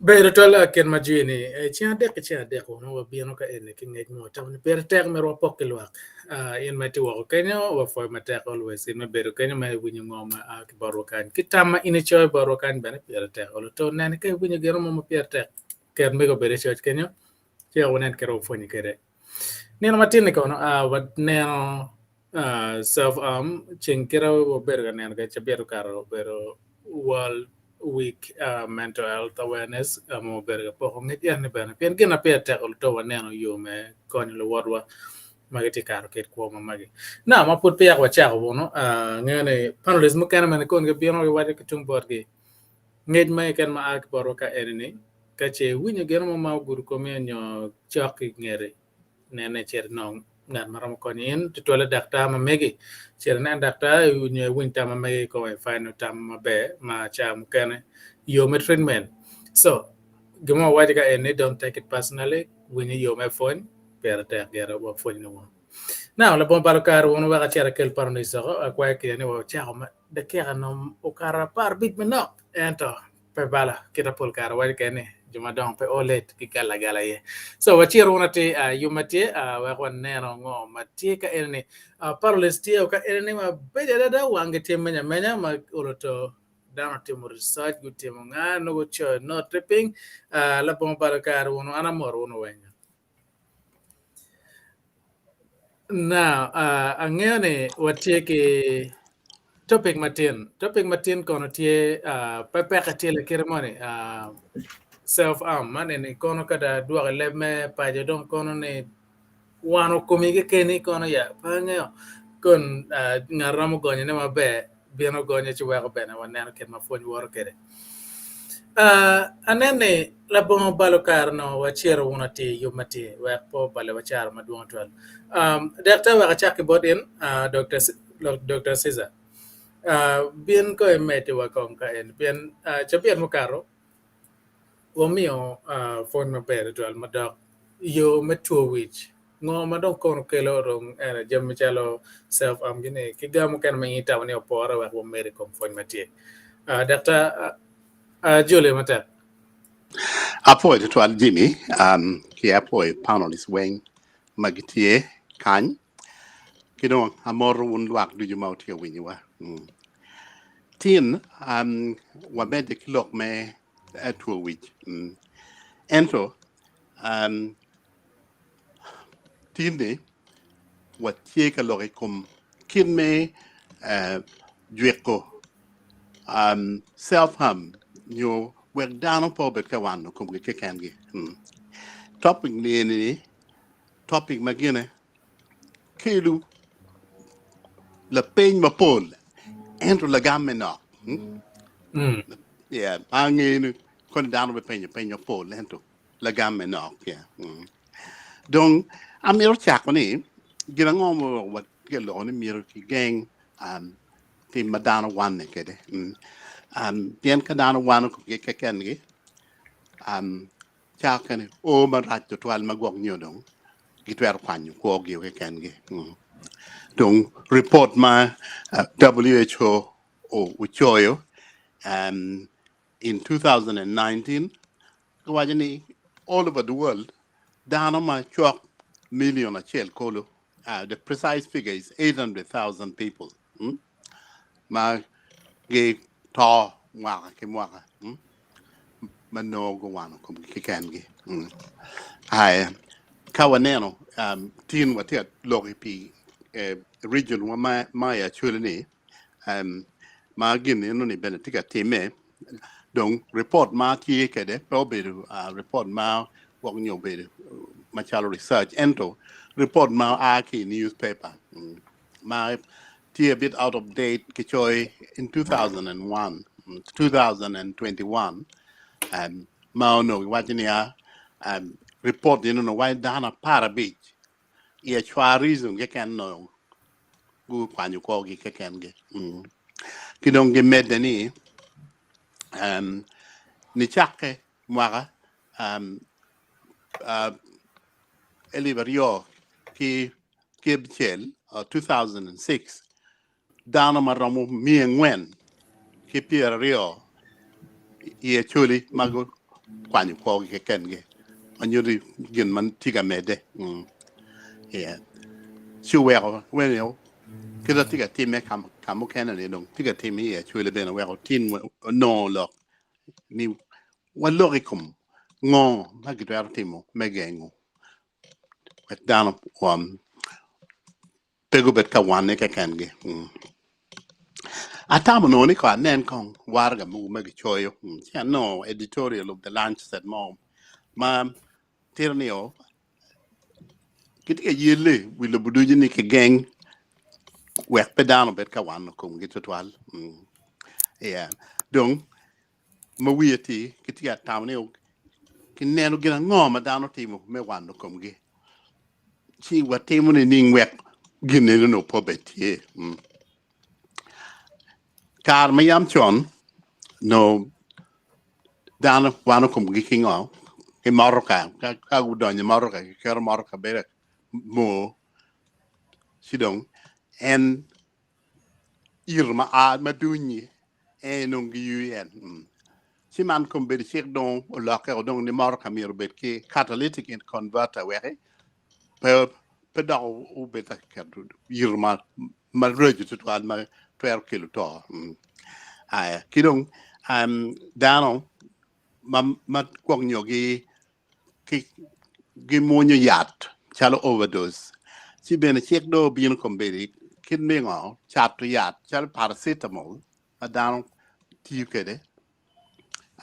Bedo twal kit ma jwi ni ceng adek ki ceng adek onongo wabino ka eni ki ngec mo tamo ni pire tek myero wapok ki lwak in ma itye woko kenyo wapwoyo matek always in me bedo kenyo ma iwinyo ngo ma a ki botwa kany ki tam ma in icoyo botwa kany bene pire tek olo to nene ka iwinyo gin mo ma pire tek ket mego obed i coc kenyo ci wek wanen kit ma wapwonye kwede. Nino matin-ni kono waneno self arm ceng kite wabedo ka neno kwede cabit okato obedo world week mental health awareness ma wabedo ka poko ngec eni bene pien gin ma pire tek oluto waneno yo me konyo luwotwa ma gitye ka kato ki i kwo ma magi. Now ma pud peya wacako bunu angeyo ni panelist mukene bene kong gibino giwaco ki tung botgi ngec mo keken ma a ki botwa ka eni-ni Ka ce iwinyo gin mo ma ogudo komi nyo cok ki ngeti, nene icit inong ngat ma romo konyi in, tutwalle daktar ma megi. Cit inen daktar nyo iwiny tam ma mege kikome ifaino tam maber ma ca mukene yo me treatment. So, gin ma wawaco ka eni don't take it personally, winy i yo me pwony pire tek gire wapwony nongo. Now, labongo balo kare wunu wek acit akel panelist oko, akwayo kica ni wacako dakika nong okato 15 manok ento Pe bala, kita pol kare waco kene ni jo madongo pe o late ki galo agala iye. So wacito wun atir uh, yub ma tye uh, wek waneno ngo ma tye ka eni ni. Uh, panelists tye ka eni ni mabeco adada wanggi tye meny amenya ma olo to dano otimo research gutimo nga nongo gucoyo note piny uh, labongo balo kare wunu an amoro wunu weng. Now, uh, angeyo ni watye ki topic matin. Topic matin kono tye uh, pe peke tye lakite moni uh, self arm man eni kono kada dwoko i leb me paco dong kono ni wano komi kekeni kono ya pe angeyo kon uh, ngat romo gonyone maber bino gonyo ci weko bene waneno kit ma pwony woto kwede. Uh, anen ni labongo balo kare no wacito wun atir yub matir wek pe obale wacaro madwong twal. Um, daktar wek acak ki bot in uh, Dr. C- Dr. Caesar. Uh, bin ko imedi wa kong ka en pien uh, cabit mukato wamiyo uh, pwony maber twal madok yo me two wic Ngo ma dong kono kelo dong ene jami macalo self arm gini ki ga mukene ma in itamo ni opore wek wamed i kom pwony ma tye. Uh, Daktar uh, Julie matek. Apwoyo tutwal Jimmy, um, ki apwoyo panelists weng ma gitye kany. Ki dong amoto wun lwak ducu ma wutye ka winyowa. Mm. Tin, um, wamedde ki lok me eh, two wic. Mm. Ento, um, Tin-ni, watye ka lok i kom kit me jwiko self harm nyo wek dano pe obed ka wano komgi kekengi. Topic ni eni topic ma gine kelo lapeny mapol ento lagamme nok. Yeah, angeyo ni koni dano bipenyo peny mapol ento lagamme nok. Dong amito cako ni gin ango ma watye ka loko ni myero kigeng tim ma dano wane kwede. Pien ka dano wano komgi kekengi ca kene o marac tutwal ma gwok nyo dong gitwero kwanyo kwogi kekengi. Dong ripot ma WHO ocoyo in 2019 giwaco ni all over the world dano ma cok million acel kulu uh, the precise figure is 800,000 people mm, ma gito mwaka ki mwaka mm, ma nongo guwano komgi kekengi. Mm. Aya, ka waneno um, tin watye ka lok pi eh, region wa ma, ma i Acholi ni um, ma gin eno-ni bene tye ka timme dong ripot ma atye kwede pe obedo uh, ripot ma gwok nyo obedo macalo research ento ripot ma oa ki i newspaper. Mm. ma tye a bit out of date kicoyo in 2001, 2021 um, ma onongo giwaco niya um, report ni onongo waco dano 15 i Achwa region keken onongo gukwanyo kwogi kekengi. Mm. Ki dong gimedde ni um, nicakke mwaka um, uh, 2006, 2006, dano ma romo 420 i Acholi ma gukwanyo kwogi kekengi ma nyuto gin ma tye ka medde. Mm. Yeah. Ci oweko wenyo kit tye ka timme ka mukene-ni dong tye ka timme i Acholi bene weko tin onongo lok ni walok i kom ngo ma gitwero timo me gengo wek dano um, pe gubed ka wane kekengi. Mm. Atamo nongo ni ko anen kong waraga mogo ma gicoyo. Mm. Ci anongo editorial of the Lancet mo ma tito ni o gitye ka yelle wi lobo ducu ni kigeng wek pe dano obed ka wano komgi tutwal. Mm. Yeah. Dong ma wiye tye gitye ka tamo ni kineno gin ango ma dano timo me wano komgi ci watimo nining wek gin eno pe obed tye. Mm. Kare ma yam con no dano wano komgi ki ngo ki motoka ka, ka gudonyo i motoka giketo motoka bedo moo ci dong en iro ma a ma dunyi en nongo giyuyo en. Mm. Ci man kombeddi cik dong olokke o dong ni motoka myero obed ki catalytic converter weki pe pe dok obed ka keto iro ma maraco tutwal ma twero kelo to. Mm. Aya, ki dong um, dano ma ma gwok nyo gi ki gimwonyo yat calo overdose ci bene cik dong obino kombeddi kit me ngo cato yat calo paracetamol ma dano tiyo kwede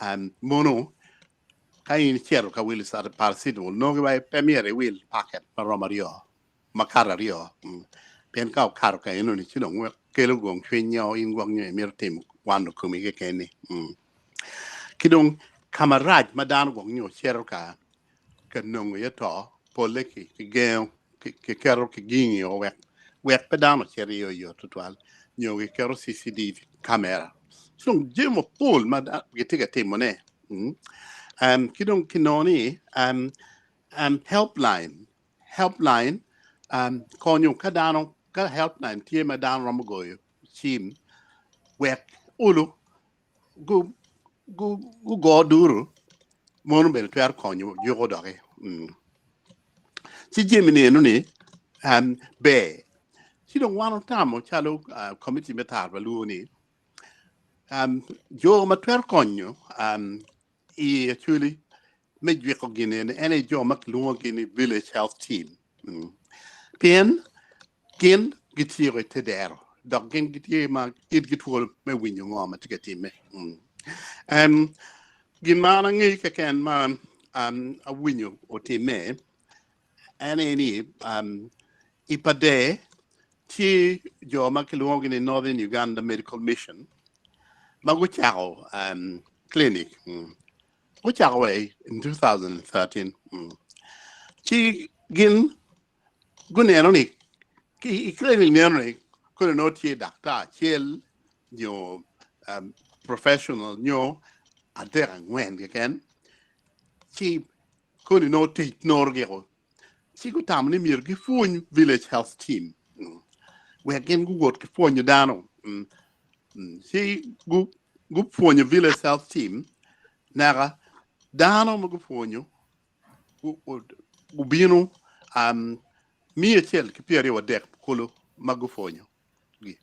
um, mono ka in icito ka wilo paracetamol nongo giwaco pe myero iwil paket maromo aryo makato aryo mm. Pien ka okato ka enoni ci dong kelo gong cwiny nyo in gwok nyo imito timo wano komi kekeni mm. Ki dong ka marac ma dano gwok nyo cito ka ka nongo iye to polle ki kigengo kiketo kigingi wek wek pe dano ocit iye oyot tutwal nyo giketo CCTV camera ci dong jami mapol ma gitye ka timone mm. Um, ki dong kinongo ni um, um, helpline helpline um, konyo ka dano ka helpline tye ma dano romo goyo cim wek olu gu gu gugo duru mono bene twero konyo juko doki mm. Ci jami ni eno ni um, ber ci dong wan otamo calo uh, committee me tar pa luo ni um, jo ma twero konyo um, i actually me jwiko gin eni en aye jo ma kilwongogi ni village health team. Mm. Pien gin gitye i te dero dok gin gitye ma itgi twolo me winyo ngo ma tye ka timme. Mm. Um, gin ma an angeyo keken ma um, awinyo otimme en aye ni um, i Pader tye jo ma kilwongogi ni Northern Uganda Medical Mission ma gucako um, clinic. Mm. Gucako wa in 2013. Mm. Ci gin guneno ni ki i clinic neno ni kono nongo tye daktar acel nyo um, professional nyo adek angwen keken ci koni nongo tic noro giko ci gutamo ni myero gipwony village health team mm. wek gin guwot ki pwonyo dano mm. Mm. Ci gu, gupwonyo village health team naka dano ma gupwonyo gubino um, 123 kulu ma gupwonyo gi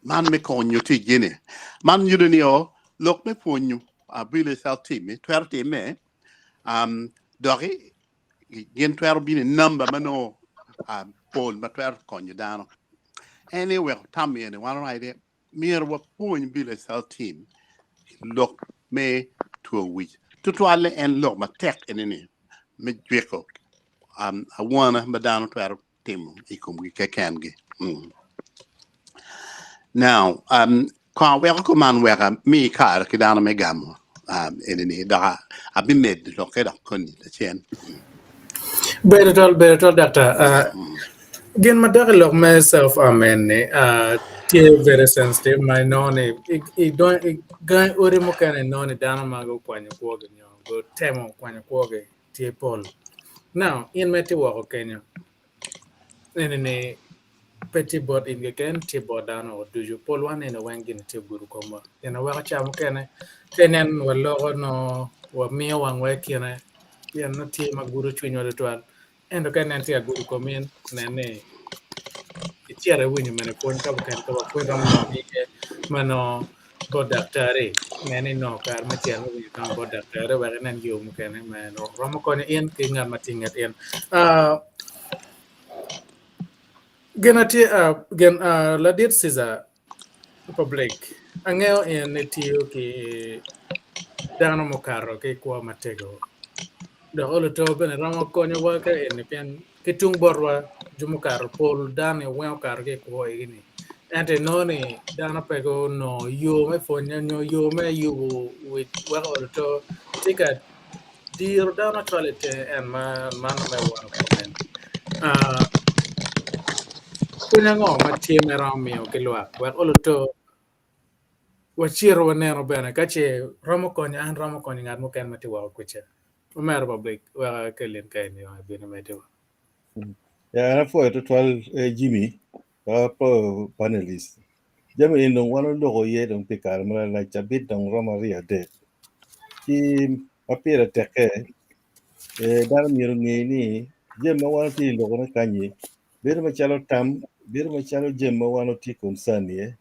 man me konyo ticgi-ni. Man nyuto ni o lok me pwonyo uh, village health team-mi twero timme um, doki gin twero bino i namba ma nongo um, pol ma twero konyo dano. En aye oweko tam eni wan oride myero wapwony village health team lok me two wic. Tutwalle en lok matek eni-ni me jwiko um, awana ma dano twero timo i komgi kekengi. Mm. Now, um, kong aweko kuman wek ami kare ki dano me gamo um, eni-ni, dok abimedo lokke dok koni lacen. Bedo twal, bedo twal daktar. Gin ma dok i lok me self harm eni tye very sensitive ma inongo ni i gangi odi mukene inongo ni dano ma gukwanyo kwogi nyo gutemo kwanyo kwogi tye pol. Now, in ma itye woko kenyo eni ni pe tye bot in keken tye bot dano ducu. Pol wan eni weng gin tye ogudo komwa. Pien weko ca mukene ka inen waloko nongo wamiyo wangwa i kine pien nongo tye ma gudo cwinywa tutwal. Ento ka inen tye ka gudo kom in, nen ni icito iwinyo mene pwony ka mukene ka wapwony romo nongo iye ma nongo bot daktari nen ni inongo kare me cito me winyo tam bot daktari wek inen yo mukene ma romo konyo in ki ngat ma tye i nget in. Gin atye gin ladit Ceaser Public angeyo in itiyo ki dano mukato ki kwo matego dok oluto bene romo konyowa ka eni pien ki tung botwa jo mukato pol dano weng okato ki i kwo egi-ni ento inongo ni dano pe gunongo yo me pwonye nyo yo me yubo wic weko oluto tye ka diro dano cwalo i tenge en man me woro komen. Pwony ango ma tye ma iromo miyo ki lwak wek oluto wacito waneno bene ka ce romo konyo an romo konyo ngat mukene ma tye woko kuca. Omera Public wek akel in ka eni obin omedde wa. Ya an apwoyo tutwal Jimmy dok apwoyo panelist. Jami eni dong wan oloko iye dong pi kare malalac cabit dong romo aryo adek. Ci ma pire tekke dano myero onge ni jami ma wan watye ka lokone kanyi bedo macalo tam, bedo macalo jami ma wan watye concern iye,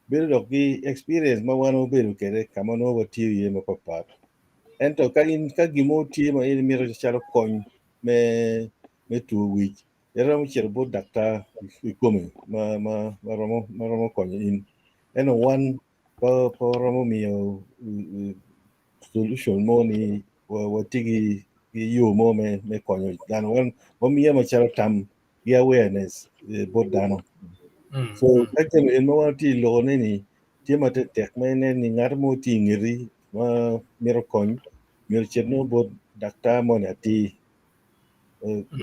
bedo dok ki experience ma wan wabedo kwede ka ma nongo watiyo iye mapapat. Ento ka in ka gin mo tye ma in imito calo kony me me two wic iromo cito bot daktar kikome ma ma ma romo ma romo konyo in. Ento wan pe pe waromo miyo solution mo ni watye ki yo mo me me konyo dano wan wamiyo macalo tam ki awareness bot dano. So ka jami eni ma wan watye ka lokone ni tye matek ma inen ni ngat mo tye ingeti ma mito kony myero ocit nongo bot daktar moni atir.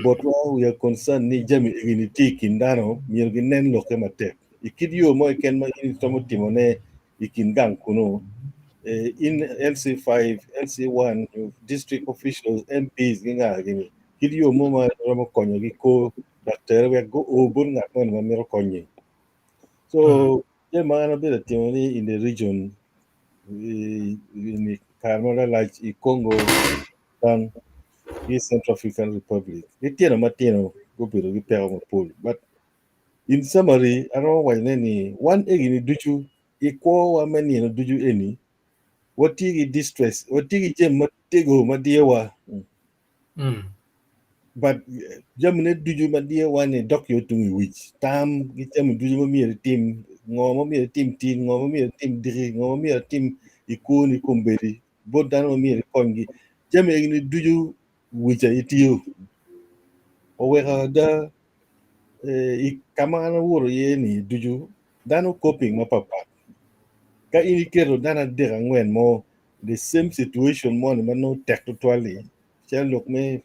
Botwa we are concerned ni jami eni tye i kin dano myero ginen lokke matek. I kit yo mo keken ma in iromo timone i kin gang kunu in LC5, LC1, district officials, MPs ki nga gini kit yo mo ma romo konyogi kor daktar wek go bot ngat moni ma mito konyi. So jami ma an abedo ka timo ni in the region i kare ma lalac i Congo Sudan ki Central African Republic litino matino gubedo ki peko mapol but in summary aromo wacone ni wan egini ducu i kwowa me nino ducu eni watye ki distress watye ki jami matego ma diyowa but jamine ducu ma diyowa ni dok yo tung i wic tam ki jami ducu ma myero itim ngo ma myero itim tin ngo ma myero itim diki ngo ma myero itim i kwoni kombeddi bot dano ma myero ikonygi jami egini ducu wica itiyo oweko ada i ka ma an awoto iye ni ducu dano coping mapapat ka in iketo dano adek angwen mo the same situation moni ma nongo tek tutwal-li calo lok me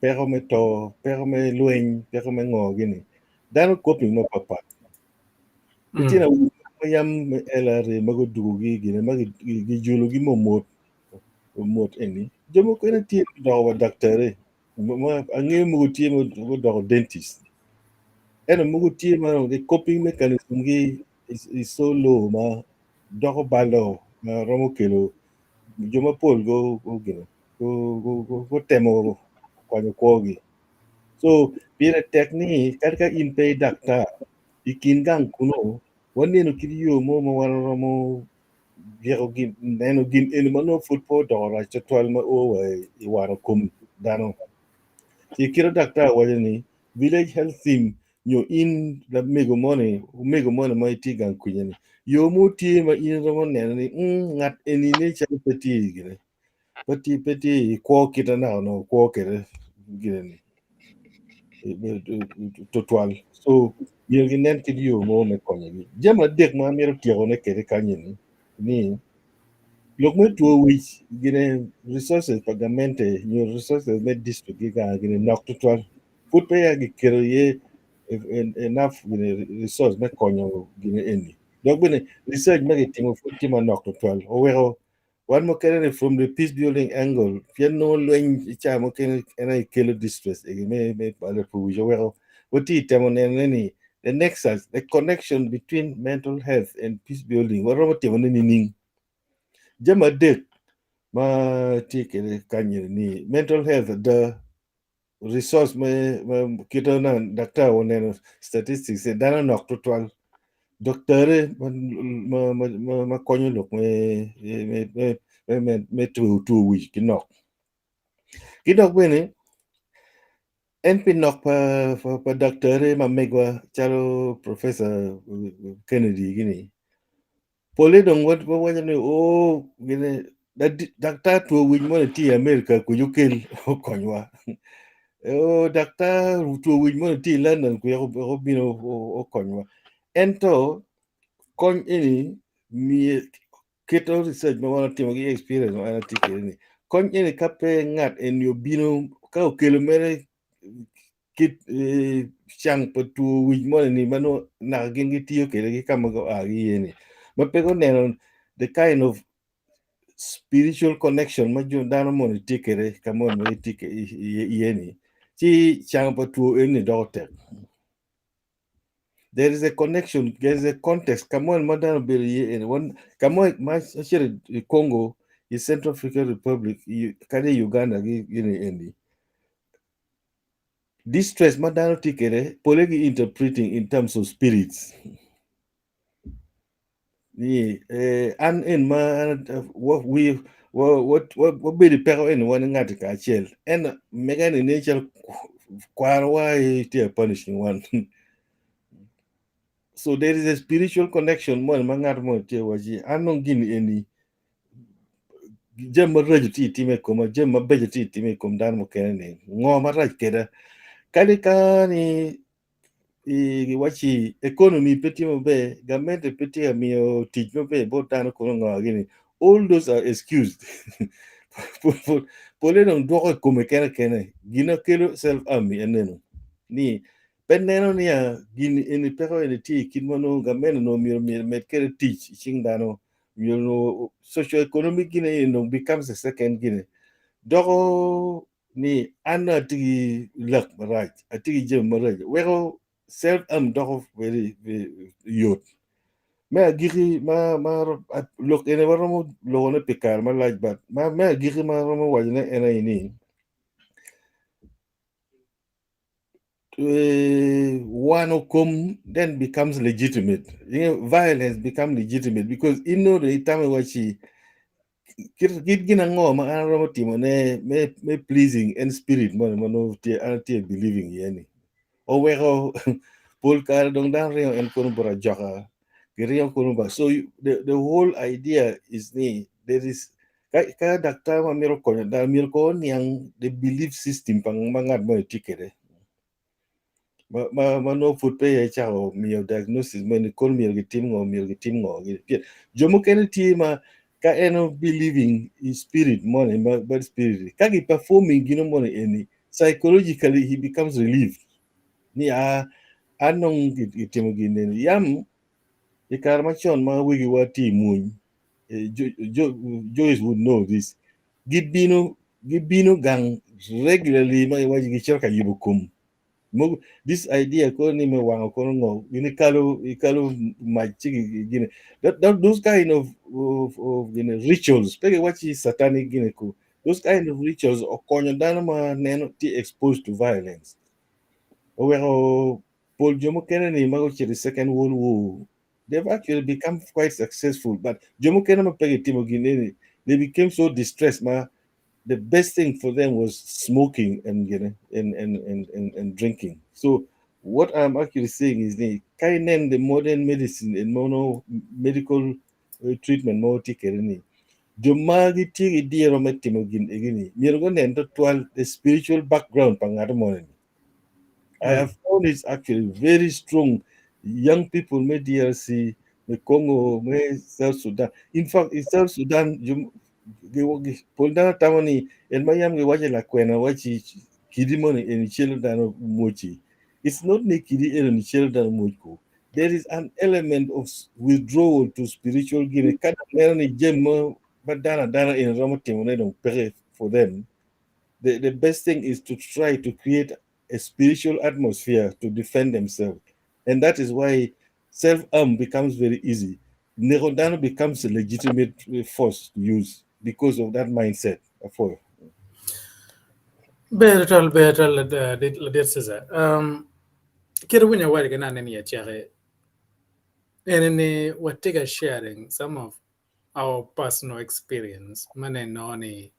peko me to peko me lweny peko me ngo gini dano coping mapapat litino awobe ma yam me LRA ma gudugogi gine ma gijulogi mot mot eni jo mukene tye gudoko wa daktari angeyo mogo tye ma gudoko dentist ento mogo tye ma the coping mechanism gi is so low ma doko balo ma romo kelo jo mapol gutemo kwanyo kwogi. So pire tek ni kadi ka in pe i daktar i kin gang kunu waneno kit yo mo ma wan waromo byeko gin neno gin eni ma nongo pud pe odoko rac tutwal ma o wa i wano kom dano. Ci kit ma daktar waco ni village health team nyo in lamego moni omego moni ma itye i gang kwinyo ni yo mo tye ma in iromo neno ni ngat eni nen calo pe tye gire pe tye pe tye i kwo kite naka onongo kwo kwede gire ni. tutwal. So myero ginen kit yo mo me konyogi. Jami adek ma amito tyekone kwede kany eni ni lok me two wic gine resources pa gamente nyo resources me district ki gang gine nok tutwal. Pud peya giketo iye enough gine resource me konyo gine eni. Dok bene research ma gitimo pud tye manok tutwal oweko wan mukene ni from the peace building angle pien nongo lweny i ca mukene en aye kelo distress egi me me balo two wic oweko watye ka temo nenone ni the nexus the connection between mental health and peace building waromo timone nining? Jami adek ma tye kwede kany eni ni mental health ada resource me me kite na daktar oneno statistics ni dano nok tutwal doktare ma ma ma ma ma konyo lok me me me me me me two two wic ki nok. Ki dok bene en pi nok pa pa, pa daktare ma megwa calo Professor Kennedy gini pole dong wawaco ni oo gini daktar two wic moni tye i America kuca okel okonywa oo daktar two wic moni tye i London kuca obino okonywa ento kony eni miye kit research ma wan otimo ki experience ma an atye kwede ni kony eni ka pe ngat eni obino ka okelo mere kit cang pa two wic moni ni ma nongo naka gin gitiyo kwede ki ka ma gua ki iye ni ma pe guneno the kind of spiritual connection ma jo dano moni tye kwede ka moni ma gitye iye ni ci cang pa two eni doko tek. There is a connection, there is a context ka moni ma dano obedo iye eni wan ka mo ma acito i Congo i Central African Republic kadi i Uganda gini eni distress ma dano tye kwede pole gi interpreting in terms of spirits ni eh, an en ma we wabedo i peko eni wan ngati kacel en mega ni nen calo kwarowa tye punishing wan so there is a spiritual connection mo ma ngat mo tye waci an dong gin eni jami maraco tye itime i koma jami mabeco tye itime i kom dano mukene ni ngo marac keda kadi ka ni giwacci economy pe tye maber gamente pe tye ka miyo tic maber bot dano kono ngo gini all those are excused pole dong dwoko i kome kene kene gin kelo self harm eneno ni pe neno niya gin eni peko eni tye i kit ma nongo gamente onongo myero omed kwede tic i cing dano myero socio economic gine eni dong becomes a second gine doko ni an dong atye ki lak marac atye ki jami maraco weko self harm doko very yot me agikki ma ma lok eni waromo lokone pi kare malac but me agikki ma aromo wacone en aye ni wano kom then becomes legitimate. You know, violence become legitimate because in know the itame wachi kit gin ango ma an aromo timo ne me me pleasing en spirit mo ma nongo tye an atye believing iye ni oweko pol kare dong dano ringo en kono bot ajoka giringo kono ba so you, the whole idea is ni there is Ka ka daktar ma mito konyo dano myero kong oniang the belief system pa ma ngat moni tye kwede ma ma ma nongo pud peya ecako miyo diagnosis meno ni kono myero gitim ngo myero gitim ngo pien jo mukene tye ma ka en believing i spirit moni ma bad spirit ka gi performing gino moni eni psychologically he becomes relieved ni a an dong gitimo gin eni yam i kare macon ma wegiwa tye i mwony Joyce would know this. Gibino gibino gang regularly ma giwaco gicito ka yubo kom. This idea kono ni me wango kono ngo gin ikalo ikalo mac ci gine that, that those kind of of, of gine rituals pe giwaci satanic gine ku those kind of rituals okonyo dano ma neno tye exposed to violence oweko pol jo mukene ni ma gucito i second world war they've actually become quite successful but jo mukene ma pe gitimo gin eni they became so distressed ma the best thing for them was smoking and you know, and, and, and, and, and drinking so what I'm actually saying is ni ka inen the modern medicine and mono medical treatment ma watye kwede ni jo ma gitye ki diro me timo gin egi ni myero gunen tutwal the spiritual background pa ngat moni ni. I have found it's actually very strong. Young people me DRC, me Congo, me South Sudan. In fact, in South Sudan, pol dano tamo ni en ma yam giwaco lakwena waci kidi moni eni celo dano moci. It's not ni kidi eno ni celo dano moc ko. There is an element of withdrawal to spiritual giving. Ka dong neno ni jami mo ma dano adana eni romo timone dong peke for them, the best thing is to try to create a spiritual atmosphere to defend themselves. And that is why self-harm becomes very easy. Neko dano becomes a legitimate force to use because of that mindset. For Ber twal, ber twal ladit Cesar. Kit winyo awaco ki nane ni acaki, ene ni watye ka sharing some of our personal experience ma neno ni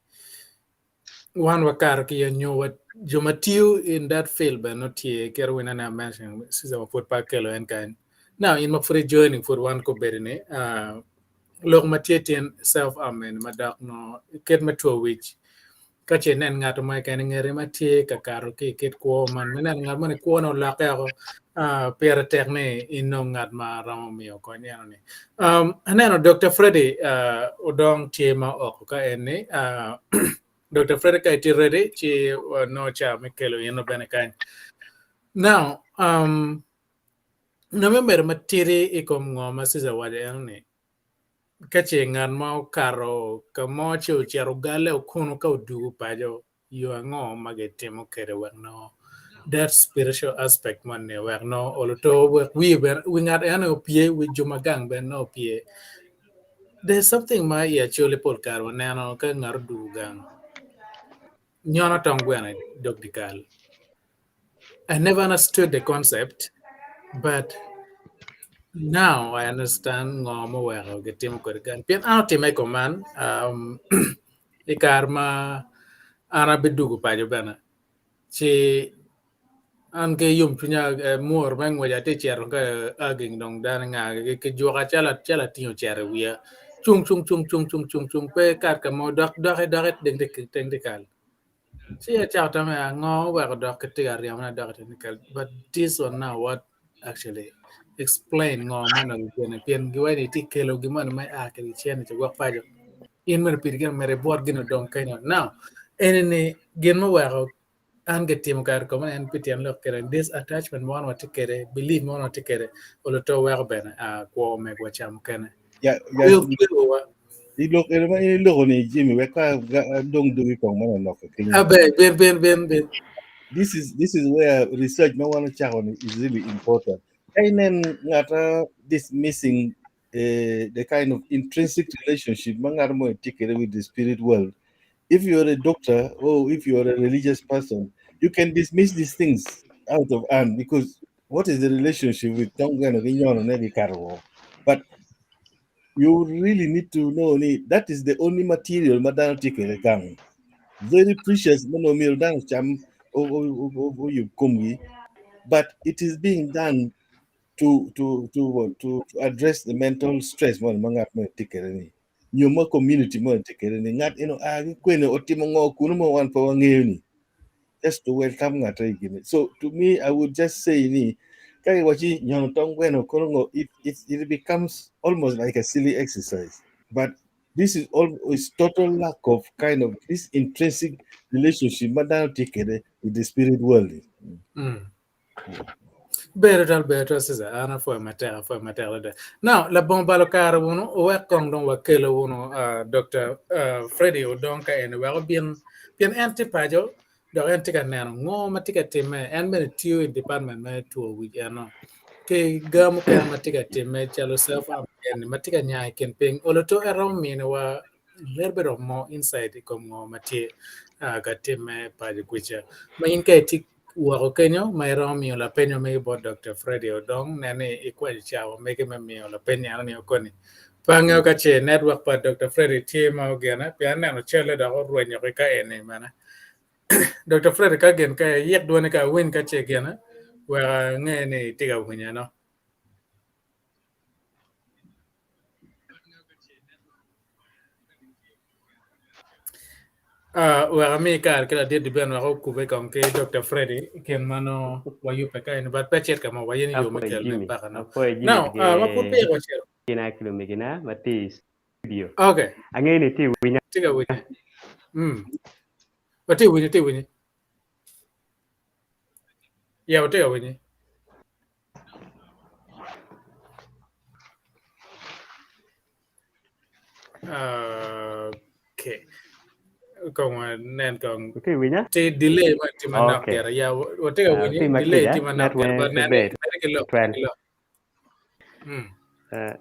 wan wakato ki iye nyo wa jo ma tiyo in that field bene nongo tye kit winyo ane mention Cesar ma pud pe akelo en kany. Now in ma pud i joining pud wan kobedo ni lok ma tye tin self harm eni ma dok nongo kit me two wic ka ce inen ngat mo keken i ngeti ma tye ka kato ki i kit kwo man ma ineno ngat moni kwone olokke woko pire tek ni inong ngat ma romo miyo kony eno ni. Aneno Dr. Freddy Odong tye ma oko ka eni Dr. Freddy ka itye ready ci nongo ca me kelo in bene kany. Now nongo me medo matidi i kom ngo ma Cesar owaco eno ni Ka ce ngat ma okato ka mo ci ocito ogalle okunu ka odwogo paco, yo ango ma gitimo kwede wek nongo that spiritual aspect moni wek nongo olo to wek wiye bene wi ngat eno opye wi jo ma gang bene nongo opye. There's something ma i Acholi pol kare waneno ka ngat odwogo gang nyono tong gweno i dog dyekal. I never understood the concept, but now I understand ngo ma oweko gitimo kwede gang. Pien an otime i kom an i kare ma an abidwogo paco bene ci an ki yomcwinya mwor me ngwec atye cito ka aging dong dano nga kijuka calo atingo cere i wiya cung cung cung cung cung cung cung pe ikat ka mo dok doki doki teng dyekal. Ci acako tamo ni ango oweko dok kitye ka ryemone dok i technical but this one now what actually explain ngo ma onongo gigene pien giwaco ni itye kelo gin moni ma ia kwede i cen ci gwok paco in myero ipid gin myero ibwot gin odong kenyo now eni ni gin muweko an gitimo kare kome en pi tyen lok kede this attachment ma wan watye kwede belief ma wan watye kwede olo to weko bene kwo megwa ca mukene. Yeah, yeah. I lok eno ma in iloko ni Jimmy wek ka adong dogi kong ma loko kenyo. Abe ben ben ben ben. This is where research ma wan ochako ni is really important. Ka inen ngata dismissing the kind of intrinsic relationship ma ng'ato mo tye kwede with the spirit world. If you're a doctor or if you're a religious person, you can dismiss these things out of hand because what is the relationship with tong gweno gi nyono ne gi kato woko? But you really need to know ni that is the only material ma dano tye kwede gang. Very precious ma nongo myero dano ocam oyub komgi, but it is being done to address the mental stress mo ma ngat mo tye kwede ni. Nyo ma community mo tye kwede ni ngat eno a ki kwene otimo ngo kuno ma wan pe wangeyo ni. Just to welcome ng'ato i gine. So to me, I would just say ni ka iwaci nyono tong gweno kono ngo it becomes almost like a silly exercise. But this is all is total lack of kind of this intrinsic relationship ma dano tye kwede with the spirit world. Ber twal, ber twal Cesar, an apwoyo matek, apwoyo matek adada. Now, labongo balo kare wunu, owek kong dong wakelo wunu Dr. Freddy Odong ka eni wek obin, pien en tye paco, dok en tye ka neno ngo ma tye ka timme, en bene tiyo i department me two wic eno. Ki ga mukene ma tye ka timme calo self harm eni ma tye ka nya i kin piny, olo to en romo miniwa a little bit of more insight i kom ngo ma tye ka timme paco kwica. Ma in ka itye woko kenyo ma iromo miyo lapeny ma megi bot Dr. Freddy Odong nen ni ikwanyo cawa megi me miyo lapeny eno ni okoni. Pe angeyo ka ce network pa Dr. Freddy tye ma ogene pien aneno calle dok orwenyo ki ka eni bene. Dr. Freddy ka gin ka iyik dwoni ka awiny ka ce gene wek ange ni itye ka winyo eno. Uh, wek ami kare ki ladit di ben wek okube kong ki Dr. Freddy i kin ma nongo wayubbe ka eni but pe cit ka mo wayen yo me Apwoyo kelone Jimmy, paka no. apwoyo Jimmy Now, ki uh, ma pud peya wacito. gina ki lumegina ma tye i studio. Okay, Angeyo ni itye winya. tye ka winye. Mm. Watye winye, tye winye. Yeah, watye ka winye. Okay. Kong wanen kong. Itye winya? Tye delay ma tye manok Okay. gire. Yeah, watye ka Ah, winye. tye ma Delay kica, tye manok gire. network But pe nene, ber nene ki lok, twel. ki lok. Mm. Ah,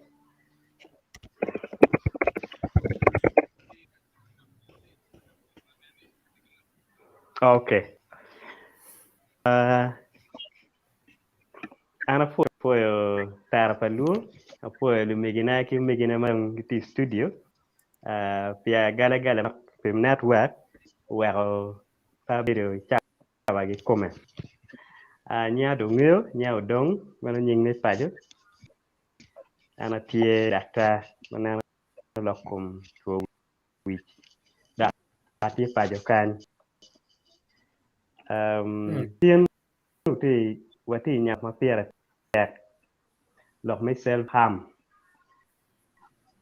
okay. Ah, An apwoyo tera pa luo, apwoyo lumegina ki omegina ma dong gitye i studio pi agalagala pi network oweko pe abedo i cawa kikome. Nyinga dong ngeyo, nyinga Odong meno nying me paco, an atye daktar ma neno lok kom two wic dok atye paco kany. Tin watye i nyak ma pire tek lok me self harm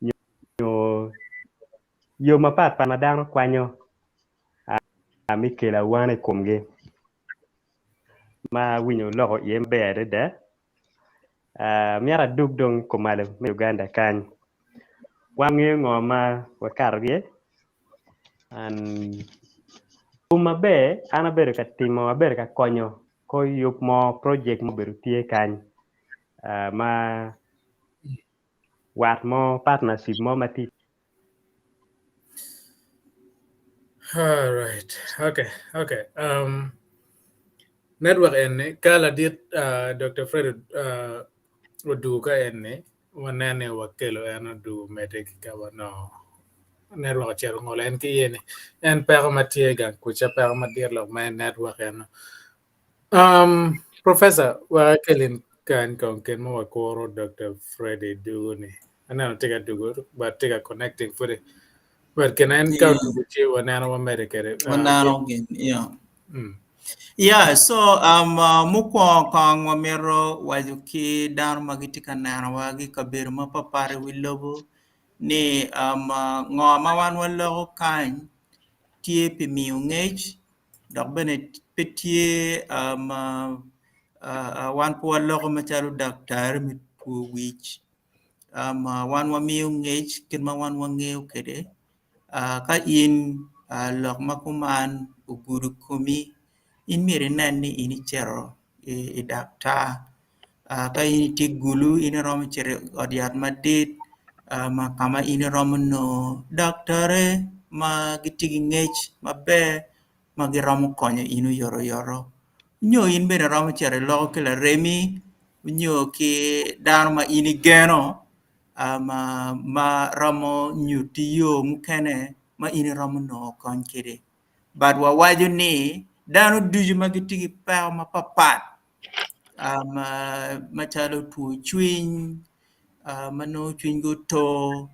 nyo yo mapat pat ma dano kwanyo me kelo awano i komgi ma awinyo wuloko iye maber adada. Myero adug dong kumalo me Uganda kany wan wangeyo ngo ma wakato ki iye Tum maber an abedo ka timo abedo ka konyo kor yub mo project mo obedo tye kany ma wat mo partnership mo ma tye All right. Okay. Okay. Um, network eni ka ladit uh, Dr. Fred uh, odugo ka eni wanene wakelo en odugo medde ki ka wanongo network ocito ongolo en ki iye ni en peko ma tye gang kuca peko madit lok ma en network eno. Um, Professor, wek akelin kany kong kin ma wakuro Dr. Freddy dugo ni. Aneno tye ka dugo, but tye ka connecting pudi. But kin en ka odugo ci waneno wamede kwede. Waneno gin, yeah. Mm. Yeah, so um, uh, mukwongo kong wamito waco ki dano ma gitye ka nenowa ki kabedo mapapat i wi lobo ni um, uh, ngo ma wan waloko kany tye pi miyo ngec dok bene pe tye um, uh, uh, wan pe waloko macalo daktari me two wic um, uh, wan wamiyo ngec kit ma wan wangeyo kwede uh, ka in uh, lok ma kuman ogudo komi in myero inen ni in icito i, i daktar uh, ka in itye gulu in iromo cito i ot yat madit uh, ma ka ma in iromo nongo daktare ma gitye ki ngec maber ma giromo konyo in oyotoyoto nyo in bene iromo cito iloko ki laremi nyo ki dano ma in igeno um, ma romo nyutti yo mukene ma in iromo nongo kony kwede. But wawaco ni dano ducu ma gitye ki peko mapapat um, macalo two cwiny, uh, ma nongo cwinygi otur,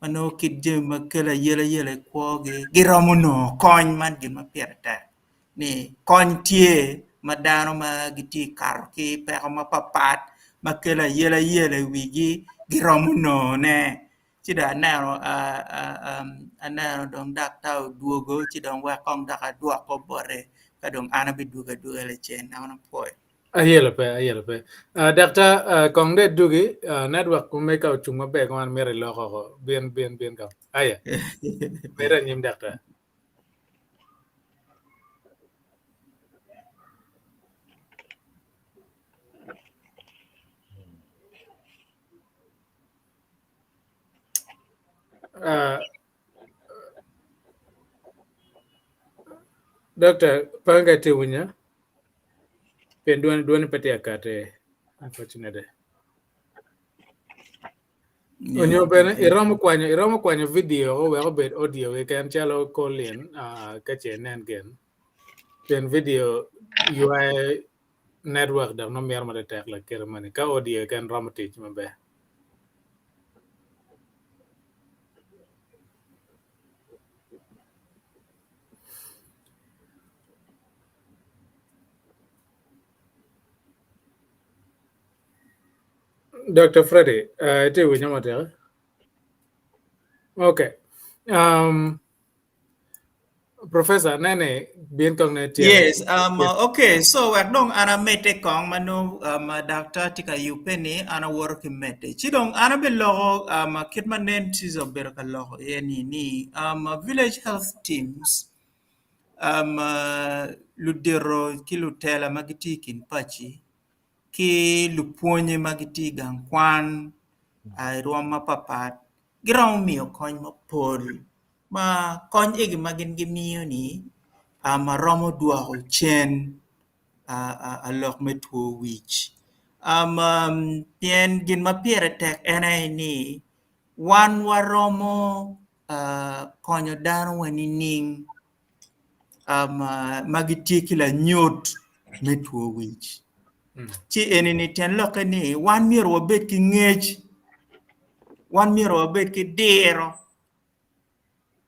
ma nongo kit jami ma kelo ayelayela i kwogi giromo nongo kony man gin ma pire tek ni kony tye ma dano ma gitye kato ki peko mapapat ma kelo ayelayela i wigi giromo nongone. Ci dong aneno uh, uh, um, aneno dong daktar odwogo ci dong wek kong dok adwoko bote ka dong an abidwogo adwoga lacen an apwoyo. Ayelo pe, ayelo pe. Uh, daktar, uh, kong de dugi, uh, network kume ka ocung maber kong an mito iloko oko. Bin, bin, bin kong. Aya, med anyim daktar. Uh, Doctor, panga itye winya? Pien dwoni dwoni pe tye akate, unfortunately. Onyo bene iromo kwanyo iromo kwanyo video wek obed audio keken calo Colin uh, ka ce inen gin. Pien video ywayo network dok nongo mito matek lakite moni ka audio keken romo tic maber. Dr. Freddy, uh, itye winyo matek? Okay. Um, Professor, nene bin kong ne tye. Yes, um, okay, so wek dong an amedde kong ma nongo um, daktar tye ka yubbe ni an awoto ki medde. Ci dong an abiloko um, kit ma nen Caesar obedo ka loko iye ni ni um, village health teams um, ludito ki lutela ma gitye i kin paci ki lupwonye ma gitye i gang kwan i rwom mapapat giromo miyo kony mapol ma kony egi ma gin gimiyo ni ma romo dwoko cen lok me two wic pien gin ma pire tek en aye ni wan waromo konyo dano wa nining ma gitye ki lanyut me two wic ci eni ni tyen lokke ni wan myero wabed ki ngec wan myero wabed ki diro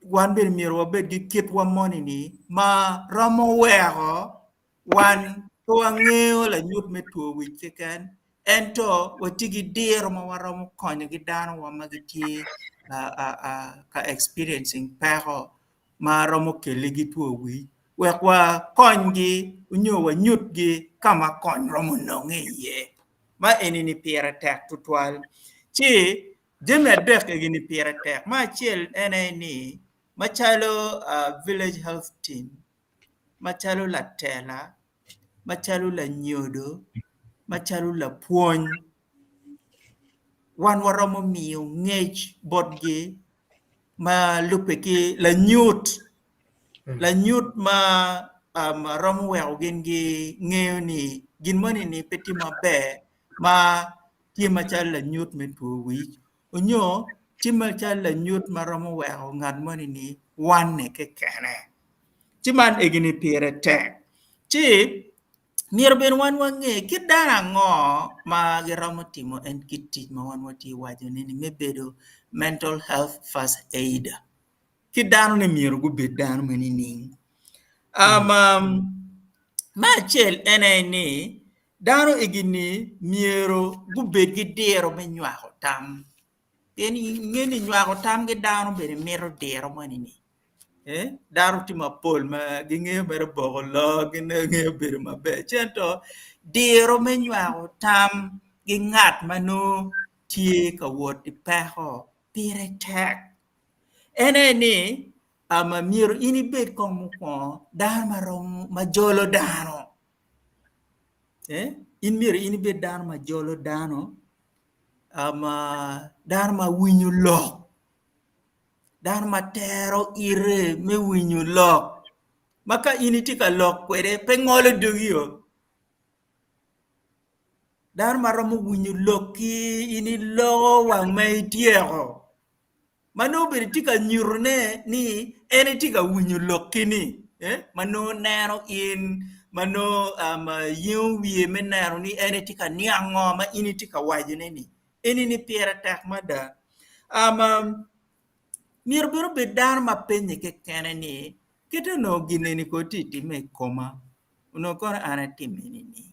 wan bene myero wabed ki kitwa moni ni ma romo weko wan pe wangeyo lanyut me two wic keken ento watye ki diro ma waromo konyo ki dano wa ma gitye ka experiencing peko ma romo keligi two wic wek wakonygi nyo wanyutgi ka ma kony romo nonge iye. Ma eni-ni pire tek tutwal. Ci jami adek egi-ni pire tek. Me acel en aye ni macalo village health team, macalo latela, macalo lanyodo, macalo lapwony, wan waromo miyo ngec botgi ma lubbe ki lanyut lanyut ma romo weko gin gingeyo ni gin moni ni pe tye maber ma tye macalo lanyut me two wic onyo tye macalo lanyut ma romo weko ngat moni ni wane kekene ci man egi ni pire tek ci myero bene wan wange kit dano ango ma giromo timo en kit tic ma wan watye ka waco ni me bedo mental health first aider ki dano ni myero gubed dano ma nining? Me acel en aye ni dano egi ni myero gubed ki diro me nywako tam pien inge ni nywako tam ki dano bene mito diro moni ni dano tye mapol ma gingeyo mere boko lok gingeyo bedo maber ci ento diro me nywako tam ki ngat ma nongo tye ka wot i peko pire tek. En aye ni myero in ibed kong mukwongo dano ma romo ma jolo dano in myero in ibed dano ma jolo dano dano ma winyo lok dano ma tero ite me winyo lok ma ka in itye ka lok kwede pe ngolo dogi o Dano ma romo winyo lokki in iloko wang ma ityeko ma nongo bene tye ka nyutone ni en etye ka winyo lokki-ni ma nongo neno in ma nongo yengo wiye me neno ni en etye ka niang ngo ma in itye ka wacone-ni eni-ni pire tek mada myero bene obed dano ma penye kekene ni kit onongo gin eni kono tye ka timme i koma onongo kono an atime nining?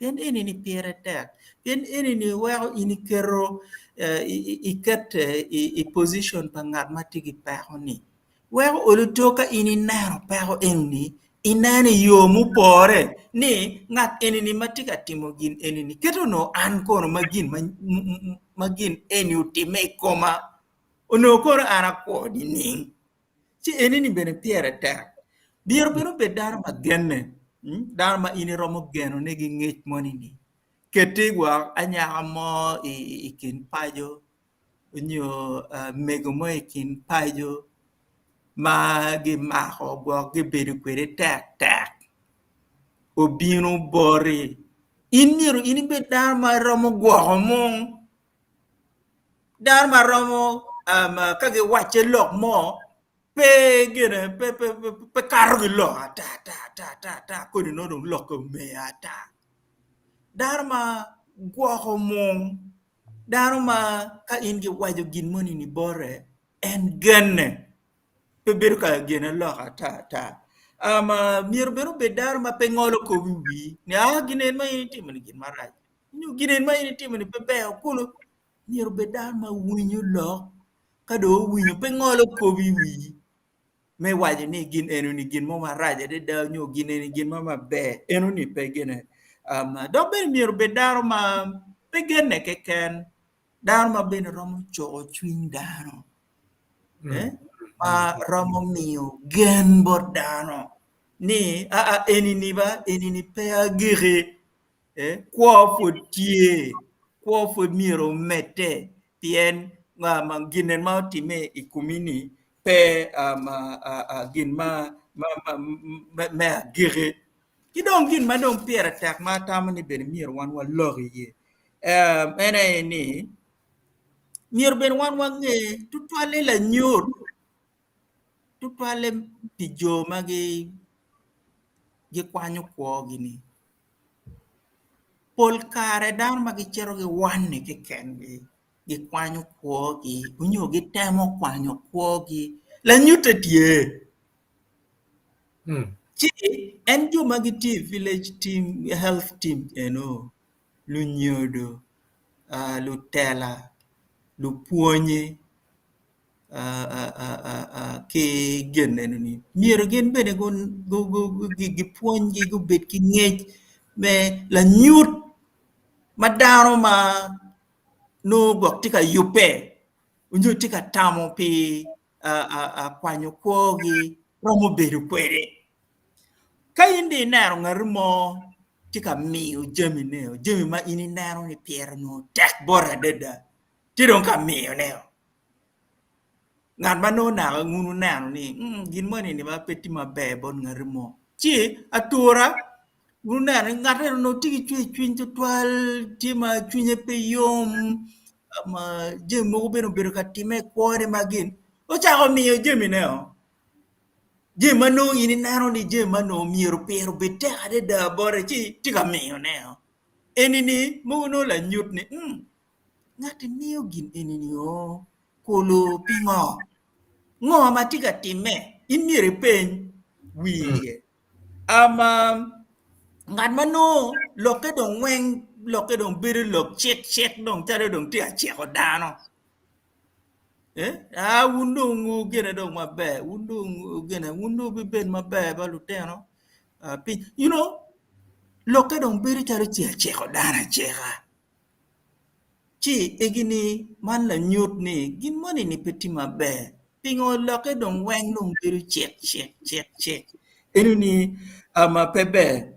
Pien eni-ni pire tek pien eni-ni weko in iketo ikete i pocion pa ngat ma tye ki peko-ni weko olo to ka in ineno peko eni ineno i yo mupore ni ngat eni-ni ma tye ka timo gin eni-ni kit onongo an kono ma gin eni otimme i koma onongo kono an akwo nining? Ci eni-ni bene pire tek. Myero bene obed dano ma genne, dano ma in iromo genone ki ngec moni-ni. Keti gwok anyaka mo i kin paco nyo mego mo i kin paco ma gimako gwok gibedo kwede tektek obino boti. In myero in ibed dano ma iromo gwoko mung. Dano ma romo ka giwacce lok mo pe gine pe kato ki lok ata ata ata ata kodi nongo dong lokke omeyo ata. Dano ma gwoko mung dano ma ka in giwaco gin moni ni bote en genne pe bedo ka gine lok ata ata myero bene obed dano ma pe ngolo kop i wii ni aa gin en ma in itimo ni gin marac. Nyo gin eni ma in itimo-ni pe ber kulu myero obed dano ma winyo lok ka dong owinyo pe ngolo kop i wii me waco ni gin eno-ni gin mo marac adada nyo gin eni gin mo maber eno-ni pe gine dok bene myero obed dano ma pe genne keken dano ma bene romo cuko cwiny dano ma romo miyo gen bot dano ni aa eni-ni ba eni-ni pe agiki Kwo pud tye, kwo pud myero omedde pien gin ma otimme i komi-ni pe gin me agikki. Ki dong gin ma dong pire tek ma atamo ni bene myero wan walok iye en aye ni myero bene wan wange tutwalle lanyut tutwalle pi jo ma gikwanyo kwogi-ni. Pol kare dano ma gicito giwanne kekengi gikwanyo kwogi nyo gitemo kwanyo kwogi lanyutte tye ci en jo ma gitye i village team health team eno lunyodo lutela lupwonye ki gin eni myero gin bene gipwonygi gubed ki ngec me lanyut ma dano ma nongo gwok tye ka yubbe nyo tye ka tamo pi kwanyo kwogi romo bedo kwede. Ka in dong ineno ngat mo tye ka miyo jamine jami ma in ineno ni pire onongo tek bote adada tye dong ka miyone. Ngat ma nongo naka wun wuneno ni gin moni-ni ba pe tye maber bot ngati mo ci atura wun wuneno ni ngat eni onongo tye ki cwercwiny tutwal tye ma cwinye pe yom ma jami mogo bene obedo ka timme i kwone ma gin ocako miyo jamine-o jami ma nongo in ineno ni jami ma onongo myero pire obed tek adada bote ci tye ka miyone-o eni-ni mogo nongo lanyut ni Ngati miyo gin eni-ni o kulu pingo? Ngo ma tye ka timme? In myero ipeny wiye. Ama ngat ma nongo lokke dong weng lokke dong bedo lok cik cik dong calo dong tye ka ciko dano. Eh, ah, wun dong wugene dong maber, wun dong wugene, wun dong wubibed maber ba lutino. Uh, pi, you know, lokke dong bedo calo tye ka ciko dano acika. Ci egi-ni man lanyut ni gin moni-ni pe tye maber. Pingo lokke dong weng dong bedo cik cik cik cik? Eno-ni ma pe ber.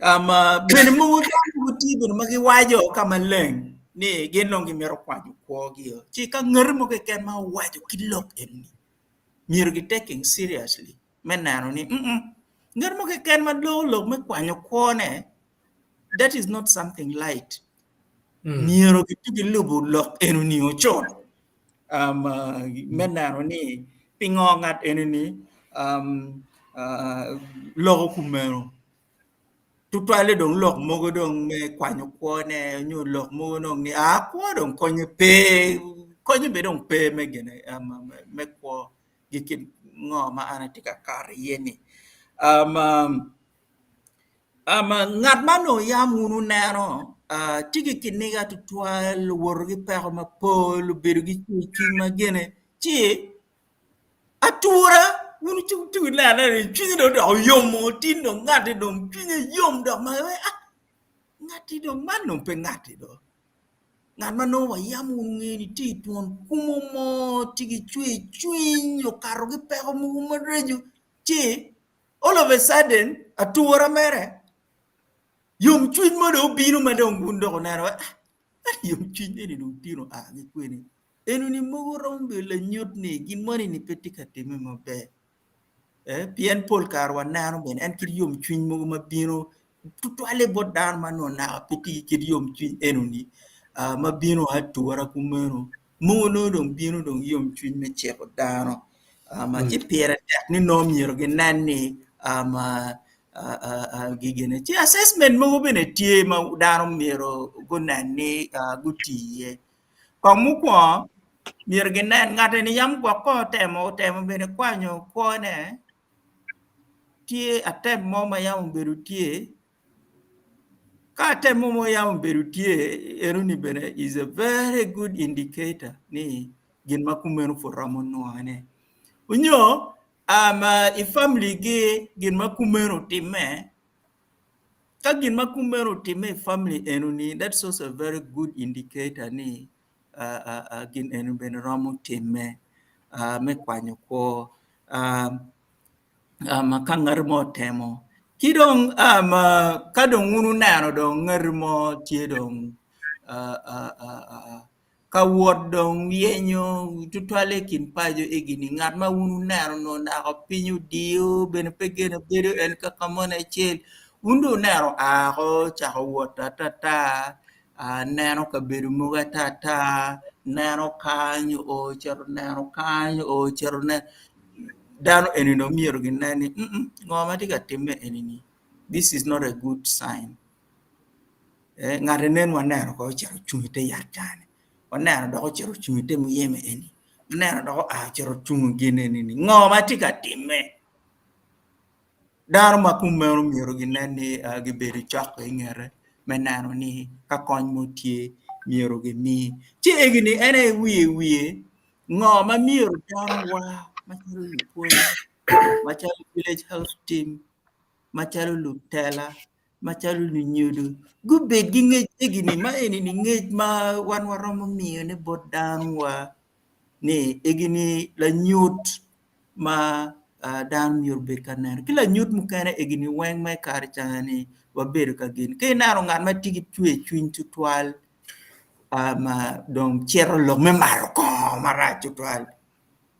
Bene mogo dano mogo tye bene ma giwaco ka maleng ni gin dong gimito kwanyo kwogi-o. Ci ka ngati mo keken ma owaco ki lok eni myero gi taking seriously me neno ni ngat mo keken ma loko lok me kwanyo kwone that is not something light. Mm. Myero gitye gilubo lok enoni ocon um, uh, me neno ni pingo ngat enoni um, uh, loko kumeno. Tutwalle dong lok mogo dong me kwanyo kwone nyo lok mogo dong ni a kwo dong konye pe konye be dong pe me gine um, me kwo gi kit ngo ma an atye ka kato iye ni. Um, um, Ngat ma onongo yam wun wuneno tye ki kiniga tutwal, owoto ki peko mapol, obedo ki cwercwiny ma gene, ci atura wun wucung wunene ni cwinye dong odoko yom tin dong ngatti dong cwinye yom dok ma ah ngatti dong man dong pe ngatti do ngat ma nongo wayam wun wungeyo ni tye i twon kumo mo tye ki cwercwiny okato ki peko mogo maraco ci All of a sudden, atura mere, yomcwiny mo dong obino ma dong wun dok wuneno ah, yomcwiny eni dong tino a ki kwene. Enoni mogo romo bedo lanyut ni gin moni ni pe tye ka timme maber. Eh, pien pol kare waneno bene en kit yomcwiny mogo ma bino tutwalle bot dano ma nongo naka pe tye ki kit yomcwiny enoni ah, ma bino atura kumeno. Mogo nongo dong bino dong yomcwiny me ciko dano ci pire tek ni nongo myero ginen ni gigene ci assessment mogo bene tye ma dano myero gunen ni guti iye. Kong mukwongo myero ginen ngat eni yam gwok kong otemo otemo bene kwanyo kwone tye attempt mo ma yam obedo tye. Ka atemo mo yam obedo tye, enoni bene is a very good indicator ni gin ma kumeno pud romo nwongone. Onyo um, i family gi gin ma kumeno otimme, ka gin ma kumeno otimme i family enoni, that's also a very good indicator ni uh, uh, uh, gin eni bene romo timme uh, me kwanyo kwo. Um, um, ka ngat mo otemo. Ki dong um, ka dong wun wuneno dong ngat mo tye dong uh, uh, uh, uh, ka wot dong yenyo tutwalle i kin paco egini ngat ma wun wuneno nongo naka piny odiyo bene pe gene bedo en kaka moni acel wun dong wuneno oa ko ocako wot atata uh, neno kabedo mogo atata neno kany o cito neno kany o cito neno dano eni dong myero ginen ni ngo ma tye ka timme eni ni this is not a good sign. Eh, ngat enen waneno ko ocito ocung ite yat cani waneno dok ocito ocung ite muyeme eni waneno dok oa ocito ocung gin eni ni ngo ma tye ka timme dano ma kumeno myero ginen ni uh, gibedo cok i ngete me neno ni ka kony mo tye myero gimi ci egini en aye wiye wiye Ngo ma myero danowa macalo lupwony, macalo village health team, macalo lutela, macalo lunyodo gubed ki ngec egini ma eni-ni ngec ma wan waromo miyone bot danowa ni egini lanyut ma dano myero obed ka neno ki lanyut mukene egini weng ma i kare ca-ni wabedo ka gin ka ineno ngat ma tye ki cwercwiny tutwal dong cito lok me mato kongo marac tutwal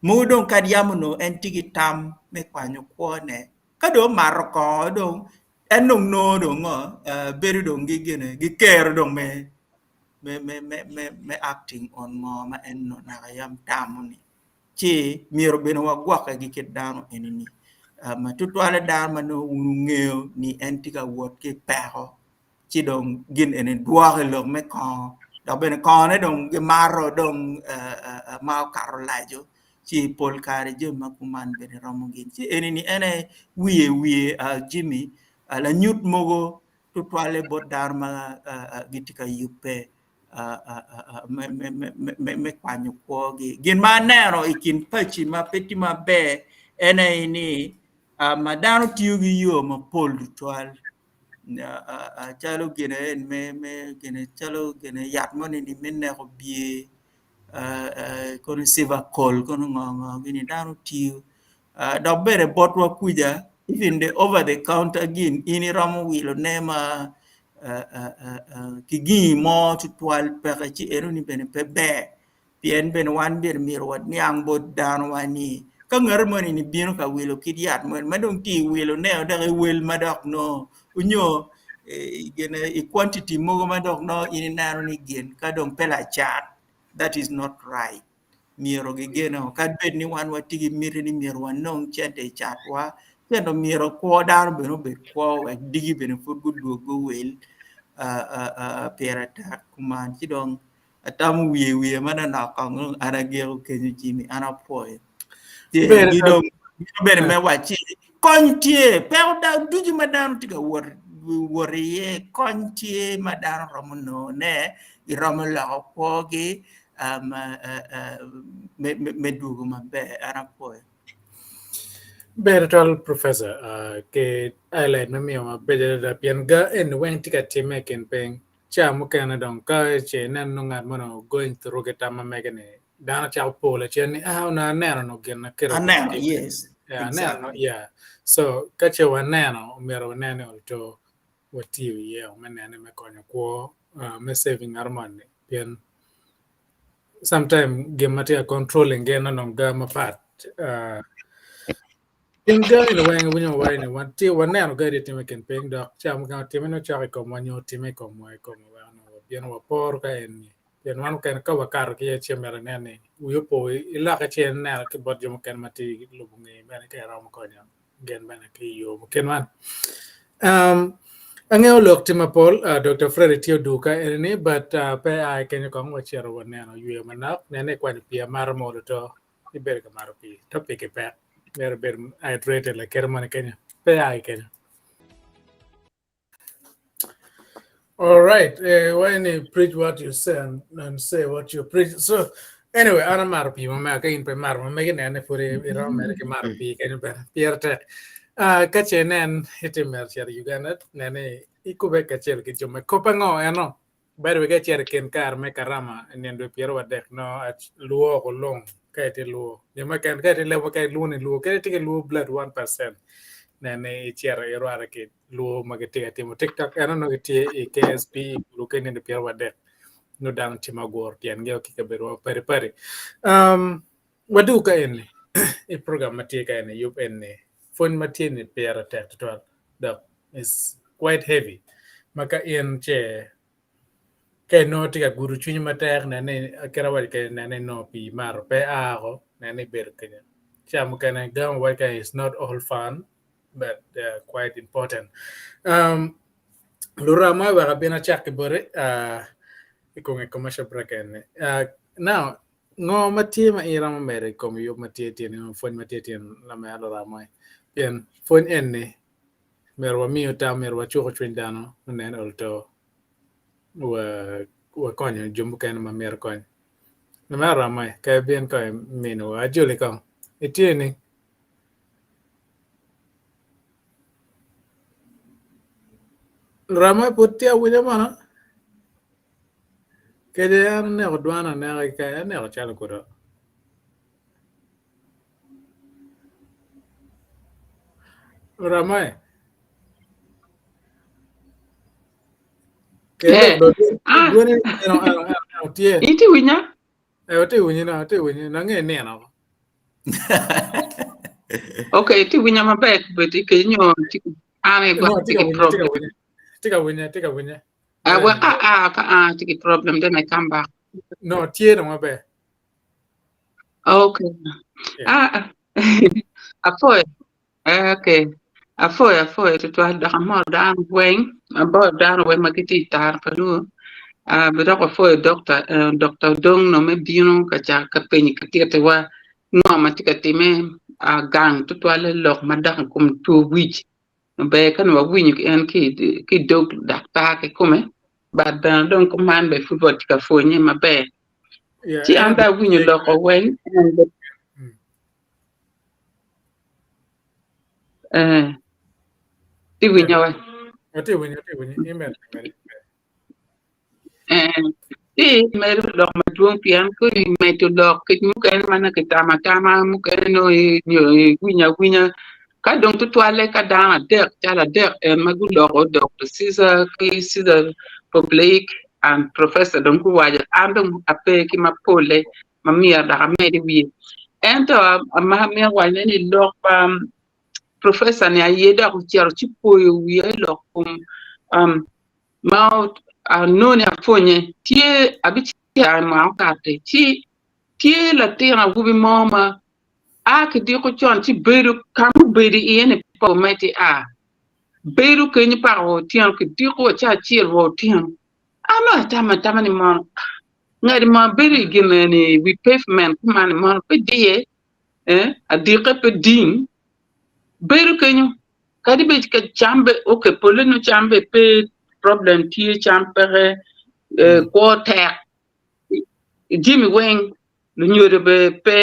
mogo dong kadi yam onongo en tye ki tam me kwanyo kwone ka dong omato kongo dong en dong nongo dong ngo bedo dong ki gine ki kero dong me me acting on ngo ma en onongo naka yam tamo-ni ci myero bene wagwokke ki kit dano eni-ni tutwalle dano ma nongo wun wungeyo ni en tye ka wot ki peko ci dong gin eni dwoko i lok me kongo dok bene kongone dong gimato dong ma okato laco ci pol kare jami ma kuman bene romo gin ci eni ni en aye wiye wiye Jimmy lanyut mogo tutwalle bot dano ma gitye ka yubbe me kwanyo kwogi. Gin ma aneno i kin paci ma pe tye maber en aye ni ma dano tiyo ki yo mapol tutwal calo gine en me me gine calo gine yat moni ni me neko bye kono civakol kono ngo ngo gini dano tiyo dok bene botwa kuca even the over the counter gin in iromo wilone ma ki gingi mo tutwal peke ci enoni bene pe ber. Pien bene wan bene myero waniang bot danowa ni ka ngat moni ni bino ka wilo kit yat moni ma dong tye i wilone dok i wel ma dok nongo onyo gine i quantity mogo ma dok nongo in ineno ni gin ka dong pe lacat that is not right myero gigeno kadi bed ni wan watye ki miti ni myero wanong cente i catwa ento myero kwo dano bene obed kwo wek diki bene pud gudwog guwil pire tek kuman ci dong Atamo wiye wiye manonok kong dong an agiko kenyo Jimmy an apwoyo. Tye Ber gi ka dong bino bene me wacci kony tye peko da ducu ma dano tye ka wot wot iye kony tye ma dano romo nongone giromo loko kwogi um, uh, uh, me, me, me dwogo maber an apwoyo. Ber twatwal Professor uh, ki highlight me miyo mabeco adada pien ga eni weng tye ka timme i kin piny. Ca mukene dong ka ce ineno nongo ngat moni going through ki tam ma mege ni dano cako po lacen ni ah onongo aneno nongo gin na kite Aneno, yes, Yeah, aneno exactly. yeah. So ka ce waneno omyero wanen ni oto watiyo iye me nene me konyo kwo uh, me saving ngat moni pien sometime gin ma tye ka controlling gin onongo ga mapat uh, Pien gari-ni weng iwinyo ma waco ni watye waneno gari tye i kin piny dok ca mukene otime nongo cok i komwa nyo otime i komwa i komwa weko nongo wabino waporo ka en-ni pien wan mukene ka wakato ki iye ci myero inen ni wi opo ilokke ci ineno ki bot jo mukene ma tye i lubo ngeyi bene ka iromo konyo gin bene ki i yo mukene man. Um, angeyo lok tye mapol uh, Dr. Freddy tye odugo ka eni but uh, pe a kenyo kong wacito waneno yweyo manok nene ikwanyo pii amata mo oto ibedo ka mato pii topic-ki pek myero ibed hydrated lakite moni kenyo pe a ki kenyo. All right. When you preach what you say and, and say what you preach. So, anyway, an amaro pii ma mega ka in pe imaro ma megi nen ni pud iromo mere ki mato pii kenyo bene pire tek. Uh, ka ce nen itye mere cito i Uganda, nen ni ikube kacel ki jo me kop ango eno. By the way, ka icito i kin kare me karama i nino dwe pyerwadek no luo oko lung ka itye luo. Jo mukene ka itye lebo ka ilwongo ni luo kadi itye ki luo blood 1% nen ni icito irwate ki luo ma gitye ka timo TikTok eno nongo gitye i KSP i Gulu ki nino pyerwadek nongo dano tye ma guro tyengi ki kabedo mapadi padi. Um, wadug ka eni i program ma tye ka eni yub eni pwony ma tye ni pire tek tutwal dok is quite heavy ma ka in ce ka inongo tye ka gudo cwinyi matek nen ni kit awaco kwede nen ni inongo pii imato pe aa oko nen ni ibedo kenyo ca mukene gamo waco ka is not all fun but uh, quite important. Um, Lura mo wek abin acak ki boti uh, i kom commercial break eni. Uh, now, ngo ma tye ma in iromo medo i kom yub ma tye tye ni pwony ma tye tye lamera Lura mo pien pwony eni myero wamiyo tam myero wacuko cwiny dano onen olto wa wakonyo jo mukene ma myero kony. Lamera Lura mo ka ibin kong iminiwa ajoli kong itye ni Rama pud tye awinya mono? Kede an aneko dwana aneka ki kany aneko calo kudo. Rama e. Kede Eh, do ah, dwani eno eno eno tye. iti winya? Eh, atye winyi na, atye winyi. Nange nino. Okay, iti winya maber but ike nyo an No, igwok atye tye ka ki winye, atye ka problem. winye. Atye ka winye, atye ka winye. Uh, Ber wek ni. a a ka a tye ki problem then I come back. No, tye dong maber. Okay. Yeah. Ah, ah. Apoyo. Okay. Apwoyo apwoyo tutwal dok amoro dano weng amoro dano weng ma gitye i tara pa luo ah be dok wapwoyo dokta eh, dokta Odong no me bino ka cako ka penyo ka titiwa ngo ma tye ka time ah, gang tutwalle lok madok i kom two wic ber ka nongo wawinyo ki en ki i dog daktar kikome but bene dong kuman bene pud watye ka pwonye maber Yeah, ci en an dong awinyo loko weng Mm. Eh, ti winyo we. Atye winyo, atye winyo. Email, email. Eh, ti medo lok madwong pien ka imedo lok kit mukene ma nongo kitamo atama mukene nongo nyo iwinyo awinya ka dong tutwalle ka dano adek calo adek en ma guloko Dr. Caesar ki Caesar Public and Professor dong guwaco an dong ape ki mapolle ma myero dok amed i wiye. Ento ma amito wacone ni lok pa professor ni aye dok ocito ci poyo wiya i lok kom um, ma anongo ni apwonye tye abicito i mwaka okato ci tye latin awobi mo ma a ki diko con ci bedo ka ma obedo iye ni pe omedde a bedo kenyo paka wa otyeno ki diko wa ca acel wa otyeno an dong atamo atama ni mono Ngati ma bedo i gin eni i wi pavement kuman ni mono pe diye eh, adike pe ding bedo kenyo kadi bed ka cam be ok pole nongo cam be pe problem tye cam peke eh, kwo tek jami weng lunyodo be pe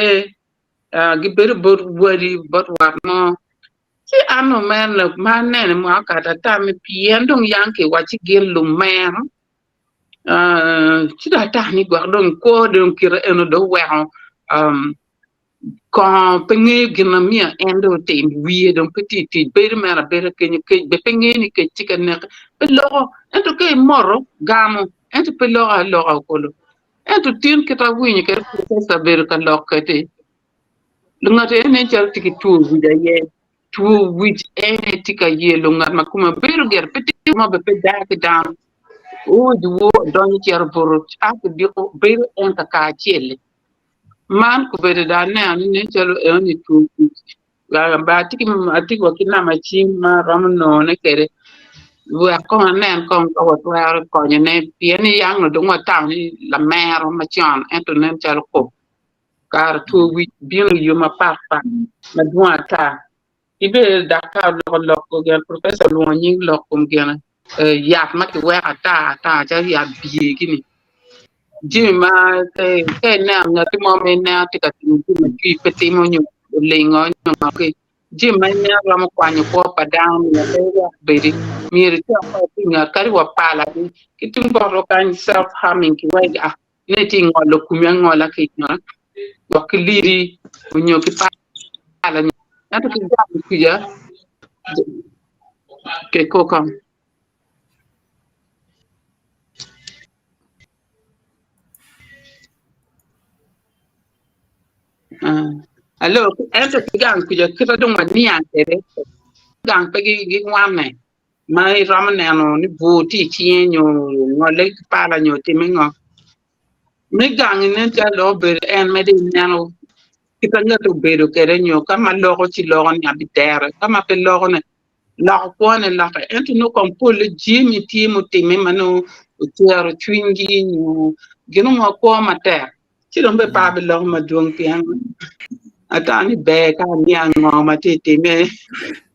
ah, gibedo bot wadi bot wat mo ci an omera ma anene mwaka okato atami pien dong yang kiwacci gin lumero ci dong atamo ni gwok dong kwo dong kite eno dong oweko kongo pe ngeyo gin ma myero en dong otim wiye dong pe tye i tic bedo mere abeda kenyo kec bene pe ngeyo ni kec tye ka neke pe loko ento ka imoto gamo ento pe loko aloka kulu ento tin kit awinyo kwede professor obedo ka lok kwede ngat eni nen calo tye ki two wic aye. Two wic ene tye ka yelo ngat ma kome bedo gire pe tye mo bene pe daa ki dano. Oo dyewor odonyo cito buto a ki diko bedo en kaka acel-li. Man obedo dong aneno ni nen calo enoni two wic. Atye wa ki namba cim ma aromo nongone kwede wek kong anen kong ka watwero konyone pien ni yang onongo dong watamo ni lamero macon ento nen calo kop Kare two wic bino i yo mapatpat madwong ata. Ki bene daktar oloko lok gin, professor olwongo nying lok kom gine. Yat ma kiweko ata ata calo yat bye gini jami ma ka ineno ngati mo ma ineno tye ka timo jami ma jwi pe timo nyo olingo nyo ngo ki jami ma ineno romo kwanyo kwo pa dano myero pe iwek obedi myero icok ki ngat kadi wa pala gi ki tung botwa kany self harming ki waci ah ni itye ngolo komi angola ki gwok ki lidi onyo ki pala ento ki gang kwica kikoka. Alo ento ki gang kwica kite dong waniang kwede gang pe gingwane ma iromo neno ni bur tye i cinge nyo ongole ki pala nyo otime ngo. Me gangi nen calo dong obedo en mere ineno kit ma ngat obedo kwede nyo ka ma loko ci loko ni abidere ka ma pe loko ni loko kwone lokke ento nongo kong polle jami tye mutimme ma nongo ocwero cwinygi nyo gin mo kwo matek ci dong bene pe abiloko madwong pien ata ni ber ka aniang ngo ma tye ka timme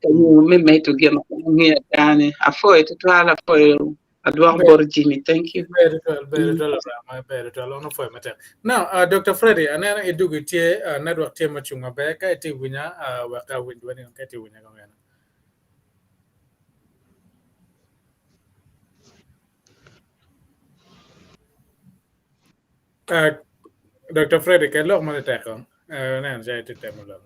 nyo me medo gin ma angeyo ata-ni apwoyo tutwal apwoyo Adwoko bot Jimmy, thank you. Ber tutwal, ber tutwal Abraham, ber tutwal, on opwoyo matek. Now, uh, Dr. Freddy, aneno idugo itye, uh, network tye mucung maber, ka itye winya, uh, wek awinj dwani ka itye winya kongene. Uh, Dr. Freddy, ket lok moni tek kong. Uh, aneno ca itye temo lok.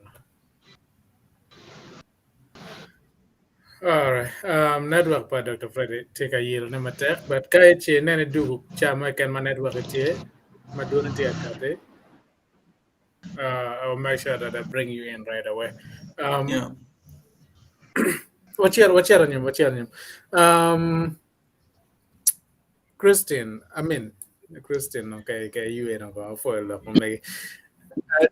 Alright, um, network pa Dr. Freddy tye ka yelo ne matek, but ka ice ineno idugo ca mo keken ma network tye, ma dwone tye akati, uh, I will make sure that I bring you in right away. Um, Yeah. wacito, wacito anyim, wacito anyim. Um, Christine, I mean, Christine, okay, okay, you in about for lok ma megi.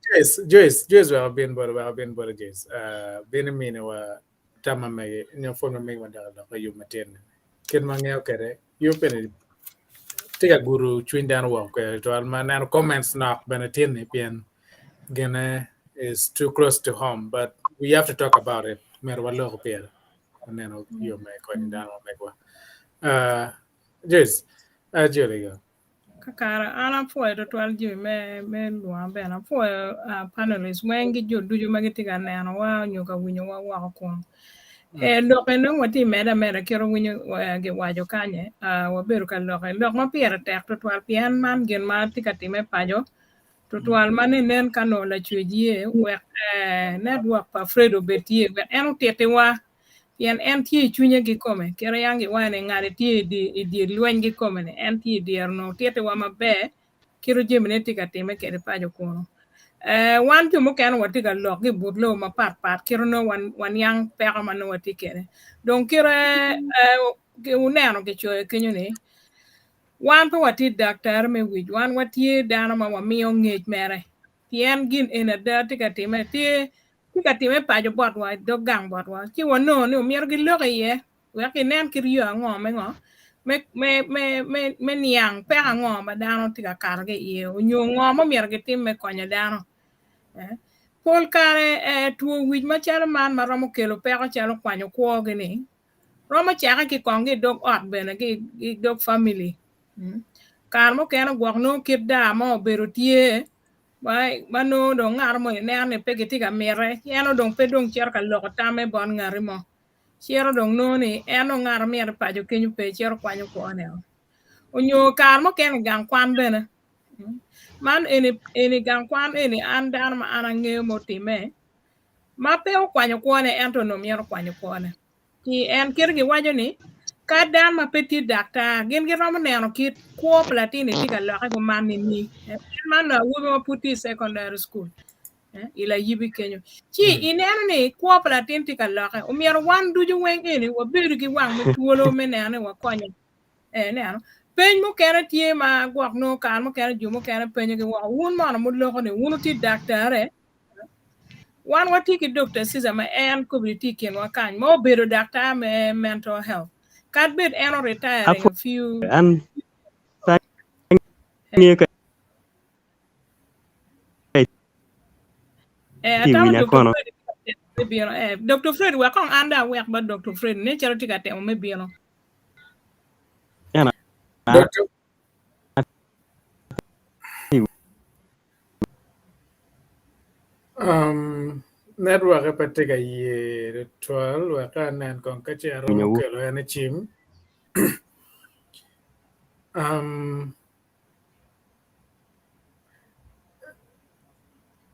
Joyce, Joyce, Joyce wek abin boti, wek abin boti Joyce. Uh, bin imini wa tam ma megi, nyo pwony ma megi madok lok me yub matin. Kit ma angeyo kwede, yub eni tye ka gudo cwiny dano woko kwede twal ma aneno comments nok bene tin ni pien gine is too close to home but we have to talk about it. Myero waloko pire. Waneno yo me konyo dano ma megwa. Uh, Joyce, uh, Julie, go. Kakara, an apwoyo twatwal jami me me lwonga bene apwoyo uh, panelists weng ki jo ducu ma gitye ka nenowa nyo ka winyowa woko kun. E, lok eni dong watye mede ameda kit winyo eh, giwaco kanye uh, wabedo ka lok lok ma pire tek twatwal pien man gin ma tye ka time paco twatwal ma ne nen ka nongo lacwec ye wek eh, network pa Fred obed tye wek en otitiwa pien en tye i cwinye kikome kite yang giwaco ni ngati tye i dye lweny kikome ni en tye i dyere onongo titiwa maber kit jamine tye ka time kwede paco kunu. Eh, wan jo mukene watye ka lok ki i but lobo mapat pat kit onongo waniang peko ma nongo watye kwede. Dong kite eh, wuneno kicoyo kenyo ni wan pe watye daktari me wic, wan watye dano ma wamiyo ngec mere pien gin eni ada tye ka time tye tye ka time paco botwa i dog gang botwa ci wanongo ni omyero gilok iye wek ginen kit yo ango me ngo me me me me me niang peko ango ma dano tye ka kato ki iye onyo ngo ma omyero gitim me konyo dano. Eh, Pol kare eh, two wic macalo man ma romo kelo peko calo kwanyo kwogi ni romo cake ki kong ki i dog ot bene ki i dog family. Mm. Kare mukene gwok nongo kit daa mo obedo tye ma nongo dong ngat moni neno ni pe gitye ka mite en dong pe dong cito ka loko tamme bot ngati mo cito dong nongo ni en dong ngat mito paco kenyo pe cito kwanyo kwone o onyo kare mukene i gang kwan bene man eni eni gang kwan eni an dano ma an angeyo ma otime ma pe okwanyo kwone ento onongo mito kwanyo kwone Ci en kite giwaco ni, Ka dano ma pe tye daktar, gin giromo neno kit kwo pa latin-ni tye ka lokke kuman nining. En man nongo awobi ma pud tye i secondary school i layibi kenyo. Ci ineno ni kwo pa latin tye ka lokke. Omyero wan ducu weng eni wabedo ki wang me twolo me neno ni wakonyo. Ineno? Peny mukene tye ma gwok nongo kare mukene jo mukene penyogi woko, wun mono muloko ni wun wutye daktare? Wan watye ki Dokta Caesar ma en kobedi tye i kinwa kany ma obedo daktar me mental health. Kad bed en o retiring a few An pe angeyo ka Eh, itye atamo winya Dr. kono. Fred tye ka temo me bino. Eh, Dr. Fred, wek kong an dong awek bot Dr. Fred, nen calo tye ka temo me bino. Dr. Um, network pe tye ka ye tutwal wek anen kong ka ce aromo kelo en i cim. Um,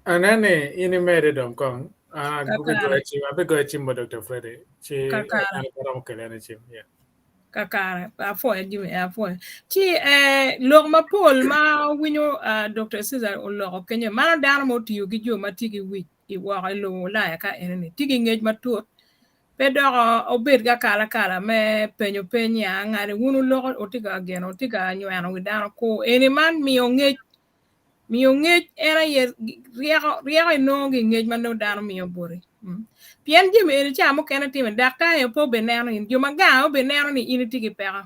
anene in imede dong kong an Kakare. abigoyo cim bot Dr. Freddy ci Kakare. an aromo kelo en i cim. Yeah. Kakare, apwoyo Jimmy, apwoyo. Ci eh, lok mapol ma winyo uh, Dr. Caesar oloko kenyo, mano dano ma otiyo ki jo ma tye ki wic i woko i lobo Ulaya ka enini, tye ki ngec matut, pe dok obed ki akalakala me penyo peny ya ngadi wun wuloko wutye ka geno wutye ka nyweno wi dano ku eni man miyo ngec Miyo ngec en aye ryeko, ryeko inongo ki i ngec ma nongo dano miyo boti. Mm. Pien jami eni ca mukene time, daktar aye pe obineno in, jo ma gang aye obineno ni in itye ki peko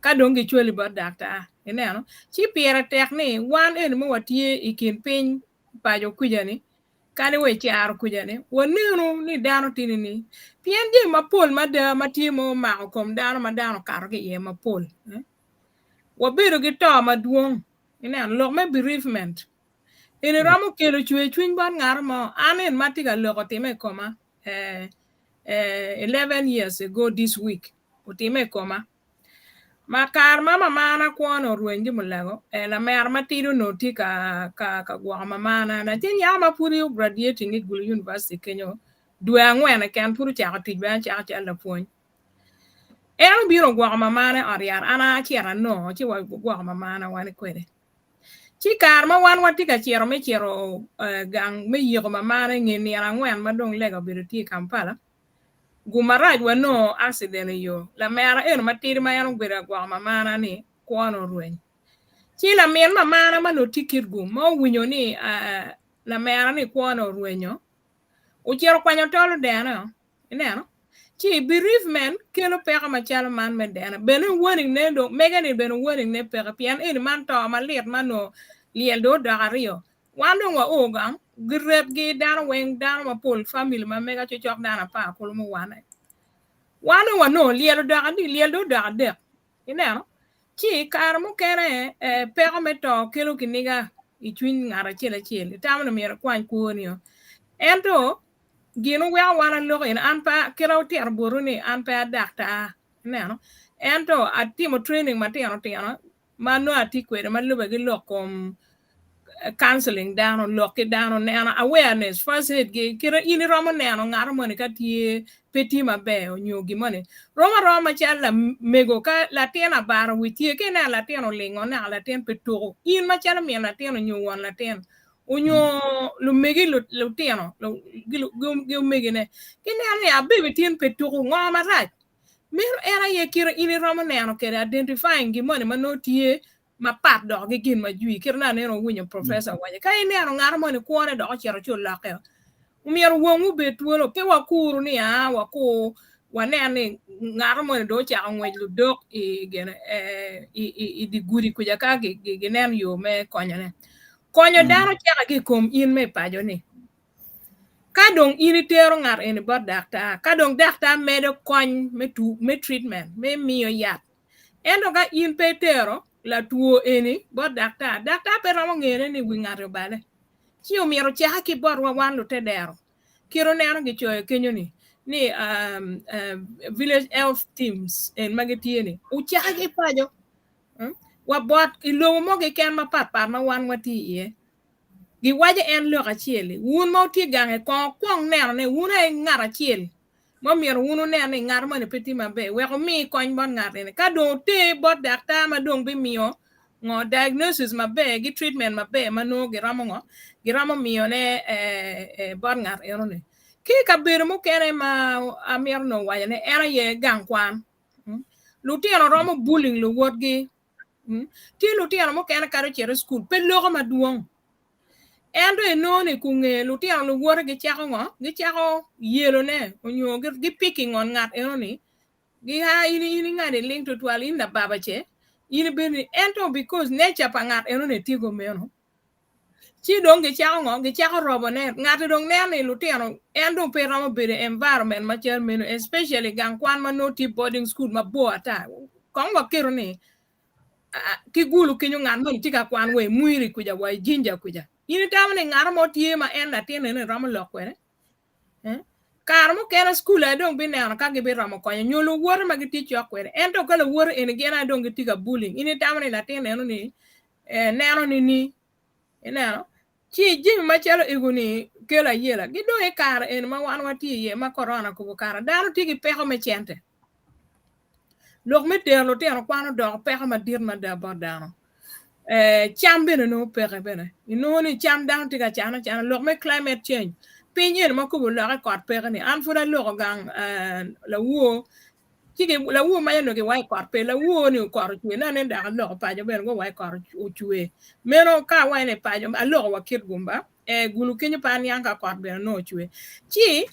ka dong gicwali bot daktar. Ineno? Ci pire tek ni wan eni ma watye i kin piny paco kuca-ni, kadi wa i caro kuca-ni, wanenu ni dano tye nining. Pien jami mapol mada ma tye ma omako kom dano ma dano okato ki iye mapol. Eh? Wabedo ki to madwong. Ineno, lok me bereavement eni romo kelo cwer cwiny bot ngat mo. An en ma tye ka lok otime i koma eh, eh, 11 years ago this week otime i koma. Ma kare ma mamana kwone orweny ki mulago, eh, lamera matidi onongo tye ka, ka, ka gwoko mamana. Latin nyako ma pud graduating i Gulu University kenyo dwe angwen keken pud ocako tic bene acako calo lapwony. En obino ogwoko mamane i ot yat, an acito anongo ci wagwoko mamana wan kwede. Ci kare ma wan watye ka cito me cito gang me yiko mamane i nge nino angwen ma dong lega obedo tye i Kampala, gum marac wanongo accident i yo. Lamera eno matidi ma en obedo ka gwoko mamana-ni kwone orweny. Ci lamin mamana ma nongo tye Kitgum ma owinyo ni lamera-ni kwone orwenyo, ocito okwanyo tol odene. Ineno? Ci bereavement kelo peko macalo man me dene. Bene warning ne dong, mege ni bene warning ne peke pien eni man to malit ma nongo lyel dong odok aryo. Wan dong wa o gang, giret gi dano weng, dano mapol, family ma mega cocok dano apar kulu muwane. Wan dong wanongo lyel odok adi, lyel dong odok adek. Ineno? Ci kare mukene eh, peko me to kelo kiniga i cwiny ngat acel acel. Itamo ni myero ikwany kwoni o. Ento gin oweko wan aloko in an pe kit otito botwu ni an pe adaktar ineno ento atimo training matino tino ma nongo atye kwede ma lube ki lok kom counseling dano lok ki dano neno awareness first aid gi kit in iromo neno ngat moni ka tye pe tye maber onyo gin moni rom aroma macalo lamego ka latin abaro wic tye ka ineno latin olingo naka latin pe tuko in macalo min latin onyo won latin onyo lumegi lutino gi omegine gineno ni abebi tin pe tuku ngo marac meno en aye kite in iromo neno kede identifying gin moni ma nongo tye mapat dok ki gin ma jwi kite na aneno owinyo professor owaco ka ineno ngat moni kwone dok ocito ci olokke omyero wongu obed twolo pe wakuru ni aa wakur wanen ni ngat moni dong ocako ngwec ludok i gine i di gudi kuca ka ginen yo me konyone. Konyo dano ceka ki i kom in me i paco-ni. Ka dong in itero ngat eni bot daktar, ka dong daktar medo kony me, me treatment, me miyo yat. Ento ka in pe itero latwo eni bot daktar, daktar pe romo ngene ni wi ngati obale. Ci omyero ocake ki botwa wan lutedero. Kit oneno gicoyo kenyo ni ni um, uh, village health teams en ma gitye ni ocake ki paco. Hmm? Wa bot i lobo mo keken mapatpat ma wan watye iye. Giwaco en lok acel-li, wun ma wutye gange kong wukwong neno ni wun aye ngat acel ma myero wun wunen ni ngat moni pe tye maber wek wumi kony bot ngat eni. Ka dong wuter bot daktar ma dong bimiyo ngo diagnosis maber ki treatment maber ma nongo giromo ngo giromo miyone eh, eh, bot ngat enoni. Ki i kabedo mukene ma amito nongo waco ni en aye gang kwan. Hmm? Lutino romo bullying luwotgi. Hmm? Tye lutino mukene kadi ocito i cukul pe loko madwong. Ento inongo ni kunge lutino luwote gicako ngo? Gicako yelone onyo gipiki ngon ngat enoni. Gia in in ingani ling tutwal in lababa ce in ibedo ni ento because nature pa ngat enoni tye kumeno. Ci dong gicako ngo? Gicako robone. Ngati dong neno ni lutino en dong pe romo bedo i environment macal meno especially gang kwan ma nongo tye boarding school mabor ata. Kong waketo ni. Ki Gulu kenyo ngat moni tye ka kwan wa i Mwiri kuca wa i Jinja kuca. In itamo ni ngat mo tye ma en latin eni romo lok kwede? Kare mukene cukul aye dong bineno ka gibiromo konyo nyo luwote ma gitye cok kwede. Ento ka luwote eni gin aye dong gitye ka bullying, in itamo ni latin eno ni neno nini? Ineno? Ci jami macalo ego-ni kelo ayela. Ki dong i kare eni ma wan watye iye ma korona okobo kare, dano tye ki peko me cente. Lok me tero lutino kwan odoko peko madit mada bot dano. Eh, cam bene nongo peke bene. Inongo ni cam dano tye ka cano acana. Lok me climate change, piny eni ma kobo oloke kot peke ni. An pud aloko gang eh, lawor ci ki lawor maca onongo giwaco kot pe lawor ni kot ocwe ne anen dok aloko paco bene guwaco kot ocwe meno ka awaco ni paco aloko wa kit gumba eh, gulu kenyo pe aniang ka kot bene nongo ocwe ci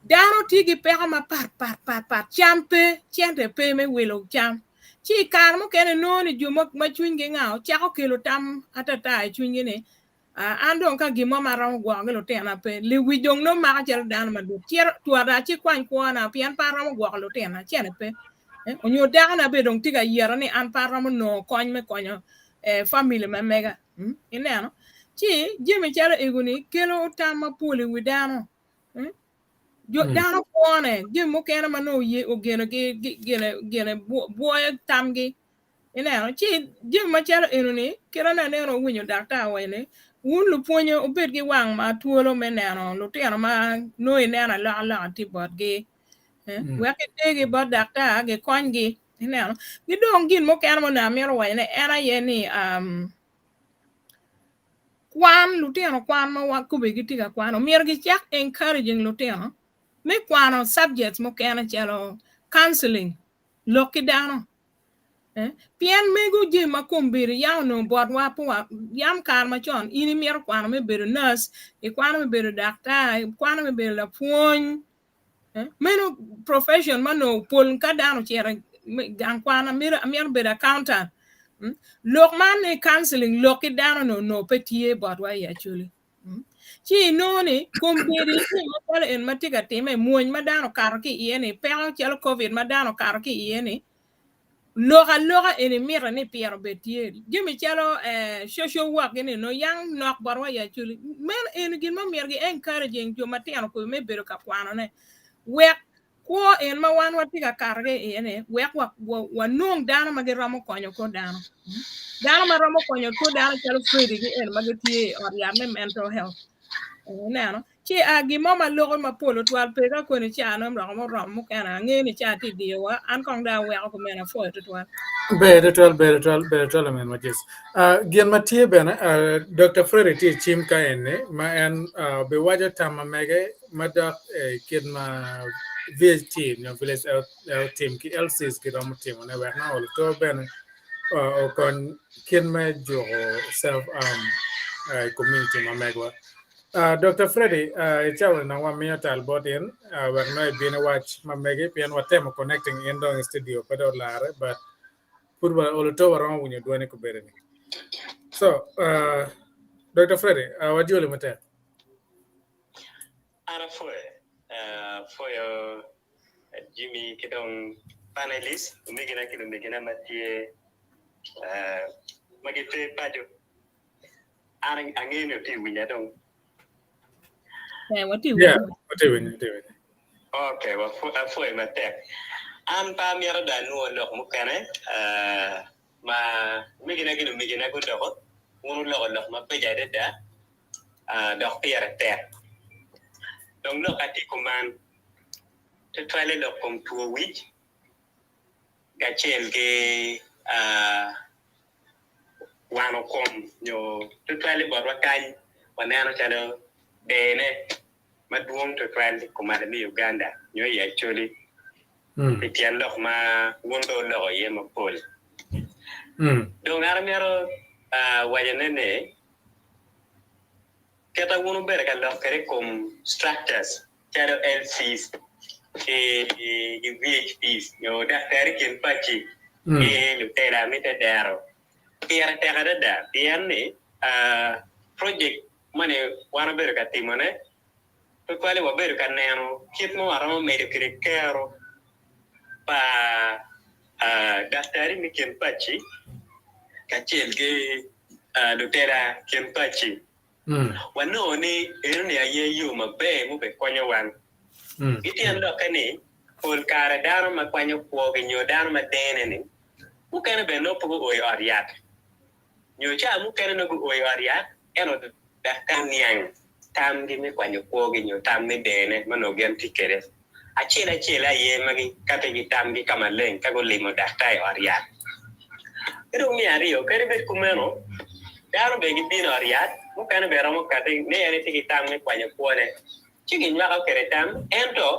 Dano tye ki peko mapat pat pat pat, cam pe, cente pe me wilo cam. Ci i kare mukene inongo ni jo ma cwinygi ngao cako kelo tam atata i cwinygi ni, An dong ka gin mo ma aromo gwoko ki lutinona pe, lewic dong nongo mako calo dano madit. Cito twata ci kwany kwona pien pe aromo gwoko lutinona, cente pe. Onyo dakona bene dong tye ka yeta ni an pe aromo nongo kony me konyo famili ma mega. Ineno? Ci jami calo ego-ni kelo tam mapol i wi dano. Jo dano kwone jami mukene ma nongo oye ogeno gi gine gine bwoyo tamgi ineno ci jami macalo enoni kit ma aneno owinyo daktar owaco ni wun lupwonye wubed ki wang ma twolo me neno lutino ma nongo ineno alokaloka tye botgi wek gitergi bot daktar gikonygi ineno ki dong gin mukene ma onongo amito wacone en aye ni Kwan, lutino kwan ma kobbe gitye ka kwan omyero gicak encouraging lutino me kwano subjects mukene calo counseling, lok ki dano. Eh, pien mego jami ma kombeddi yam onongo botwa pe wa yam kare macon in imito kwano me bedo nurse, ikwano me bedo daktar, ikwano me bedo lapwony, Meno profession ma nongo pol ka dano ocito i gang kwan amito bedo accountant. Lok man ni counseling lok ki dano ni onongo pe tye botwa i Acholi. Ci inongo ni kombeddi jami macalo eni ma tye ka timme mwony ma dano okato ki iye ni peko calo covid ma dano okato ki iye ni Lok aloka eni mitte ni pire obed tye. Jami calo social work gini onongo yang nok botwa i Acholi. Meno eni gin ma myero gi encouraging jo matino kulu me bedo ka kwanone wek kwo en ma wan watye ka kato ki iye ni wek wanong dano ma giromo konyo kor dano. Dano ma romo konyo kor dano calo Freddy ki eni ma gitye i ot yat me mental health. Ineno? Ci a gin mo ma loko mapol tutwal pe ka koni ca nongo romo muromo mukene angeyo ni ca tye i diyowa an kong dong aweko kumeno apwoyo tutwal. Ber tutwal, ber tutwal, ber tutwal lamin wa Jess. Uh, gin ma tye bene, uh, Dr. Freddy tye i cim ka eni ma en uh, biwaco tam ma mege ma dok eh, kit ma VHT nyo Village Health, Health Team ki LCs giromo timone wek ma olo to bene uh, okony kit me juko self harm uh, i community ma megwa. Dokta Freddy, i cawa ni dong wamiyo tal bot in wek nongo ibin iwac ma megi pien watemo connecting in dong i studio pe dong olare but pud wa olo to waromo winyo dwoni kubedi ni. So, uh, Dr. Freddy, uh, wajoli matek. An apwoyo, apwoyo Jimmy ki dong panelist, omegina ki lumegina ma tye ma gipe paco. An angeyo ni wutye winya dong. Eh, watye winyo. Yeah, watye winyo, watye winyo. Okay, apwoyo matek. An pe amito dong anwo lok mukene uh, ma omegina ki lumegina guloko. Wun wuloko lok mabeco adada uh, dok pire tek. Dong lok atye kuman, tutwalle lok kom two wic kacel ki uh, wano kom nyo tutwal i botwa kany waneno calo berne madwong tutwal i kumalo me Uganda nyo i Acholi pi tyen lok ma wun dong wuloko iye mapol. Dong an amito wacone ni kita wun wubedo ka lok kwede i kom structures calo LCs ki VHPs nyo daktari i kin paci ki lutela me te dero. Pire tek adada pien ni project moni wan wabedo ka timone tutwale wabedo ka neno kit ma waromo medo kwede kero pa daktari me kin paci. kacel ki lutela kin paci. Wanongo ni enoni aye yo maber mubikonyo wan. Gityen lokke ni, pol kare dano ma kwanyo kwogi nyo dano ma dene-ni, mukene bene nongo pe guo i ot yat. Nyo ca mukene nongo guo i ot yat, ento daktar niang tamgi me kwanyo kwogi nyo tam me dene ma onongo gin tye kwede. Acel acel aye ma gikati ki tamgi ka maleng ka gulimo daktar i ot yat. Ki dong me aryo, kadi bed kumeno, dano bene gibino i ot yat, mukene bene romo kati ni en etye ki tam me kwanyo kwone, ci ginywako kwede tam, ento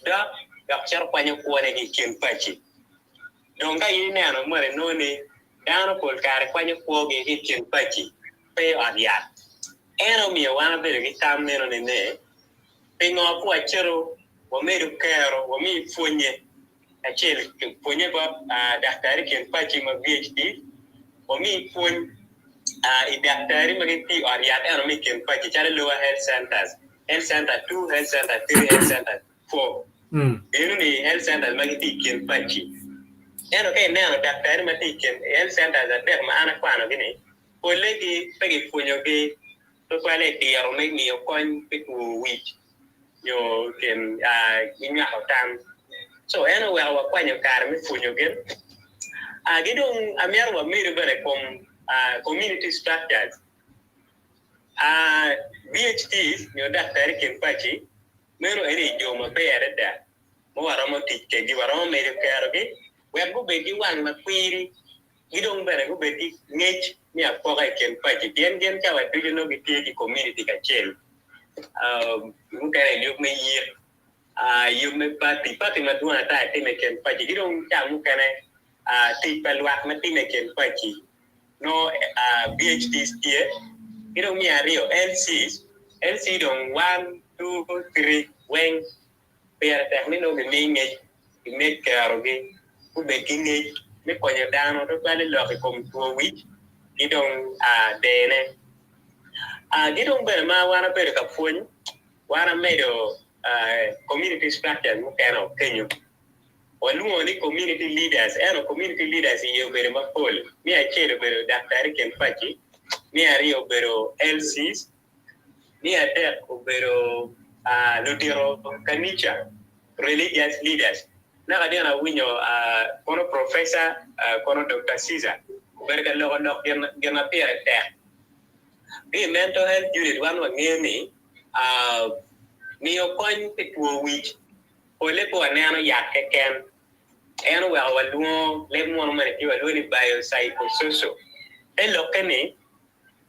dok dok cito kwanyo kwone ki i kin paci. Dong ka in ineno mono inongo ni dano pol kare kwanyo kwogi ki i kin paci, pe i ot yat. En omiyo wan wabedo ki tam meno ni ne, Pingo pe wacito wamedo kero wami pwonye kacel pwonye bot daktari i kin paci ma VHD, wami pwony i daktari ma gitye i ot yat eno me i kin paci calo lower health centers, health center 2, health center 3, health center 4. Enoni health centers ma gitye i kin paci. Ento ka ineno daktari ma tye i kin health centers adek ma an akwanogi-ni, polle gi pe gipwonyogi tutwalle i diro me miyo kony pi two wic nyo kin ginywako tam. Co en oweko wakwanyo kare me pwonyo gin. Ki dong amyero wamedo bene i kom community structures. VHTs nyo daktari i kin paci meno eni jo maber adada ma waromo tic kwedgi, waromo medo kerogi wek gubed ki wang makwiri ki dong bene gubed ki ngec me apoka i kin paci pien gin cawa ducu nongo gitye ki komuniti kacel mukene i yub me yik, yub me pati, pati madwong ata itime i kin paci ki dong cawa mukene tic pa lwak ma time i kin paci nongo VHDs tye ki dong me aryo LCs, LC dong one, two, three weng Pire tek ni nongo gimi ngec gimed kerogi gubed ki ngec me konyo dano tutwal i lok i kom two wic ki dong dene. Ki dong bene ma wan wabedo ka pwony, wan wamedo community structures mukene o kenyo. Walwongo ni community leaders ento community leaders iye obedo mapol. Me acel obedo daktari kin paci, me aryo obedo LCs, Me adek obedo ludito kanica, religious leaders. Naka dyene awinyo kono Professor kono Dokta Caesar obedo ka loko lok gin ma pire tek. Ki i mental health unit wan wangeyo ni miyo kony pi two wic pole pe waneno yat keken. En oweko walwongo leb munu moni tye walwongo ni biopsychosocial. Te lokke ni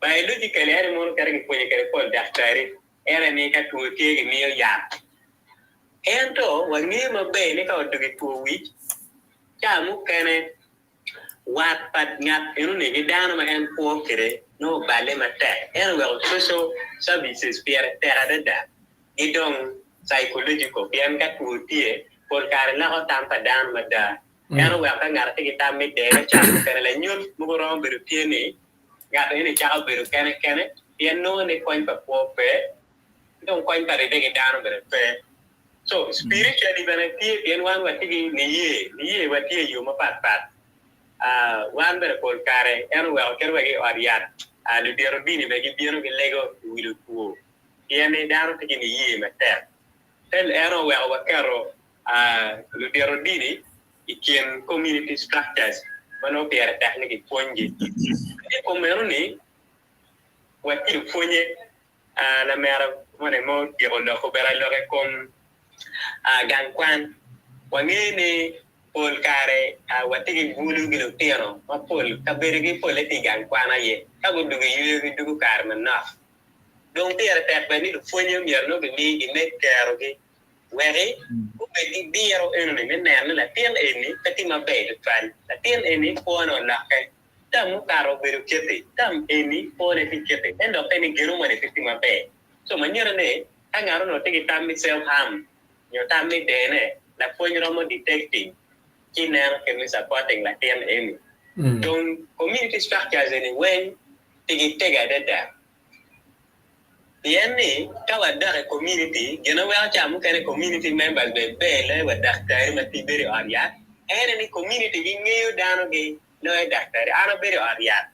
Biologically ene mono kadi kipwonyo kwede pol daktari ene ni ka two tye gimiyo yat. Ento wangeyo maber ni ka odoko i two wic ca mukene wat pa ngat enoni ki dano ma en kwo kwede nongo oballe matek. Ento weko social services pire tek adada ki dong psychological pien ka two tye pol kare loko tam pa dano mada. En oweko ka ngat tye ki tam me dene can mukene, lanyut mogo romo bedo tye ni ngat eni cako bedo kene kene pien nongo ni kony pa kwo pe ki dong kony pa ribbe ki dano bene pe. So spiritually bene tye pien wan watye ki niye, niye wa tye i yo mapat pat. Wan bene pol kare en oweko kit wa ki i ot yat ludito dini bene gibino gilego i wi lutwo pien ni dano tye ki niye matek. En oweko waketo ludito dini i kin community structures ma nongo pire tek ni kipwonygi. I kom meno ni, watye lupwonye, lamera moni ma otyeko lok obedo alok i kom gang kwan. Wangeyo ni pol kare watye ki bulu ki lutino mapol, kabedogi polle tye i gang kwan aye. Ka gudugo i yweyo gidugo kare manok. Dong pire tek bene ni lupwonye myero nongo gimi gimed kerogi weki gubed ki diro enoni me neno ni latin eni pe tye maber tutwal, latin eni kwone olokke, tam mukato obedo kiti, tam eni kwone tye kiti, te lokke ni gino moni pe tye maber. Co ma nyuto ni ka ngat onongo tye ki tam me self harm nyo tam me dene, lapwony romo detecting ci neno kit me supporting latin eni. Dong community structures eni weng pigi tego adada. Pien ni ka wadok i komuniti, gin ma weko ca mukene komuniti members bene ber loyo wa daktari ma tye bedo i ot yat, ene ni komuniti gingeyo danogi. Loyo daktari. An abedo i ot yat.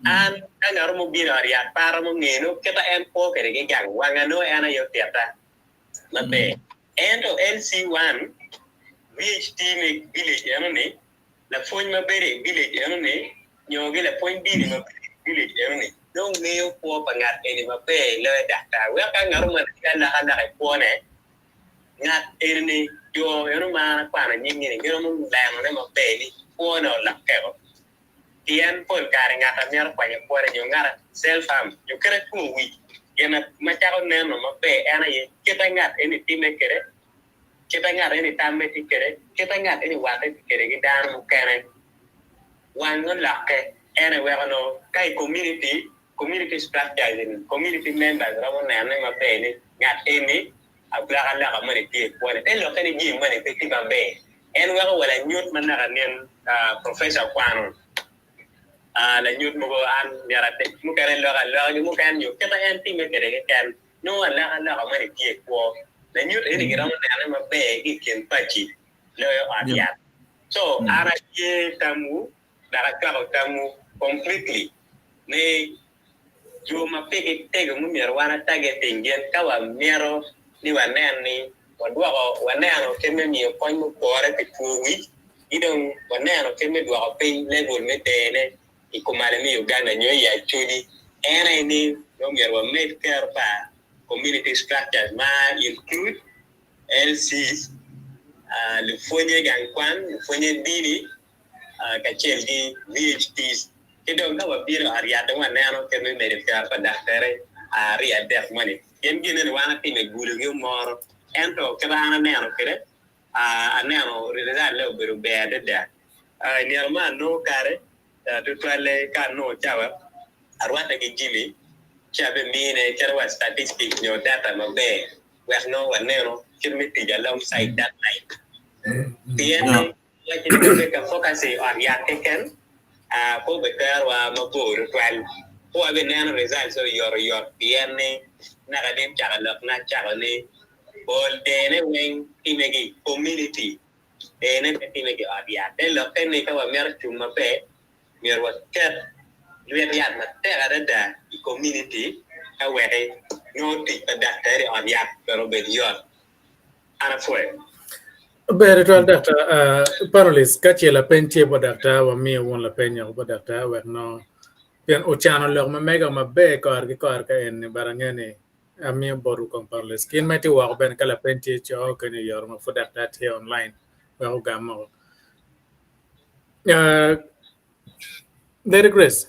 An ka ngat mo obino i ot yat pe aromo ngeyo nongo kita en kwo kwede ki gang wanga nongo en aye otitta maber. Ento LC1 VHT me village eno ni, lapwony ma bedo i village eno ni nyo ki lapwony dini ma bedo i village eno ni nongo ngeyo kwo pa ngat eni maber loyo daktar. Weko ka ngat mo tye ki alokaloka i kwone Ngat eni-ni, jo eno ma an akwano nying-gi-ni giromo nenone maber ni kwone olokkeo. Pien pol kare ngat a mito kwanyo kwone nyo ngat a self harm nyo kite two wic, gin ma cako neno maber en aye kite ngat eni timme kwede, kite ngat eni tamme tye kwede, kite ngat eni watte tye kwede ki dano mukene. Wang olokke en aye weko nongo ka i community, community structures eni, community members romo nenone maber ni ngat eni Alokaloka moni tye i kwone. Te lokke ni jami moni pe tye maber. En weko wa lanyut ma naka nen professor kwano lanyut mogo an myero atic mukene loko aloka ki mukene nyo kite en timme kwede keken nongo alokaloka moni tye i kwo. Lanyut eni kiromo nene maber ki i kin paci loyo ot yat. So an atye tamwu dok acwako tamwu completely ni Jo ma pigi tego mumyero wan atargeting gin ka wamito ni wanen ni wadwoko waneno kit me miyo kony mupore pi two wic ki dong waneno kit me dwoko piny level me dene i kumalo me Uganda nyo i Acholi en aye ni nongo myero wamed kero pa community structures ma include LCs, lupwonye gang kwan, lupwonye dini kacel ki VHPs. Ki dong ka wabino i ot yat dong waneno kit me medo kero pa daktere aryo adek moni. Pien gine ni wan atimo i gudo ki omoro ento kit ma an aneno kwede aneno result-le obedo ber adada. I nino ma anongo kare tutwalle ka anongo cawa arwatte ki Jimmy ci abimine calo wa statistics nyo data maber wek nongo waneno kit me tic alongside that line. Pien ni Wacci ni wabed ka focus i ot yat keken pe obiterowa mabor tutwal. Pe wabineno results oyot oyot pien ni naka ni cako lok na acako ni pol dene weng time ki i community dene pe time ki ot yat. Te lokke ni ka wamito cung maber myero waket lwit yat matek adada i community ka weki nongo tic pa daktari i ot yat bene obed yot. An apwoyo. Ber tutwal daktar. Uh, panelist, ka ce lapeny tye bot daktar, wamiyo wun lapeny woko bot daktar wek nongo pien ocano lok ma mega maber kore ki kore ka en ni but angeyo ni amiyo botwu kong panelist. Gin ma itye woko bene ka lapeny tye co kenyo i yoro ma pud daktar tye online wek ogam woko. Uh, Lady Grace,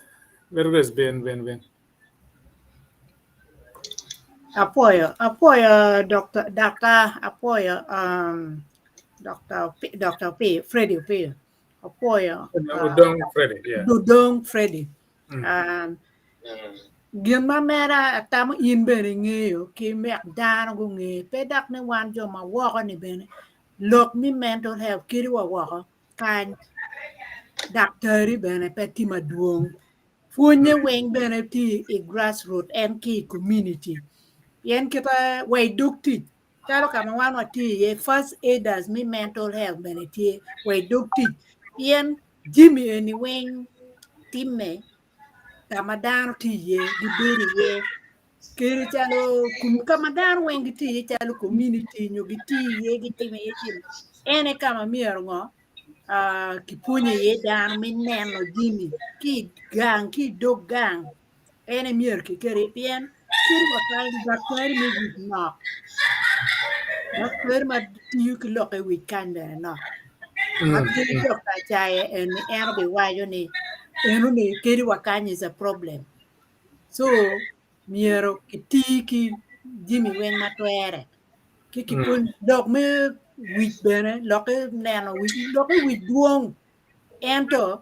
Lady Grace bin bin bin. Apwoyo, apwoyo Dr. Daktar, apwoyo um, Dr. Opi, Dr. Opiyo, Freddie Opiyo. Apwoyo uh, Odong Freddie, yeah. Odong Freddie. Mm. Um, gin ma mera atamo in bene ingeyo ki mek dano gunge pe dok ni wan jo ma woko ni bene lok mi mental health kadi wa woko kany daktari bene pe tye madwong Pwonye weng bene tye i grass root en ki i community pien kite wa i dog tic calo ka ma wan watye iye first aiders me mental health bene tye wa i dog tic pien jami eni weng timme ka ma dano tye iye gibedo iye kadi calo ka ma dano weng gitye iye calo community nyo gitye iye gitimo iye jami en aye ka ma myero ngo kipwonyo iye dano me neno jami ki i gang ki i dog gang en aye myero kiket iye pien kadi wa kany daktari me wic nok daktari ma tiyo ki lok i wic kany bene nok ma kadi Dokta Acaye eni en obiwaco ni enoni kadi wa kany is a problem so myero kiti ki jami weng ma twere ki kipwony lok me wic bene lokke neno wic lokke wic dwong ento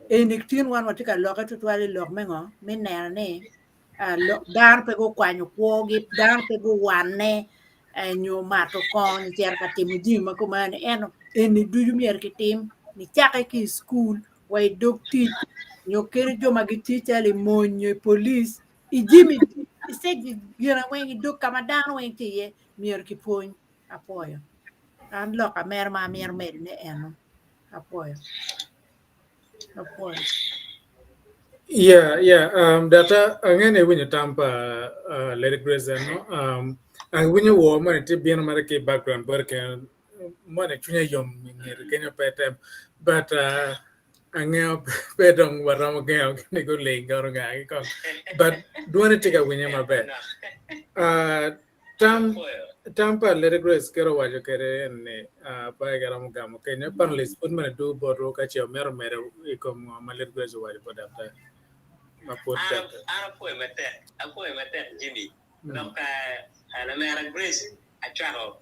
eni tin wan watye ka lokke tutwal i lok me ngo me neno ni dano pe gukwanyo kwogi dano pe guwanne nyo mato kongo nyo cito ka timo jami ma kumeno ento eni ducu myero kitim nicakke ki i cukul wa i dog tic nyo kadi jo ma gitye calo i mony nyo i polic i jami i gin weng i dog ka ma dano weng tye iye myero kipwony apwoyo an lok amera ma amito medone eno apwoyo. Apwoyo. Yeah, yeah. Um, data ange ni winyo tam pa uh, Lady Grace eno. Um, awinyo wo moni tye bino mere ki background bote kene moni cwinya yom ngete kenyo pe tem but uh, angeyo pe dong waromo gengo ni guling kono ngagi kong but dwone tye ka winye maber. Uh, Tam tam pa Lady Grace kit owaco kwede en ni uh, pe giromo gamo kenyo. Panelist pud mene dugo botwu ka ce omito medo i kom ngo ma Lady Grace owaco bot daktar ma pud An daktar. an apwoyo matek, apwoyo matek Jimmy. Dok uh, lamera Grace acwako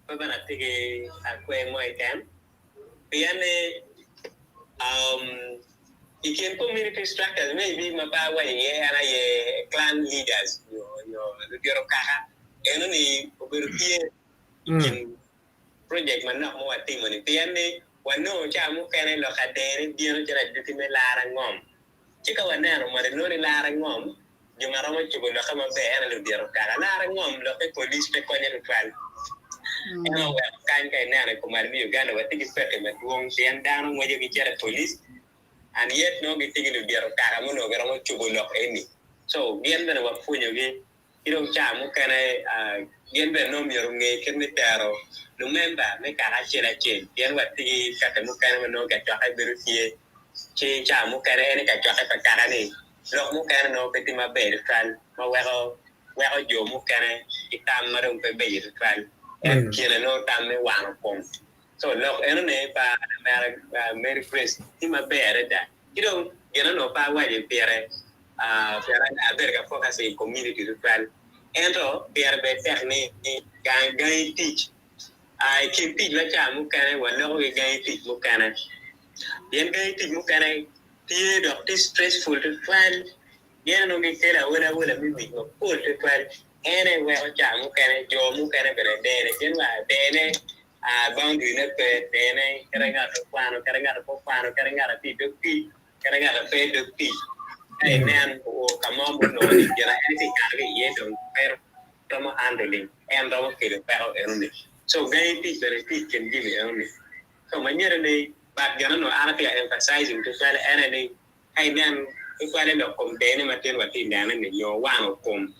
pe bene atye ki akwer mo keken pien ni um, I kin community structures maybe ma pe awaco iye en aye clan leaders nyo nyo ludito kaka eno ni obedo tye i kin project manok ma watimo ni pien ni wanongo ca mukene lok adene bino calo aduki me lara ngom ci ka waneno mot inongo ni lara ngom jo ma romo cobo lokke maber en aye ludito kaka. Lara ngom lokke police pe konye tutwal. En oweko kany ka ineno i kom me Uganda watye ki pekki madwong pien dano ngweco gicito i police and yet nongo gitye ki ludito kaka ma onongo giromo cobo lok eni. So gin bene wapwonyogi ki dong ca mukene gin bene nongo myero onge kit me tero lumemba me kaka acel acel pien watye ki pekki mukene ma nongo kacokke bedo tye ci ca mukene en kacokke pa kaka ni Lok mukene nongo pe tye maber tutwal ma weko weko jo mukene ki tam ma dong pe beco tutwal. En kine nongo tam me wano kom. So lok enoni pa lamera Mary Grace tye maber adada. Ki dong gin onongo pe awaco pire pien abedo ka focusing i community tutwal. Ento pire bene tek ni gang gangi tic. I kin tic ma ca mukene waloko ki gangi tic mukene. Pien gangi tic mukene Tye dok tye stressful tutwal gin onongo gikelo awolawola me wic mapol tutwal en aye weko ca mukene jo mukene bene dene gin wa dene boundary ne pe dene kadi ngat okwano kadi ngat pe okwano kadi ngat tye i dog tic kadi ngat pe i dog tic ka inen oo ka mo ma onongo ni gin en tye ka kato ki iye dong pe romo handling en romo kelo peko enoni so gangi tic bene tye i kin jami enoni so ma nyuto ni But gin onongo an atye ka emphasizing tutwal en aye ni ka inen tutwale lok kom dene ma tin watye nene ni nyo wano kom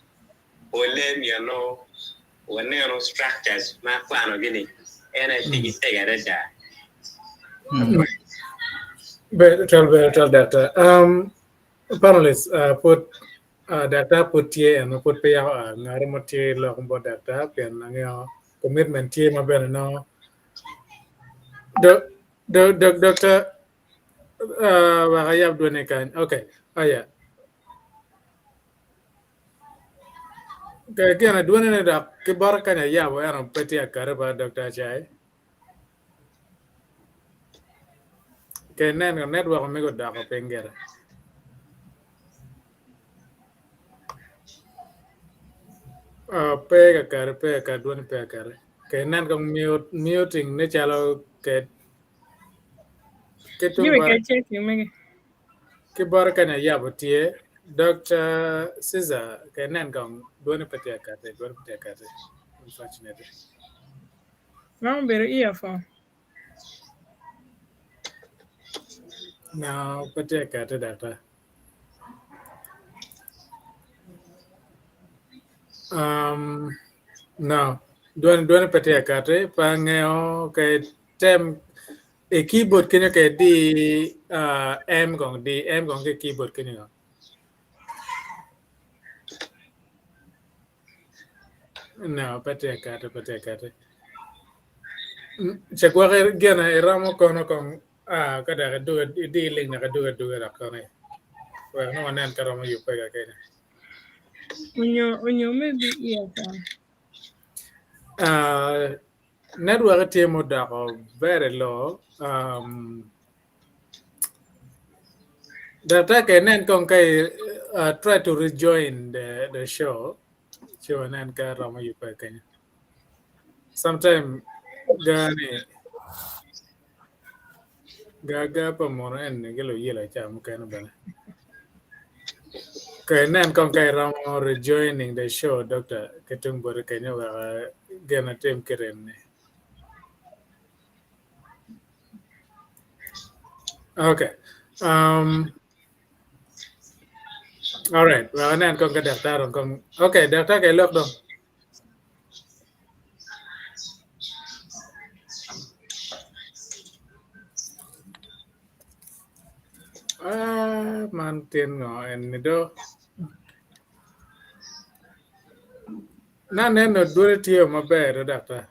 pole myero nongo waneno structures ma akwano gi ni en aye pigi tego adada. Ber tutwal, ber tutwal Daktar. Um, panelists, uh, pud uh, Daktar pud tye en ma pud peya oa ngare mo tye lok bot Daktar pien angeyo commitment tye ma bene nongo Doctor, wek ayab dwoni kany. Okay. Oh yeah. Okay, gin dwoni ni dok ki bota kany ayabo ento pe tye akati ba Dr. Achai. Okay, nen network omego odoko piny gire. Uh, pe kakare, pe kakare, dwoni pe kakare. Ke nen kong mute, muting ne calo ke ke tung Give bota a check you make. ki bota kany ayabo tye Dr. Caesar ke nen kong dwoni pe tye akati, dwoni pe tye akati. Unfortunately. Romo bedo earphone. No, pe tye akati doctor. Um, no, dwoni dwoni pe tye akati, pe angeyo ke tem i keyboard kenyo ke di uh, M kong di M kong ki keyboard kenyo. No, pe tye akati, pe tye akati. Ce gwok gine iromo kono kong Ah, ka dok idwogo idi link dok idwogo adwoga dok koni wek nongo wanen ka romo yubbe ka kene. Onyo onyo maybe earphone. Ah, network tye mudoko very low. Um, Dr. Ke nen kong ka i uh, try to rejoin the, the show. Ci wanen ka romo yubbe kenyo. Sometime gani gaga pa muno eni gi luyila ca mukene bene. Ka inen kong ka iromo rejoining the show doctor ki tung boti kenyo wek gin atim kit eni. Okay. Um, all right, well, anen kong ka daktar dong kong. Okay, daktar kay lok dong. Ah, man tin ngo en ni do. Naneno dwone tye maber do daktar.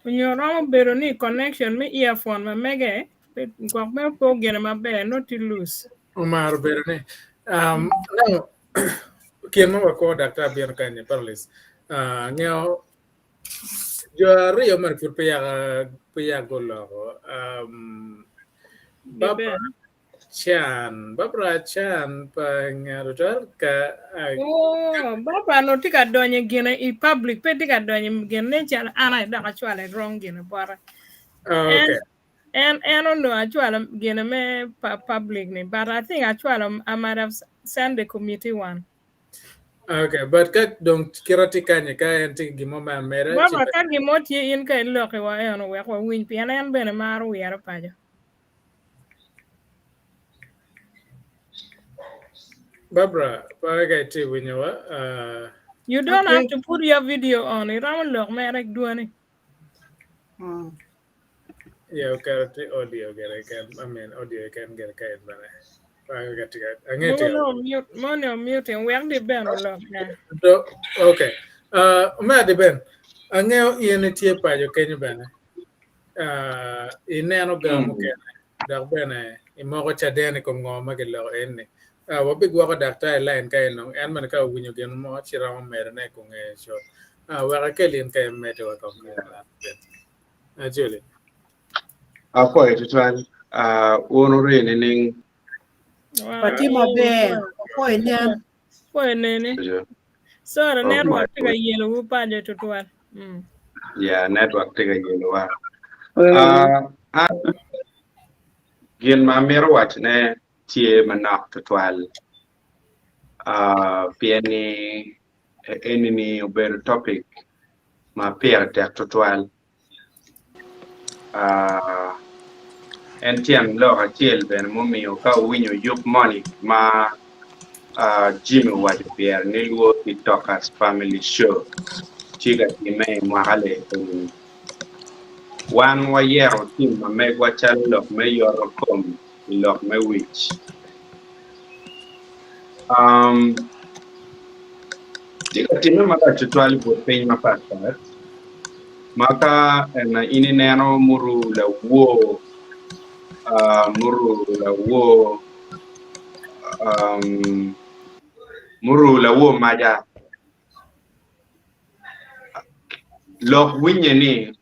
Onyo romo bedo ni connection me earphone ma mege pe gwok me pe ogene maber nongo tye loose. Omaro bedo ni um, now kien ma wakwo daktar bino kany panelist uh, ngeo jo aryo man pud pe yaka pe yaka guloko um, Barbara Chan Barbara Chan pa ngat twal ka Oh, Barbara no tye ka donyo i gine i public pe tye ka donyo i gine nen calo an aye dok acwalo i wrong gine bote. oh, En okay en en onongo acwalo gine me pa public ni but I think acwalo I might have sent the committee one. Okay, but ka dong kite tye kany ka en tye ki gin mo me ameda ci Barbara ka gin mo tye in ka iloki wa eno wek wawiny pien en bene maro wire paco. Barbara, pa ka itye winyowa uh, You don't Okay. have to put your video on. Iromo lok mere dwoni. Yeah, oketo tye audio gire ken, I mean audio ken gire ka en bene. Pa ka tye ka ange tye Mono mute, mono mute wek di ben olok na. Do, okay. Uh, Omera di ben, angeo in itye paco kenyo bene. Uh, ineno ga mukene dok bene imoko caden i kom ngo ma giloko en ni. Uh, wabigwoko daktar i line ka enong en bene ka owinyo gin mo ci romo medone i kom ngeye cut. Uh, wek akel in ka imedde wa kong ben. Uh, Julie. Apwoyo tutwal. Uh, wun wuri nining? Watye maber. Apwoyo nen. Apwoyo nene. Sorry, Oh, network tye ka yelowu paco tutwal. Mm. Yeah, network tye ka yelowa. Uh, an gin ma amito wacone tye manok tutwal. Uh, pien ni eni ni obedo topic ma pire tek tutwal. Uh, en tyen lok acel bene mumiyo ka wuwinyo yub moni ma uh, Jimmy owaco pire ni Luo Tiktokers Family Show tye ka timme i mwaka le eni. Wan wayero tim ma megwa calo lok me yoto kom i lok me wic. Um, tye ka timme marac tutwal i but piny mapatpat ma ka en in ineno muru lawor uh, muru lawor um, muru lawor maca lok winye ni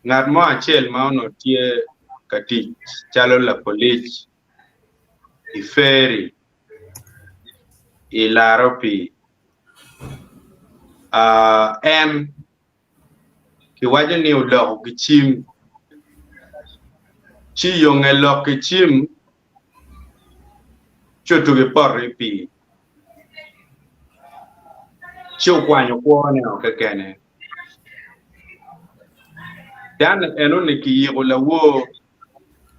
Ngat mo acel ma onongo tye ka tic calo lapolic i feri i laro pii, en kiwaco ni oloko ki cim ci yo nge lok ki cim ci otugo poto i pii ci okwanyo kwone-o kekene. Dano enoni kiyiko lawor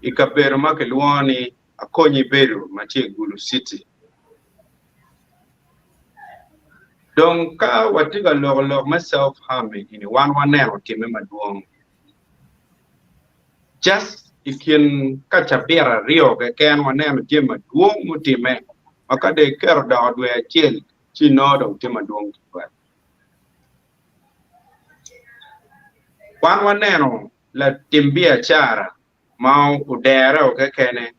i kabedo ma kilwongo ni Akonyi Bedo ma tye i Gulu City. Dong ka watye ka loko lok me self harm eni wan waneno timme madwong. Just i kin ka cabit aryo keken waneno jami madwong mutimme ma ka dong iketo doko dwe acel ci nongo dong tye madwong tutwal. Wan waneno latim biacara ma odere o kekene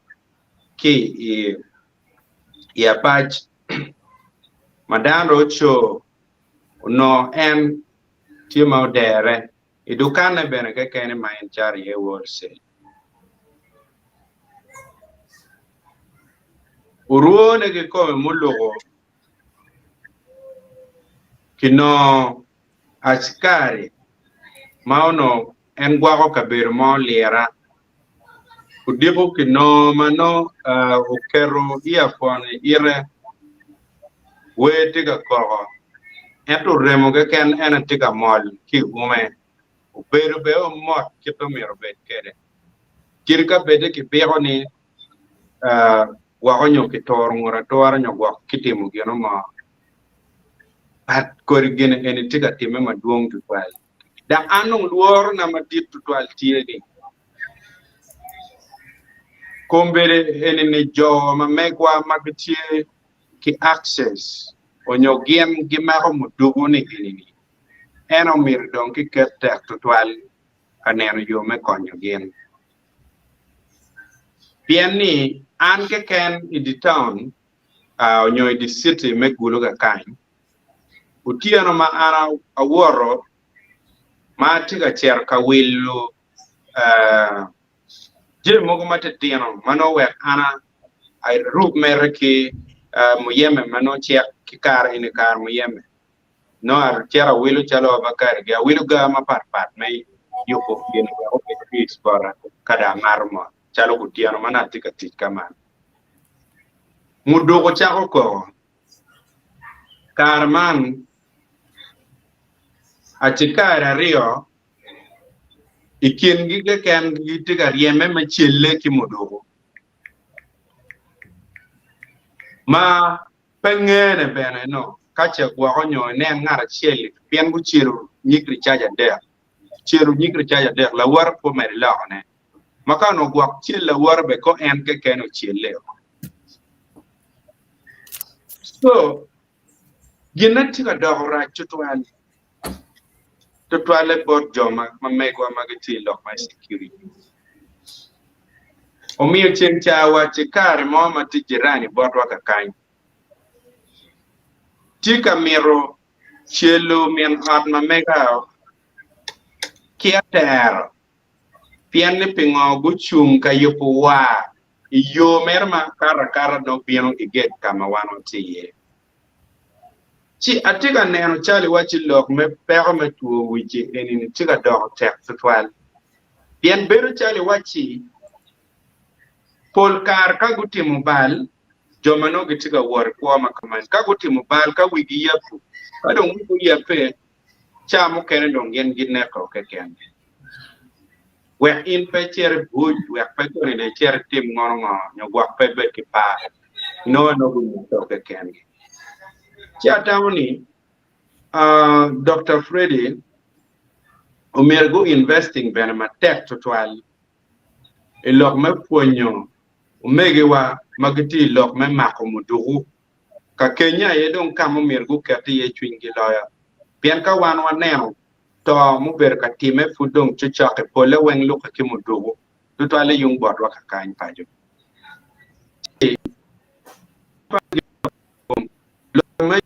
ki i apac ma dano dong oco onongo en tye ma odere i dukanne bene kekene ma en cato iye wholesale. Orwone kikome muluko Kinongo acikari ma onongo en gwoko kabedo mo lira. Odiko kinongo ma nongo oketo earphone i ite, wer tye ka koko ento remo keken en aye tye ka mol ki i ume. Obedo bene mot kit ma myero obed kwede. Kadi ka bed ni kibiko ni gwoko nyo kituro ngut atura nyo gwok kitimo gino mo, but kodi gin eni tye ka timme madwong tutwal. Dok an dong lworona madit tutwal tye ni kombeddi eni ni jo ma megwa ma gitye ki access onyo gin gimako muduku ni eni ni en omito dong kiket tek tutwal ka neno yo me konyo gin. Pien ni an keken i di town onyo i di city me Gulu kakany, otyeno ma an awoto ma atye ka cito ka wilo jami mogo matitino ma nongo wek an arub mere ki muyeme ma nongo cek ki kare eni kare muyeme. Nongo acito awilo calo avocado gi awilo ga mapat pat me yubo gin wek obed juice bota ka dong amato mot calo kutyeno ma nongo atye ka tic ka man. Muduku cako koko. Kare man acikari aryo i kingi keken gitye ka ryeme me celle ki muduku ma pe ngene bene no ka ce gwoko nyo inen ngat acel-li pien gucelo nyig ricac adek, celo nyig ricac adek lawote pe omedo ilokone ma ka onongo gwok cel lawote bene ko en keken ocelle. So ginne tye ka doko rac tutwal tutwalle bot jo ma megwa ma gitye i lok me security. Omiyo ceng ca awacci kare mo ma tye jirani botwa kakany tye ka mito celo min ot ma mega ki atero pien ni pingo gucung ka yubo war i yo mere ma akato akata nongo bino i gate ka ma wan watye iye. Ci atye ka neno calo iwacci lok me peko me two wic-ci eni-ni tye ka doko tek tutwal. Pien bedo calo iwacci pol kare ka gutimo bal, jo ma nongo gitye ka wot i kwo ma kaman, ka gutimo bal, ka wigi yabbu, ka dong wigi oyabbe, ca mukene dong gin gineko keken. Wek in pe icit i buc, wek pe koni dong icit itim ngono ngo, nyo gwok pe ibed ki par, inongo nongo guneko kekengi. Ci atamo ni, Dokta Freddy omyero gu investing bene matek tutwal i lok me pwonyo omegiwa ma gitye i lok me mako muduku. Ka kenyo aye dong ka ma omyero guket iye cwinygi loyo. Pien ka wan waneno to mubedo ka timme pud dong cocok-ki, polle weng lukke ki muduku, tutwalle yung botwa kakany paco. Ci lok me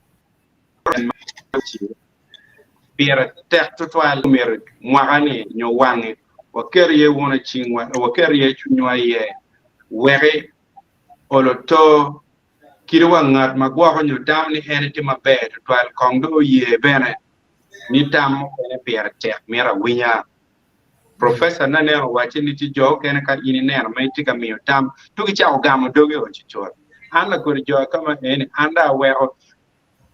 pire tek tutwal myero mwaka-ni nyo wangi waket iye wunu cingwa, waket iye cwinywa iye weki olo to kadi wa ngat ma gwoko nyo tamo ni en etye maber tutwal kong dong oye bene ni tam mukene pire tek mito awinya. Professor na neno owacce ni tye jo okene ka in ineno ma itye ka miyo tam to gicako gamo dogi o cucut. An lakodi jo kama eni an dong aweko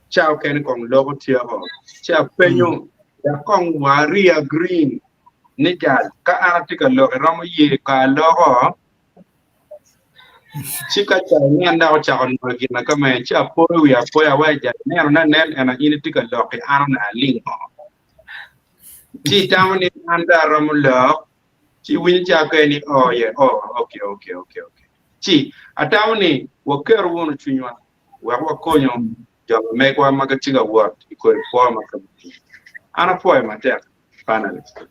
ca okene kong loko tyeko ci apenyo dok kong wa re-agreeing ni jal ka an atye ka lok iromo ye ka aloko Ci ka ca inen dok ocako nwoyo gin na kame, ci apoyo wiya apoya wa i jal ineno ne nen ena in itye ka lok ki an onongo alingo. Ci itamo ni an dong aromo lok, ci iwinyo ca kene ni oh yeah oh okay okay okay okay. Ci atamo ni waketo wunu cwinywa wek wakonyo jo ma megwa ma gitye ka wot i kodi kwo ma kama-ni. An apwoyo matek panelist.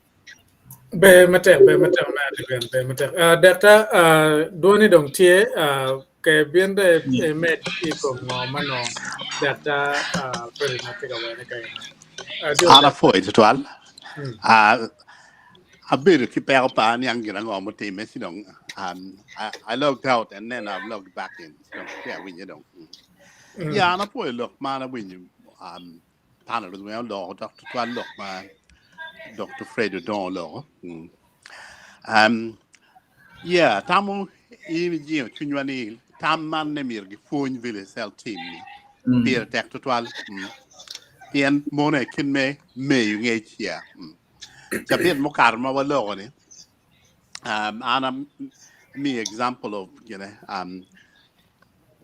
Ber matek, ber matek me adiben, ber matek. Uh, Dakta, uh, dwoni dong tye, uh, ke bin de imed i kom ngo ma nongo Dakta uh, Frederick ma tye ka wene ka eni. Uh, dio An Dakta. apwoyo tutwal. Ah, abedo ki peko pa aniang gin ango mutimme ci dong I, I logged out and then I've logged back in. Ci dong pe awinye dong. Yeah, an apwoyo lok ma an awinyo panel weng oloko dok tutwal lok ma Dr. Fred Odongo oloko. Yeah, tamo in ijingo cwinywa ni tam man ne myero gipwony village health team ni pire tek tutwal. Pien mono e kit me meyo ngec ya. Cabit mukato ma waloko ni um, an ami example of you know, um,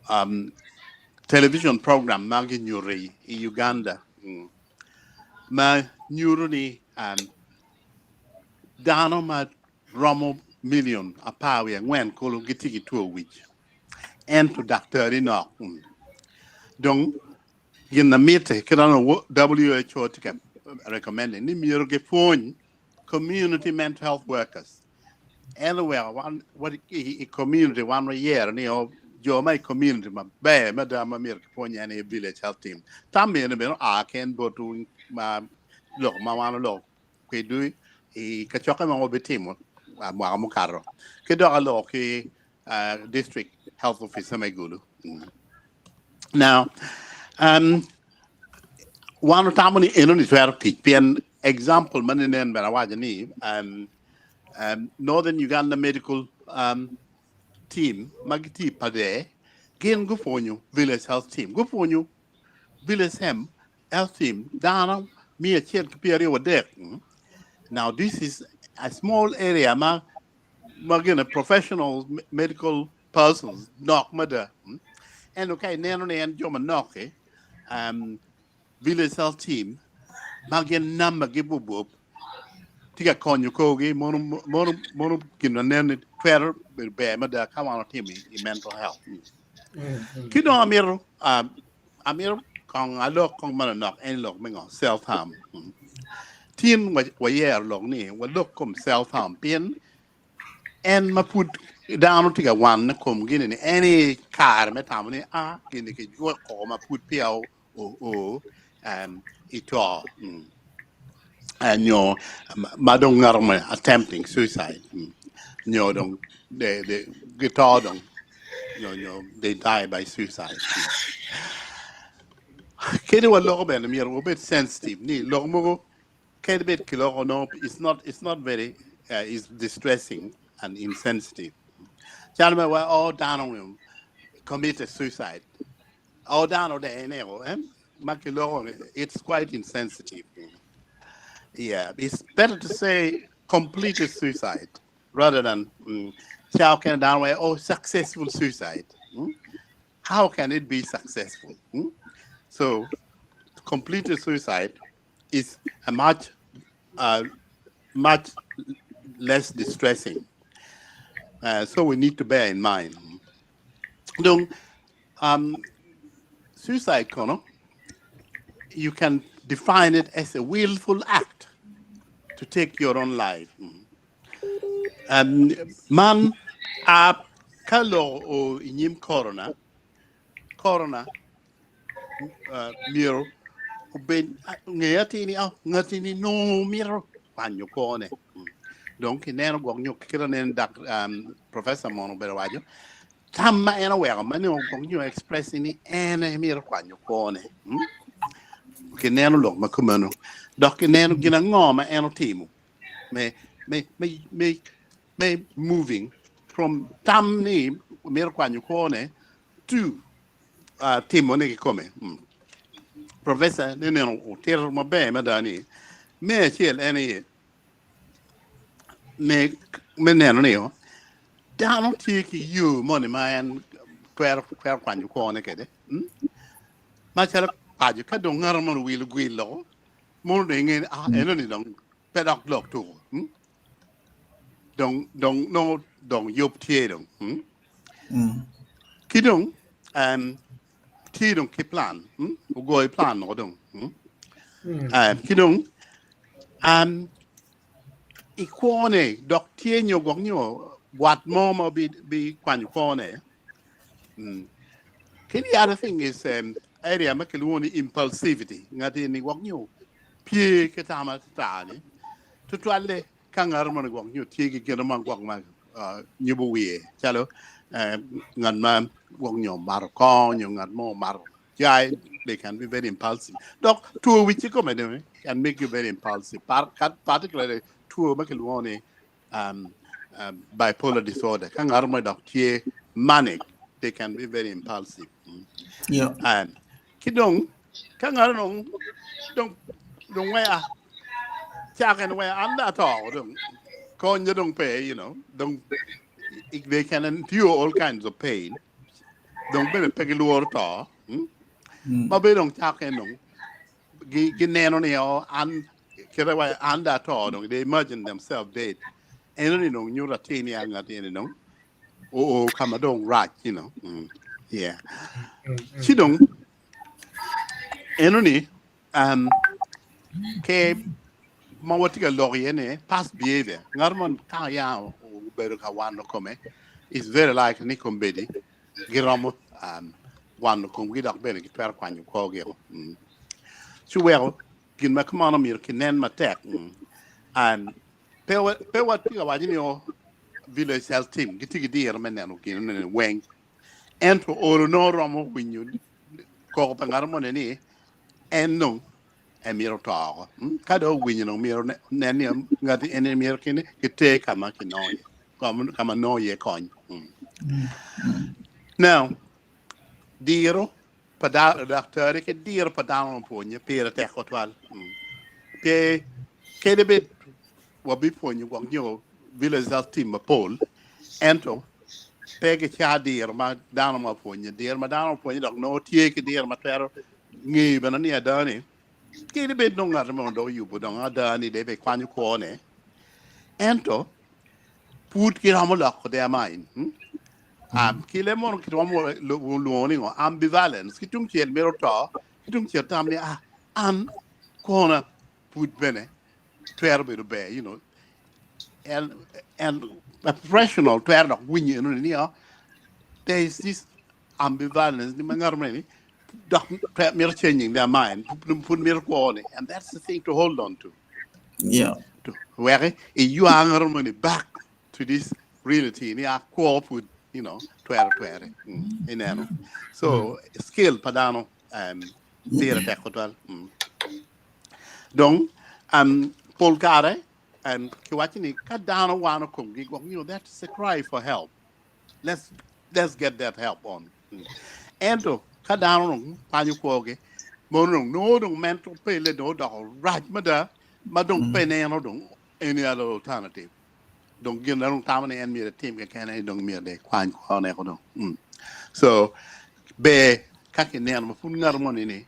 um, television program ma ginyuto i, i Uganda mm, ma nyuto ni um, dano ma romo milion 14 kulu gitye ki two wic ento daktari nok. Mm. Dong gin na mitte kit ma WHO tye ka recommending ni myero gipwony community mental health workers. En oweko wan wa i, i community wan wayero ni o jo ma i community maber mada ma myero kipwony en aye village health team. Tam eni bene oa ki en botwu ma lok ma wan oloko kwedwu i kacokke ma wabitimo uh, mwaka mukato. Ki dok aloko ki uh, district health officer me Gulu. Now, um, wan otamo ni eno ni twero tic pien example ma ninen bene awaco ni um, um, Northern Uganda Medical um, Team ma gitye i Pader gin gupwonyo village health team gupwonyo village hem health team dano 123. Now this is a small area ma ma gin professional medical persons nok mada. Ento ka ineno ni en jo manok-ki um, village health team ma gin namba gi bubub tye ka konyo korgi mono mono mono gin ma nen ni twero bedo ber mada ka wan otimo i, i mental health. Ki dong amito um, amito kong alok kong manonok en lok me ngo self harm. Tin wayero lok ni walok kom self harm pien en ma pud dano tye ka wane kom gini ni en i kare me tamo ni a gini ki jweko ma pud peya o o um, i to mm. uh, nyo ma dong ngato mo attempting suicide mm. nyo dong de de gito dong nyo nyo they die by suicide. Kadi waloko bene myero wabed sensitive ni lok mogo kadi bed kiloko no it's not very it's distressing and insensitive. Calo me wa oh dano committed suicide. Oh dano de eneko eh ma kiloko ni it's quite insensitive. Yeah, it's better to say completed suicide rather than chow can down way oh successful suicide. How can it be successful? So completed suicide is a much much less distressing. So we need to bear in mind. Dong suicide kono you can define it as a willful act to take your own life. Um, man a ka lok o i nyim corona, corona uh, myero obed nge atir ni oh, ngati ni nongo mito kwanyo kwone. Dong kineno gwok nyo kit aneno dak um, professor mono obedo waco tam ma en oweko ma nongo gwok nyo express ni en aye mito kwanyo kwone. Kineno lok ma kumeno dok kineno gin ango ma en otimo me me me me me moving from tam ni mito kwanyo kwone to uh, timone kikome. Professor ne neno otito maber mada ni me acel en aye me me neno ni dano tye ki yo moni ma en twero twero kwanyo kwone kwede. Macalo paco ka dong ngato moni owilo gwil loko mono dong inge ni ah eno ni dong pe dok lok tuko. Dong dong nongo dong yub tye dong. Ki dong um, tye dong ki plan. Ogoyo plan loko dong. Ki dong um, i kwone dok tye nyo gwok nyo wat mo ma bi bi kwanyo kwone. Ki the other thing is um, area ma kilwongo ni impulsivity. Ngati ni gwok nyo pye ki tama ata ni tutwalle ka ngato moni gwok nyo tye ki gino ma gwok ma uh, nyubo wiye calo uh, ngat ma gwok nyo omato kongo nyo ngat mo omato cai they can be very impulsive. Dok two wic kikome ni can make you very impulsive. Particularly two ma kilwongo ni um, um, bipolar disorder. Ka ngato mo dok tye manic, they can be very impulsive. Yeah. Um, ki dong ka ngato dong dong dong wea. Cak en we an ato dong konyo dong pe, dong they can endure all kinds of pain. Dong bene pe giluoro to. Ma be dong cak en dong gineno ni oh, an kite wa an da to dong they imagine themselves dead. Eno ni dong nyuto atir ni an ngati eni dong oo kama dong rac. Yeah. Ci dong eno ni ke ma watye ka lok iye ni past behavior ngat mo ka ya obedo ka wano kome is very likely ni kombeddi giromo wano komgi dok bene gitwero kwanyo kwogi. Ci weko gin ma kumano myero kinen matek. And pe watye ka waco ni o village health team gitye ki diro me neno gin ni weng ento olo nongo romo winyo koko pa ngat moni ni en dong emito to oko. Ka dong owinyo dong myero nen ni ngati eni myero kini kiter kama kinongo iye kama nongo iye kony. Now diro pa daktari ki diro pa dano ma pwonye pire tek tutwal. Pe kadi bed wabipwonyo gwok nyo village health team mapol ento pe gica diro ma dano ma opwonye diro ma dano opwonye dok nongo tye ki diro ma twero ngeyo bene ni ada ni kadi bed nongo ngat mo dong oyubo dong ada ni dong ebikwanyo kwone ento pud giromo loko their mind. Kile mono kiromo lwongo ni ngo ambivalence ki tung cel mito to ki tung cel tam ni ah an kwona pud bene twero bedo ber and a professional twero dok winyo eno ni oh, there is this ambivalence ni ma ngat mo ni dok mito changing their mind pud mito kwone and that's the thing to hold on to. Wek iywa ngat mo ni back to this reality ni a kwo pud twero twere ineno. So skill pa dano pire tek tutwal. Dong pol kare kiwaco ni ka dano wano komgi gwok that's a cry for help. Let's get that help on. Ento ka dano dong kwanyo kwogi mono dong nongo dong mental pele dong odoko rac mada ma dong pe neno dong any other alternative. Dong gin dong tamo ni en myero etim kekene dong myero dong ekwany kwone ko dong. So ber ka kineno ma pud ngat moni ni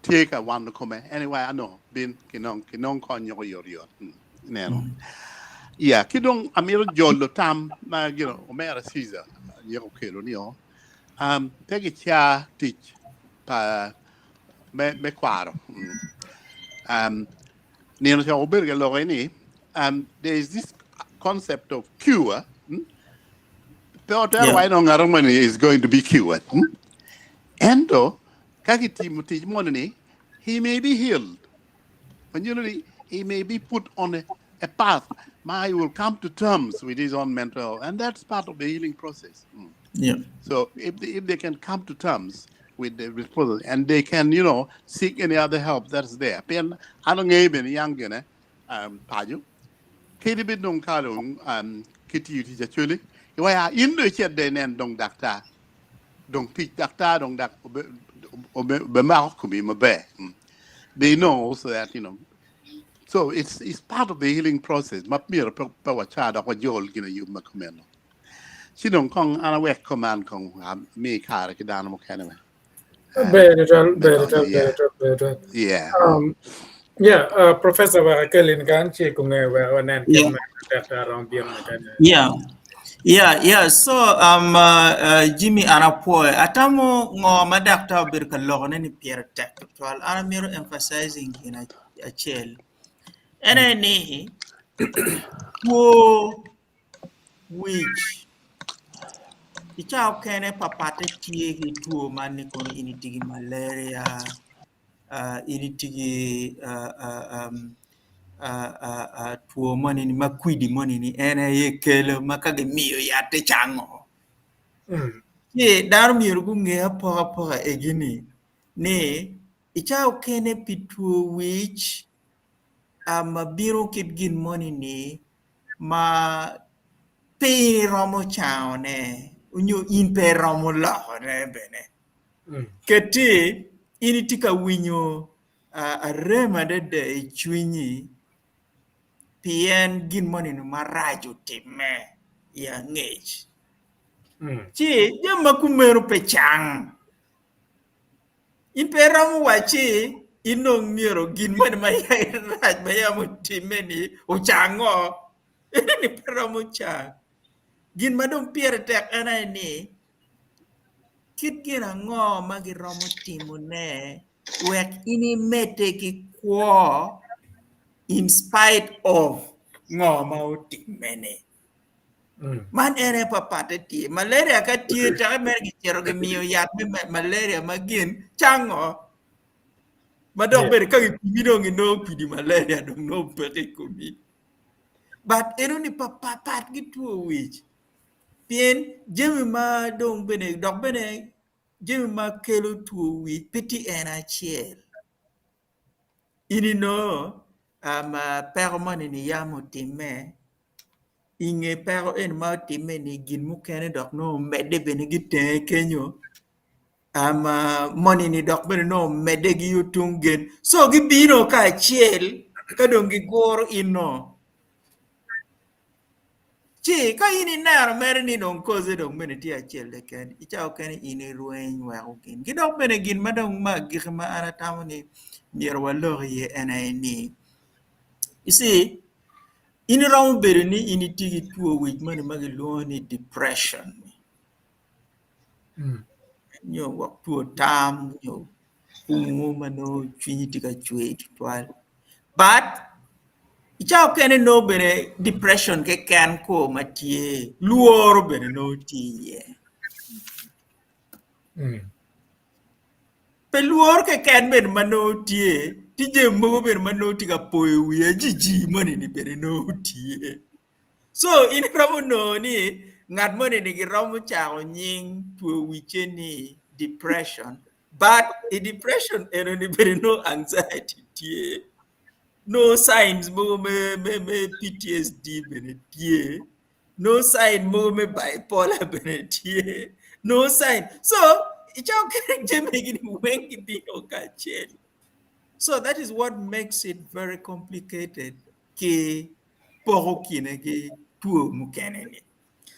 tye ka wano kome anyway ano bin kinong kinong kony nyoko yot yot. Ineno. Yeah, ki dong amito jolo tam ma omera Caesar nyeko okelo ni o pe gica tic pa me kwaro. Nino ca obedo ka loko ni there is this concept of cure. Pe otero wai no ngat moni is going to be cured. Ento ka kitimo tic moni ni he may be healed. Manyuto ni he may be put on a path ma he will come to terms with his own mental health, and that's part of the healing process. So if they can come to terms with the process and they can seek any other help that's there. Pien an angeyo bene yang gine paco kadi bed dong ka dong kitiyo tic actually iwaya in dong icit dong inen dong daktar dong tic daktar dong dak obemako komi maber. They know also that so it's part of the healing process ma myero pe waca dok wajol gin ayub ma kumeno. Ci dong kong an awek koman kong mi kare ki dano mukene me. Ber tutwal, ber tutwal, ber tutwal, ber tutwal. Yeah. Yeah, Professor wek akelin kan ci kunge wek wanen kit ma daktar rom bino mukene. Yeah. Yeah. So Jimmy an apwoyo. Atamo ngo ma daktar obedo ka lokone ni pire tek tutwal. An amito emphasizing gin acel. Ene ni two wic i cawa okene papatte tye ki two man ni kono in itye ki malaria, in itye ki two moni ma kwidi moni ni en aye kelo ma ka gimiyo yat te cango. Ci dano myero gunge apokapoka egi-ni ni i cawa okene pi two wic ma bino kit gin moni ni ma pe iromo cangone nyo in pe iromo lokone bene. Ket-ti in itye ka winyo arem adada i cwinyi. Pien gin moni-ni marac otimme i angec. Ci jami ma kumeno pe cang. In pe iromo wacci in dong myero gin moni ma rac ma yam otimme-ni ocango. Eni pe romo cang. Gin ma dong pire tek en aye ni kit gin ango ma giromo timone wek in imedde ki kwo in spite of ngo ma otimme-ni. Man en aye papatte tye. Malaria ka tye teke mere gicito gimiyo yat me malaria ma gin cango ma dok bene ka gipimi dong ginongo kwidi malaria dong nongo peke i komi. But enoni papat ki two wic pien jami ma dong bene dok bene jami ma kelo two wic pe tye en acel. In inongo peko moni-ni yam otimme, i nge peko eni ma otimme-ni gin mukene dok nongo omedde bene ki itenge kenyo moni-ni dok bene nongo omedde ki yo tung gen co gibino kacel ka dong giguro in-no. Ci ka in ineno mere ni dong koze dong bene tye acel keken, i cawa okene in irweny weko gin. Ki dok bene gin ma dong me agikki ma an atamo ni myero walok iye en aye ni, you see, in iromo bedo ni in itye ki two wic moni ma kilwongo ni depression nyo gwok two tam nyo kumu ma nongo cwinyi tye ka cwer tutwal but i cawa mukene nongo bene depression keken ko ma tye lworo bene nongo tye iye. Pe lworo keken bene ma nongo tye, tye jami mogo bene ma nongo tye ka poyo wiya jiji moni-ni bene nongo tye. So in iromo nongo ni ngat moni ni giromo cako nying two wicce ni depression but i depression eno ni bene nongo anxiety tye nongo signs mogo me, me, me PTSD bene tye nongo sign mogo me bipolar bene tye nongo sign so icako kene jami gini weng gibino kacel so that is what makes it very complicated ki poko kine ki two mukene-ni.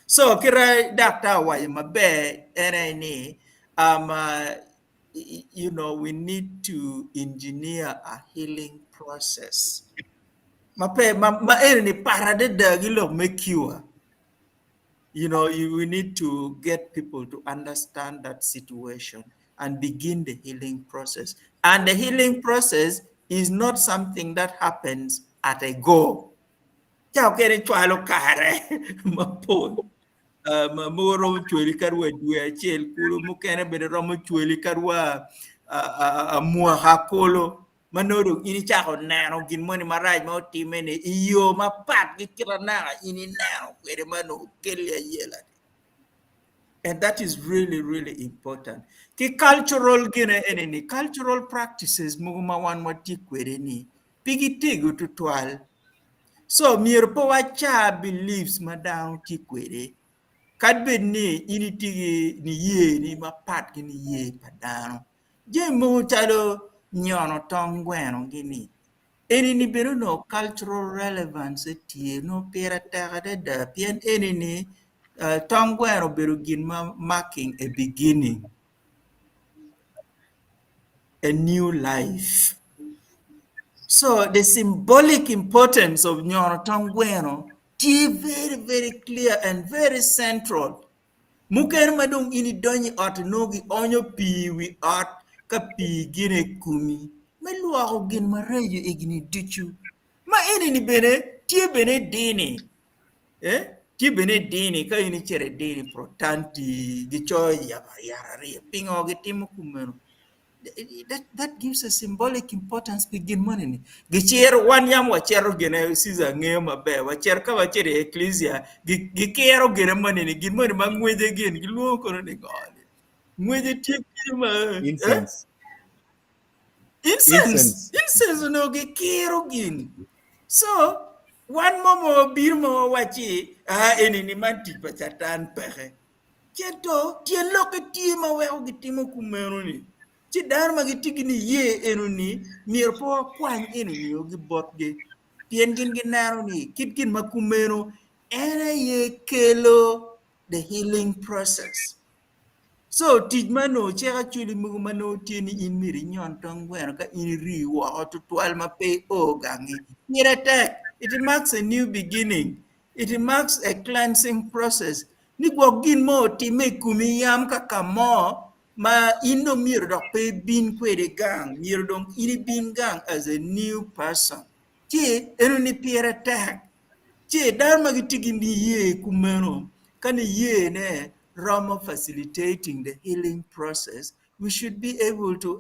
So kite daktar owaco maber en aye ni um, uh, you know, we need to engineer a healing process. Ma pe ma, ma eni ni pat adada ki lok me cure. You know, you, we need to get people to understand that situation and begin the healing process. And the healing process is not something that happens at a go. Ca okene cwalo kare mapol. Uh, ma mogo romo cwali kadi wa dwe acel kulu, mukene bene romo cwali kadi wa uh, uh, mwaka kulu. Ma nongo dong in icako neno gin moni marac ma otimme-ni i yo mapat ki kit anaka in ineno kwede ma nongo kelli ayela-ni. And that is really, really important. Ki cultural gine eni ni, cultural practices mogo ma wan watye kwede ni, pe gitego tutwal. So myero pe waca beliefs ma dano tye kwede. Kadi bed ni in itye ki niye ni mapat ki niye pa dano. Jami mogo calo nyono tong gweno gini, eni ni bene onongo cultural relevance tye, onongo pire tek adada pien eni ni uh, tong gweno obedo gin ma marking a beginning, a new life. So the symbolic importance of nyono tong gweno tye very, very clear and very central. Mukene ma dong in idonyo i ot nongo gionyo pii i wi ot ka pii gine i komi me lwoko gin maraco egini ducu. Ma enini bene tye bene i dini. Eh? Tye bene i dini ka in icito i dini Protanti gicoyo yat ariya. Pingo gitimo kumeno? That, that gives a symbolic importance pi gin moni ni. Giciro, wan yam wacito gine, Caesar ngeyo maber, wacito ka wacito i ecclesia, gikiro gine moni ni, gin moni ma ngwece gin, gilwongo kono ni ngo ni. Ngwece tye kit ma... Eh? Incense. Incense. Incense. Incense onongo gikiro gin. So, wan mo ma wabino ma wawacci, ah, eni ni man tic pa Catan peke. Ento tyen lokke tye ma weko gitimo kumeno-ni, ci dano ma gitye ki niye enoni myero pe wakwany enonio ki botgi. Pien gin gineno ni kit gin ma kumeno en aye kelo the healing process. So tic ma nongo cik acwali mogo ma nongo tye ni in myero inyon tong gweno ka in iri woko tutwal ma pe io gangi. Pire tek. It marks a new beginning. It marks a cleansing process. Ni gwok gin mo otimme i komi yam ka ka mo ma in dong myero dok pe ibin kwede gang. Myero dong in ibin gang as a new person. Ci eno ni pire tek. Ci dano ma gitye ki niye kumeno, ka niye ne romo facilitating the healing process, we should be able to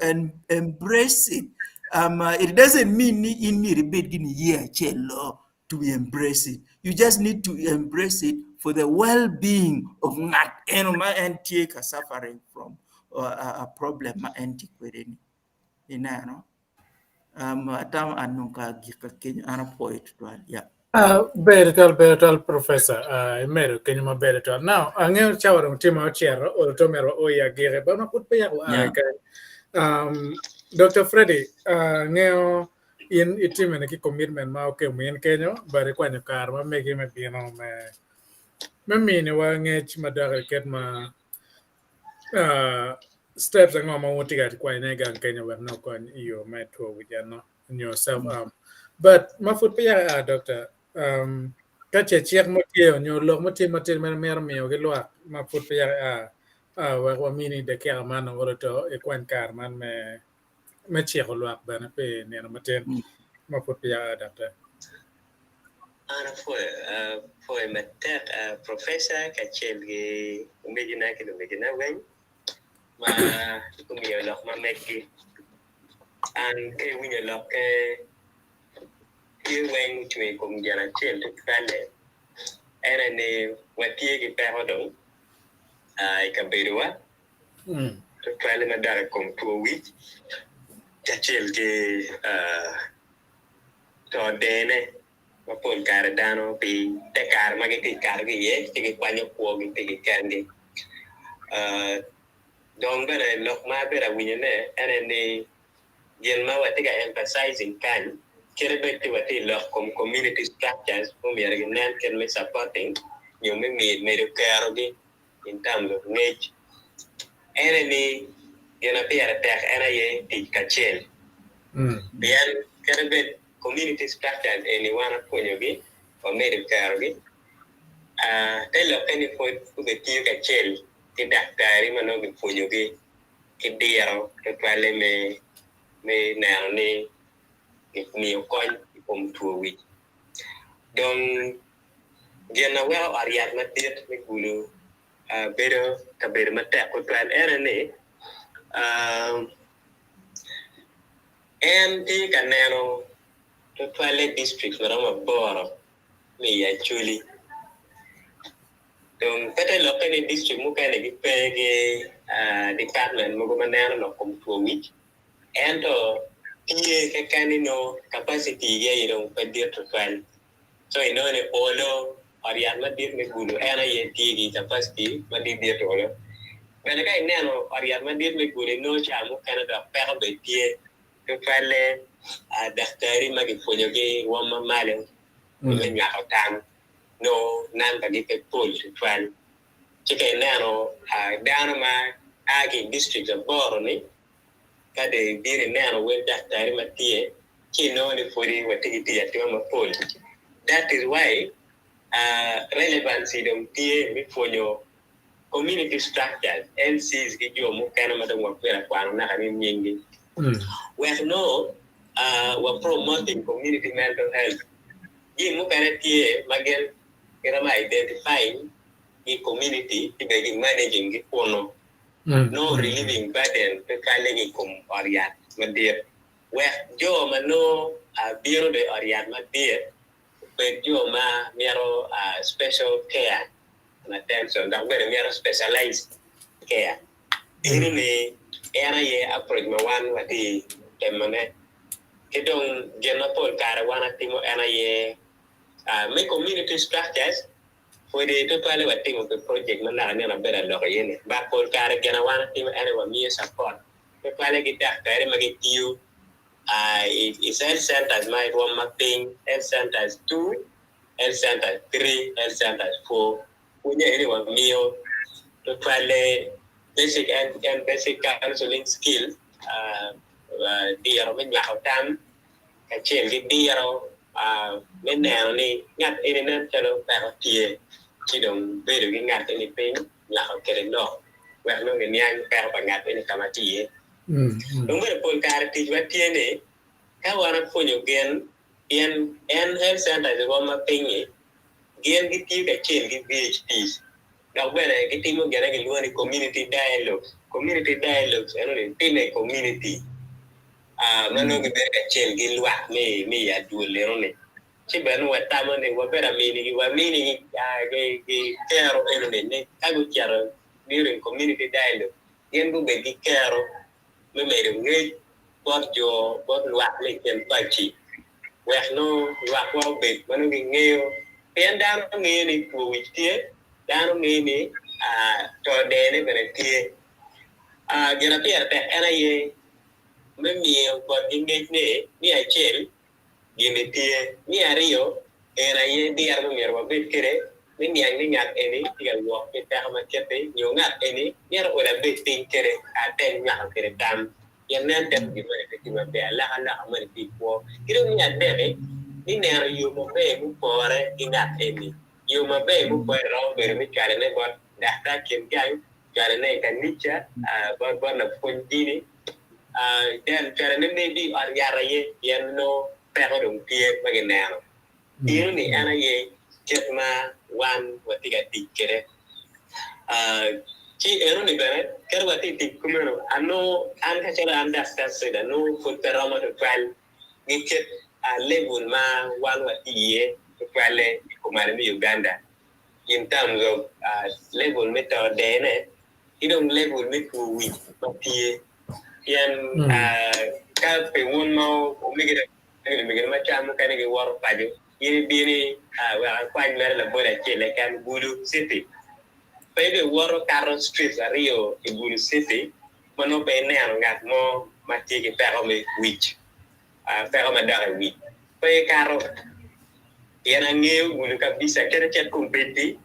embrace it. Um, it doesn't mean ni in myero ibed ki niye acel-lo to embrace it. You just need to embrace it for the well-being of ngat eno ma en tye ka suffering from uh, a problem ma en tye kwede ni. Ineno? Um, atamo an nongo ka agikka kenyo an apwoyo tutwal. Yeah. Uh, ber twal, ber twal, Professor. Uh, imedo kenyo maber twal. Now, angeyo cawa dong tye ma ocito, olo to myero o i agiki, but ma pud peya oa Yeah. kany. Um, Dr. Freddy, uh, angeyo in itimene ki commitment ma okemo in kenyo, but ikwanyo kare ma megi me bino me me miniwa ngec madok i kit ma uh, steps ango ma wun tye ka kwanyone gang kenyo wek nongo okony i yo me two wic eno nyo self harm. But ma pud peya aa doctor, um, ka ce cik mo tye nyo lok mo tye matin ma mito miyo ki lwak ma pud peya aa uh, wek wamini dakika man olo to ikwany kare man me me ciko lwak bene pi nino matin ma pud peya aa doctor. An apwoyo, apwoyo matek Professor kacel ki omegina ki lumegina weng ma gumiyo lok ma meggi. An ka iwinyo lokke tye weng ocung i kom gin acel tutwalle, en aye ni watye ki peko dong i kabedowa tutwalle madok i kom two wic kacel ki to dene ma pol kare dano pi te kare ma gitye ka kato ki iye ci gikwanyo kwogi pigi kengi. Dong bene lok ma abedo awinyone en aye ni gin ma watye ka emphasizing kany kadi bed ti watye ka lok kom community structures ma myero ginen kit me supporting nyo me medo kerogi in terms of ngec en aye ni gin ma pire tek en aye tic kacel pien kadi bed community structures eni wan wapwonyogi wamedo kerogi te lokke ni pwod gubitiyo kacel ki daktari ma nongo gipwonyogi ki diro tutwalle me me neno ni gimiyo kony i kom two wic. Dong gin ma weko ot yat madit me Gulu bedo kabedo matek tutwal en aye ni, en tye ka neno tutwalle district ma romo aboro me i Acholi. Dong pe te lokke ni district mukene gipe ki department mogo ma neno lok kom two wic ento tye keken ni nongo capacity gi aye dong pe dit tutwal. So inongo ni olo ot yat madit me Gulu en aye tye ki capacity madit dit olo. Bene ka ineno ot yat madit me Gulu inongo ca mukene dok peko bene tye tutwalle daktari ma kipwonyogi rwom ma malo me nywako tam nongo nambagi pe pol tutwal. Ci ka ineno dano ma a ki i district aboro-ni, ka dong ibino ineno wel daktari ma tye, ci inongo ni pwodi watye ki tic atima mapol. That is why relevancy dong tye me pwonyo community structures, LCs ki jo mukene ma dong wakwero akwano naka ni nyinggi, wek nongo wa promoting community mental health. Gin mukene tye ma gin giromo identifying ki community ci bene gi managing gi kunu nongo relieving burden pe kale ki i kom ot yat madit wek jo ma nongo bino dong i ot yat madit obed jo ma mito special care and attention dok bene mito specialized care. Eno ni en aye approach ma wan watye temone ki dong gin ma pol kare wan atimo en aye me community structures pwodi tutwalle watimo pi project ma naka nino abedo aloko iye ni but pol kare gin ma wan atimo en aye wamiyo support tutwalle ki daktari ma gitiyo. I health centers ma i rwom ma piny, health centers 2, health centers 3, health centers 4, pwonye eni wamiyo tutwalle basic and basic counseling skill, diro me nywako tam kacel ki diro me neno ni ngat eni nen calo peko tye ci dong bedo ki ngat eni piny nywako kwede lok wek nongo giniang peko pa ngat eni ka ma tye iye. Dong bene pol kare ticwa tye ni ka wan wapwonyo gin pien en health centers i rwom ma piny-nyi gin gitiyo kacel ki VHPs dok bene gitimo gin ma gilwongo ni community dialogues. Community dialogues enoni timme i community ma nongo gibedo kacel ki lwak me i adwol enoni. Ci bene watamo ni wabedo aminigi, waminigi kero enoni ni ka gucito during community dialogue gin gubed ki kero me medo ngec bot jo bot lwak me i kin paci wek nongo lwakwa obed ma nongo gingeyo pien dano ngeyo ni two wic tye, dano ngeyo ni to dene bene tye. Gin ma pire tek en aye me miyo botgi ngec ni me acel gin-ni tye. Me aryo, en aye diro ma myero wabed kwede me niang ni ngat eni tye ka wok ki peko ma kit-ti nyo ngat eni myero olo abed piny kwede atem nywako kwede tam pien nen calo gin moni pe tye maber, alokaloka moni tye i kwo. Ki dong me adek-ki, me neno yo maber mupore ki ngat eni. Yo maber mupore romo bedo me cwalone bot daktar kin gang, cwalone i kanica, bot bot lapwony dini, then cwalone maybe i ot yat aye pien nongo peko dong tye ma gineno. Eno-ni en aye kit ma wan watye ka tic kwede. Ci eno-ni bene kadi watye ka tic kumeno, anongo an kacalo an daktar Said anongo pud pe romo tutwal gi kit level ma wan watye iye tutwalle i kumalo me Uganda in terms of level me to dene ki dong level me two wic ma tye pien ka pi wun ma omegine omegine ma ca mukene giwoto paco in ibino wek akwany mere labol acel keken Gulu city pe ibiwoto kato streets aryo i Gulu city ma nongo pe ineno ngat mo ma tye ki peko me wic peko madok i wic pe ikato Pien angeyo gudo kabisa kit acit kombeddi,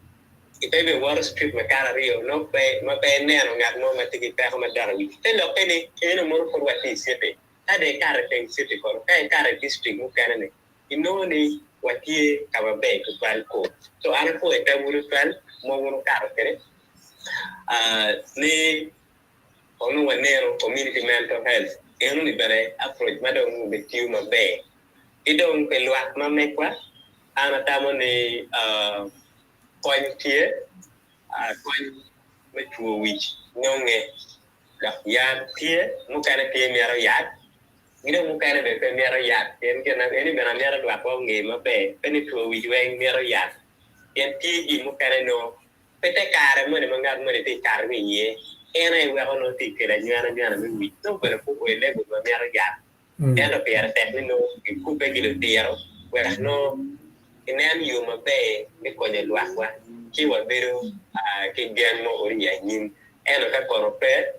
pe ibiwoto street makato aryo nongo pe ma pe ineno ngat mo ma tye ki peko madok i wic. Te lokke ni eno mono pud watye i city. Ka dong ikato i teng city kono, ka ikato i district mukene ni, inongo ni watye ka maber tutwal ko. So an apwoyo tamwu tutwal ma wun wukato kwede ni onongo waneno community mental health eno ni bene approach ma dong obitiyo maber. Ki dong pi lwak ma megwa, an atamo ni kony tye, kony me two wic nonge dok yat tye, mukene tye mito yat ki dong mukene bene pe mito yat pien gin eni bene amito lwakwa onge maber pe ni two wic weng mito yat pien tye jami mukene nongo pe te kare moni ma ngat moni tye ka kato ki iye en aye weko nongo tye ka kelo anywena nywena me wic nongo bene pe oo i level ma mito yat. Ento pire tek ni nongo gikubbe ki ludiro wek nongo ginen yo maber me konyo lwakwa ci wabedo ki gen mo ori i anyim. Ento ka kono pe,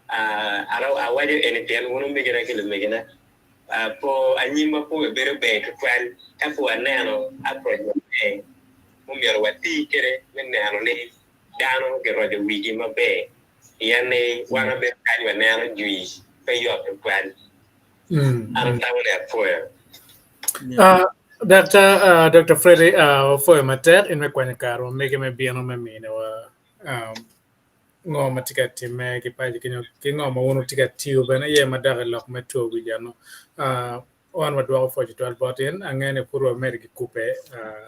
awaco eni pien wun omegina ki lumegina, po anyimwa pe obibedo ber tutwal ka pe waneno approach maber mumyero wati kwede me neno ni dano giroco wigi maber. Pien ni wan wabedo kany waneno jwi pe yot tutwal. An atamo ni apwoyo. Dr. Uh, Dr. Freddy, uh, wapwoyo matek in me kwanyo kare wa mege me bino me miniwa um, ngo ma tye ka timme ki paco kenyo ki ngo ma wun wutye ka tiyo bene iye madok i lok me two wic eno. Uh, wan wadwoko pwoc tutwal bot in, angeyo ni pud wamedo ki kubbe uh,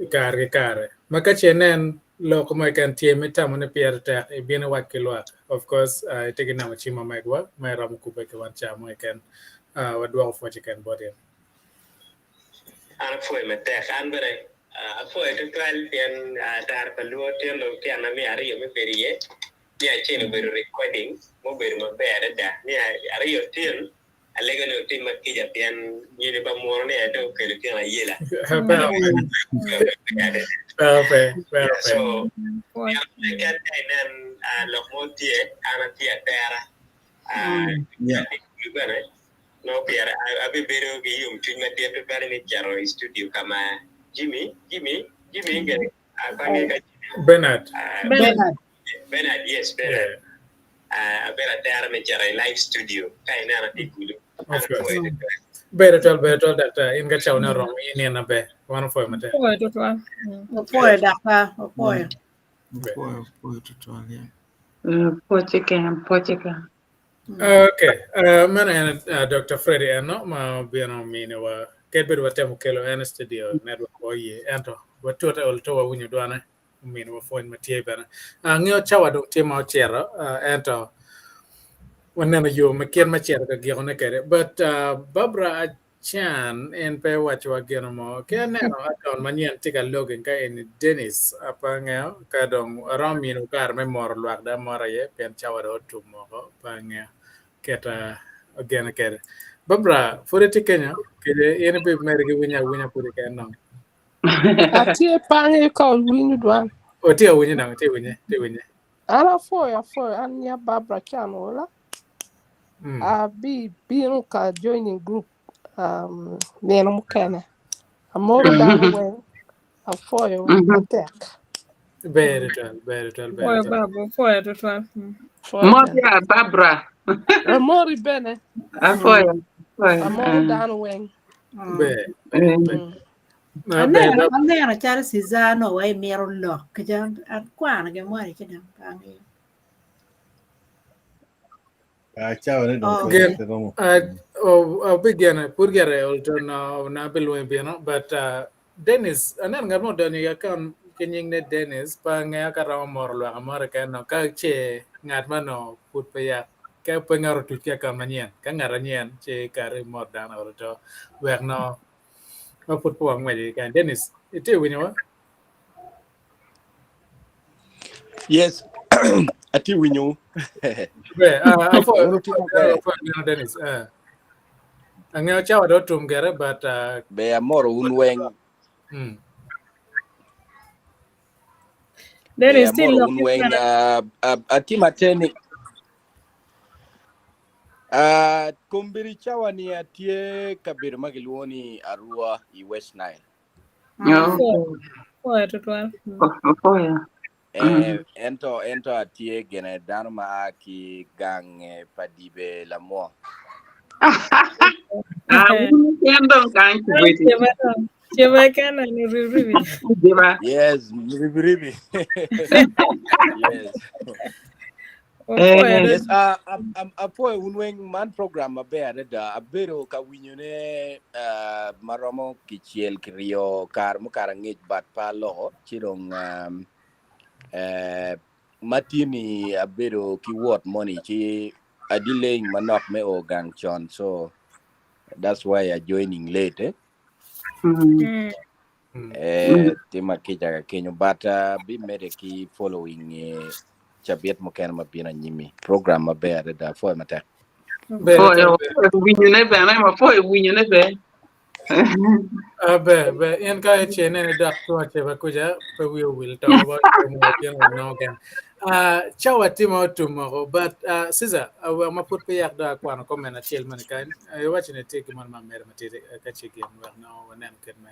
i kare ki kare. Ma ka ce inen lok mo keken tye me tamo ni pire tek ibino iwac ki lwak. Of course, uh, itye ki namba cim ma megwa ma iromo kubbe ki wan ca mo keken. Uh, wadwoko pwoc keken bot in. An apwoyo matek. An bene uh, apwoyo tutwal pien uh, tara pa luo tyen dong tyena me aryo me bedo iye. Me acel obedo recording mubedo maber adada. Me aryo tyen Alego ni wutimma kica pien nyonyo pa muno ni aye dong okelo tyen ayela. So, keken ka inen lok mo tye, an atye atera. Bene. Nongo pire abibedo ki yomcwiny madit tutwal me cito i studio ka ma Jimmy, Jimmy, Jimmy gire, apange ka Jimmy. Bernard. Bernard. Bernard, yes, Bernard. Abedo atera me cito i live studio ka ineno atye i Gulu. Of course. Ber twal, ber twal daktar, in ka cawa ne oromo in nino maber. Wan opwoyo matek. Opwoyo tutwal. Opwoyo daktar, opwoyo. Opwoyo, opwoyo tutwal, yeah. Pwoc keken, pwoc keken. Okay, uh, meno en uh, Dr. Freddy eno ma obino miniwa kadi bed watemo kelo en i studio network oye ento watute ol to wawinyo dwane ominiwa pwony ma tye bene. Angeyo cawa dong tye ma ocito uh, ento waneno yo me kit me cito ka gikone kwede. But uh, Barbara Acan en pe owacowa gino mo. Ki aneno account manyen tye ka login ka eni Dennis pe angeyo ka dong aromo mino kare me moro lwak dong amoro aye pien cawa dong otum woko pe angeyo kit gene kwede. Barbara pud itye kenyo kede in ibimedde ki winyo awinya pud keken dong? Atye pange ka owinyo dwan. O tye awinyo dong tye winye tye winye. An apwoyo apwoyo an nya Barbara Chan Ola. Abi bino ka joining group um, nino mukene. Amoro dano weng apwoyo matek. Ber twal, ber twal, ber Pwoyo twal. babu, pwoyo tutwal. Pwoyo Mot bene. ya Barbara. Amori bene. Apwoyo. Apwoyo. Amoro dano weng. Ber, ber, ber. Aneno aneno calo Cizano wa imito lok kica akwano gin moni ci dong pe angeyo. Ah, cawa ne dong Oh. pe Gen, pe romo. abigene, pud gire olto na na bilweny bino, but Dennis, aneno ngat mo odonyo i account ki nying ne Dennis, pe angeyo ka romo moro lwak amora keken no, ka ce ngat ma no pud pe yak, ka pe ngat otuc ki account manyen, ka ngat anyen ci kare imot dano olto wek no ma pud pe wangweco ki kany. Dennis, itye winyowa? Yes, atye winyowu. Be, Wun wutye maber. apwoyo bino Dennis. Angeyo cawa dong otum gere, but Be amoro wun weng. Be Dennis, tye amoro lok wun ki weng. kwena. Atye mateni. Uh, kombeddi cawa ni atye kabedo ma kilwongo ni Arua i West Nile. No. Pwoyo tutwal. Opwoyo. Eh, ento ento atye gene dano ma a ki gang eh, pa Dibe Lamwo. Ah, wun ken dong kany kubedi. Ceba kena ni ribi. Diba. Yes, ribi ribi. Yes. Opwoyo Yes, apwoyo wun weng man program maber adada. Abedo ka winyone maromo kicel kiryo kare mukato angec but pe aloko ci dong um, ma tye-ni abedo ki wot moni ci a delaying manok me o gang con so that's why I joining late. Eh? Tima kica ka kenyo but bimede ki following cabit mukene ma bino anyimi program maber adada apwoyo matek. Pwoyo winyone bene wapwoyo winyone be. Ber ber in ka ice nene dok tung aceba kuca pe wi owil to ba otumo gin wanongo kene. Cawa tye ma otum woko but Caesar wek ma pud pe yak dong akwano comment acel moni kany iwaco ni tye gin mo ma medo matidi ka ce gin wek nongo wanen kit me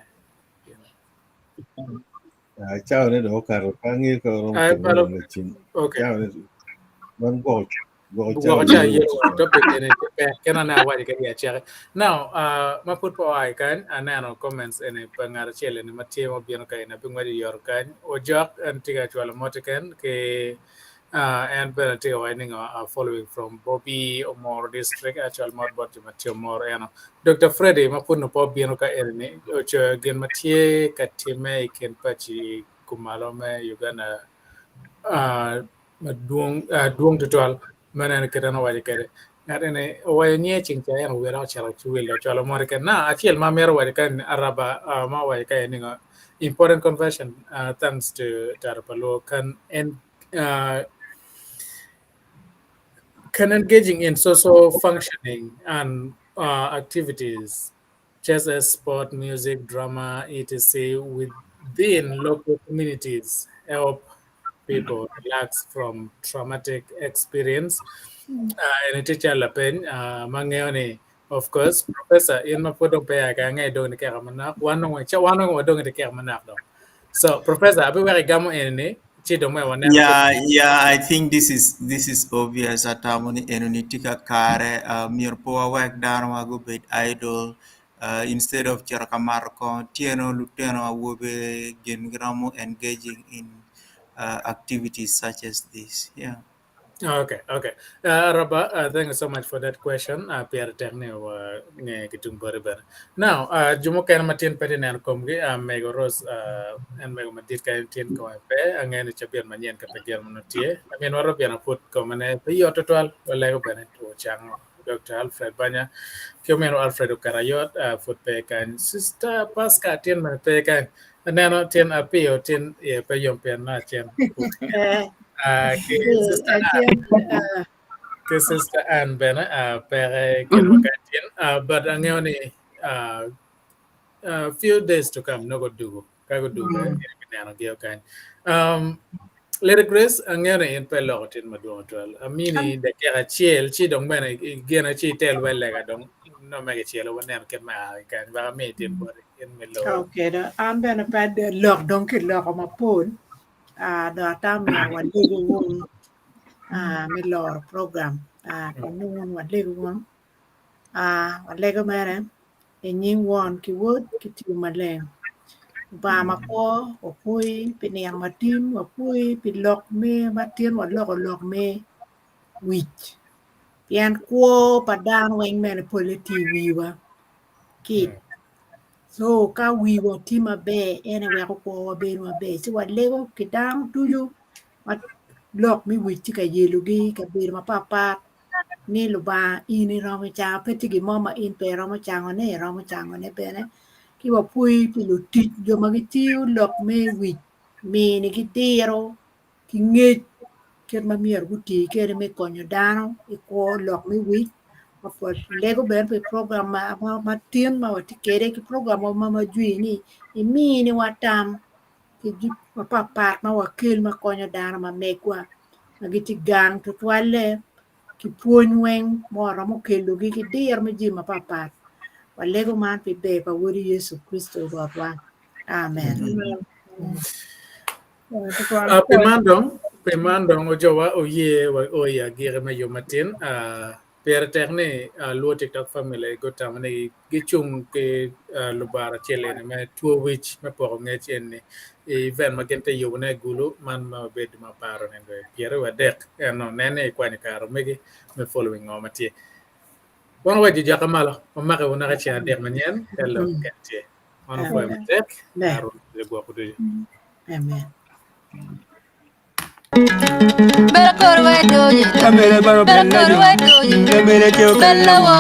Ah, cawa ne dong okato pe angeyo ka waromo Ai, timo palo. ne cim. Okay. Cawa ne man gwoko gwoko cawa Gwoko ca ne yelo topic eni tye pek kena ne awaco kadi aceke. Now, ma pud pe oa i kany, aneno comments eni pa ngat acel eni ma tye ma obino ka eni abingweco yoto kany. Ojok en tye ka cwalo mote ken ki en bene tye ka waco ni ngo following from Bobby Omoro district acwal mot bot jo ma tye Omoro eno. Dr. Freddy ma pud nongo pe obino ka eni ni ocoyo gin ma tye ka timme i kin paci kumalo me Uganda madwong dwong tutwal ma neno kit en owaco kwede. Ngat eni owaco nyinge ceng ca en owira ocito ci wil ocwalo mote kene. Now acel ma amito waco ka eni araba ma owaco ka eni ngo important conversion thanks to Taro pa Luo can en can engaging in social functioning and activities such as sport, music, drama, etc. within local communities help people relax from traumatic experience. Eni tye cal lapeny ma ngeyo ni Of course, Professor, in ma pud dong peya ka ange dong ni keka manok, wan nongo ca wan nongo wadong i keka manok dong. So, Professor, abiweko igamo eni ni, ci dong me waneno. Yeah, yeah, I think this is obvious. Atamo ni eno ni tye kakare. Myero pe wawek dano wa gubed idle. Instead of cito ka mato kongo otyeno, lutino awobe gin giromo engaging in activities such as this. Yeah. Okay. Rabba, thank you so much for that question. Pire tek ni wa nge kitung boti bene. Now, jo mukene ma tin pe tye neno komgi, Mego Rose, en mego madit ka en tin kome pe, angeyo ni cabit manyen ka pe gin mono tye. Amin wa Robina pud kome ne pe yot tutwal, walego bene two cango. Dr. Alfred Banya, ki omino Alfred Okarayot, pud pe kany. Sister Pasca tin bene pe kany. Aneno tin apiyo tin iye pe yom pien na cen. Ki Sister Ann, ki Sister Ann bene peke kinwa kany tin. But angeyo ni few days to come nongo dugo. Ka gudugo ibineno gi kany. Lady Grace, angeyo ni in pe iloko tin madwong tutwal. Amini dakika acel ci dong bene igene ci itel wel lega dong no mege celo waneno kit me a ki kany. Wek ami tin boti in me loro. Okay, do an bene pe lok dong kiloko mapol. Do atamo myero walego wun me loro program. Kun nongo wun walego wun. Walego mere i nying Won ki Wod ki Tipo Maleng. Lubanga makwo, wapwoyi pi nino matin, wapwoyi pi lok me matin waloko lok me wic. Pien kwo pa dano weng mene pole tye i wiwa. Ki so ka wiwa tye maber en weko kwowa bedo maber. Ci walego ki dano ducu ma lok me wic tye ka yelogi i kabedo mapatpat ni Lubanga in iromo cango pe tye gin mo ma in pe iromo cangone iromo cangone bene ki wapwoyi pi lutic jo ma gitiyo lok me wic minigi diro ki ngec kit ma myero guti kwede me konyo dano i kwo lok me wic walego bene pi program matin ma watye kwede ki program ma majwi ni iminiwa tam ki mapatpat ma wakel ma konyo dano ma megwa ma gitye gang tutwalle ki pwony weng ma waromo kelogi ki diro me jami mapatpat. Walego man pi ber pa Wodi Yecu Kricito Rwotwa. Amen. Pi man dong, pi man dong ojowa oye wa o i agiki me yo matin. Pire tek ni luo TikTok family gutamo ni gicung ki lubaro acel eni me two wic me poko ngec eni i event ma gin tye yubone i Gulu man ma obedo ma paro nindo 23 eno nen ni ikwanyo kare omegi me following ngo ma tye. Wan waco jaka malo wamake wunaka ceng adek manyen ka lok ken tye. Wan opwoyo matek Aron gwoko ducu. Amen. Bella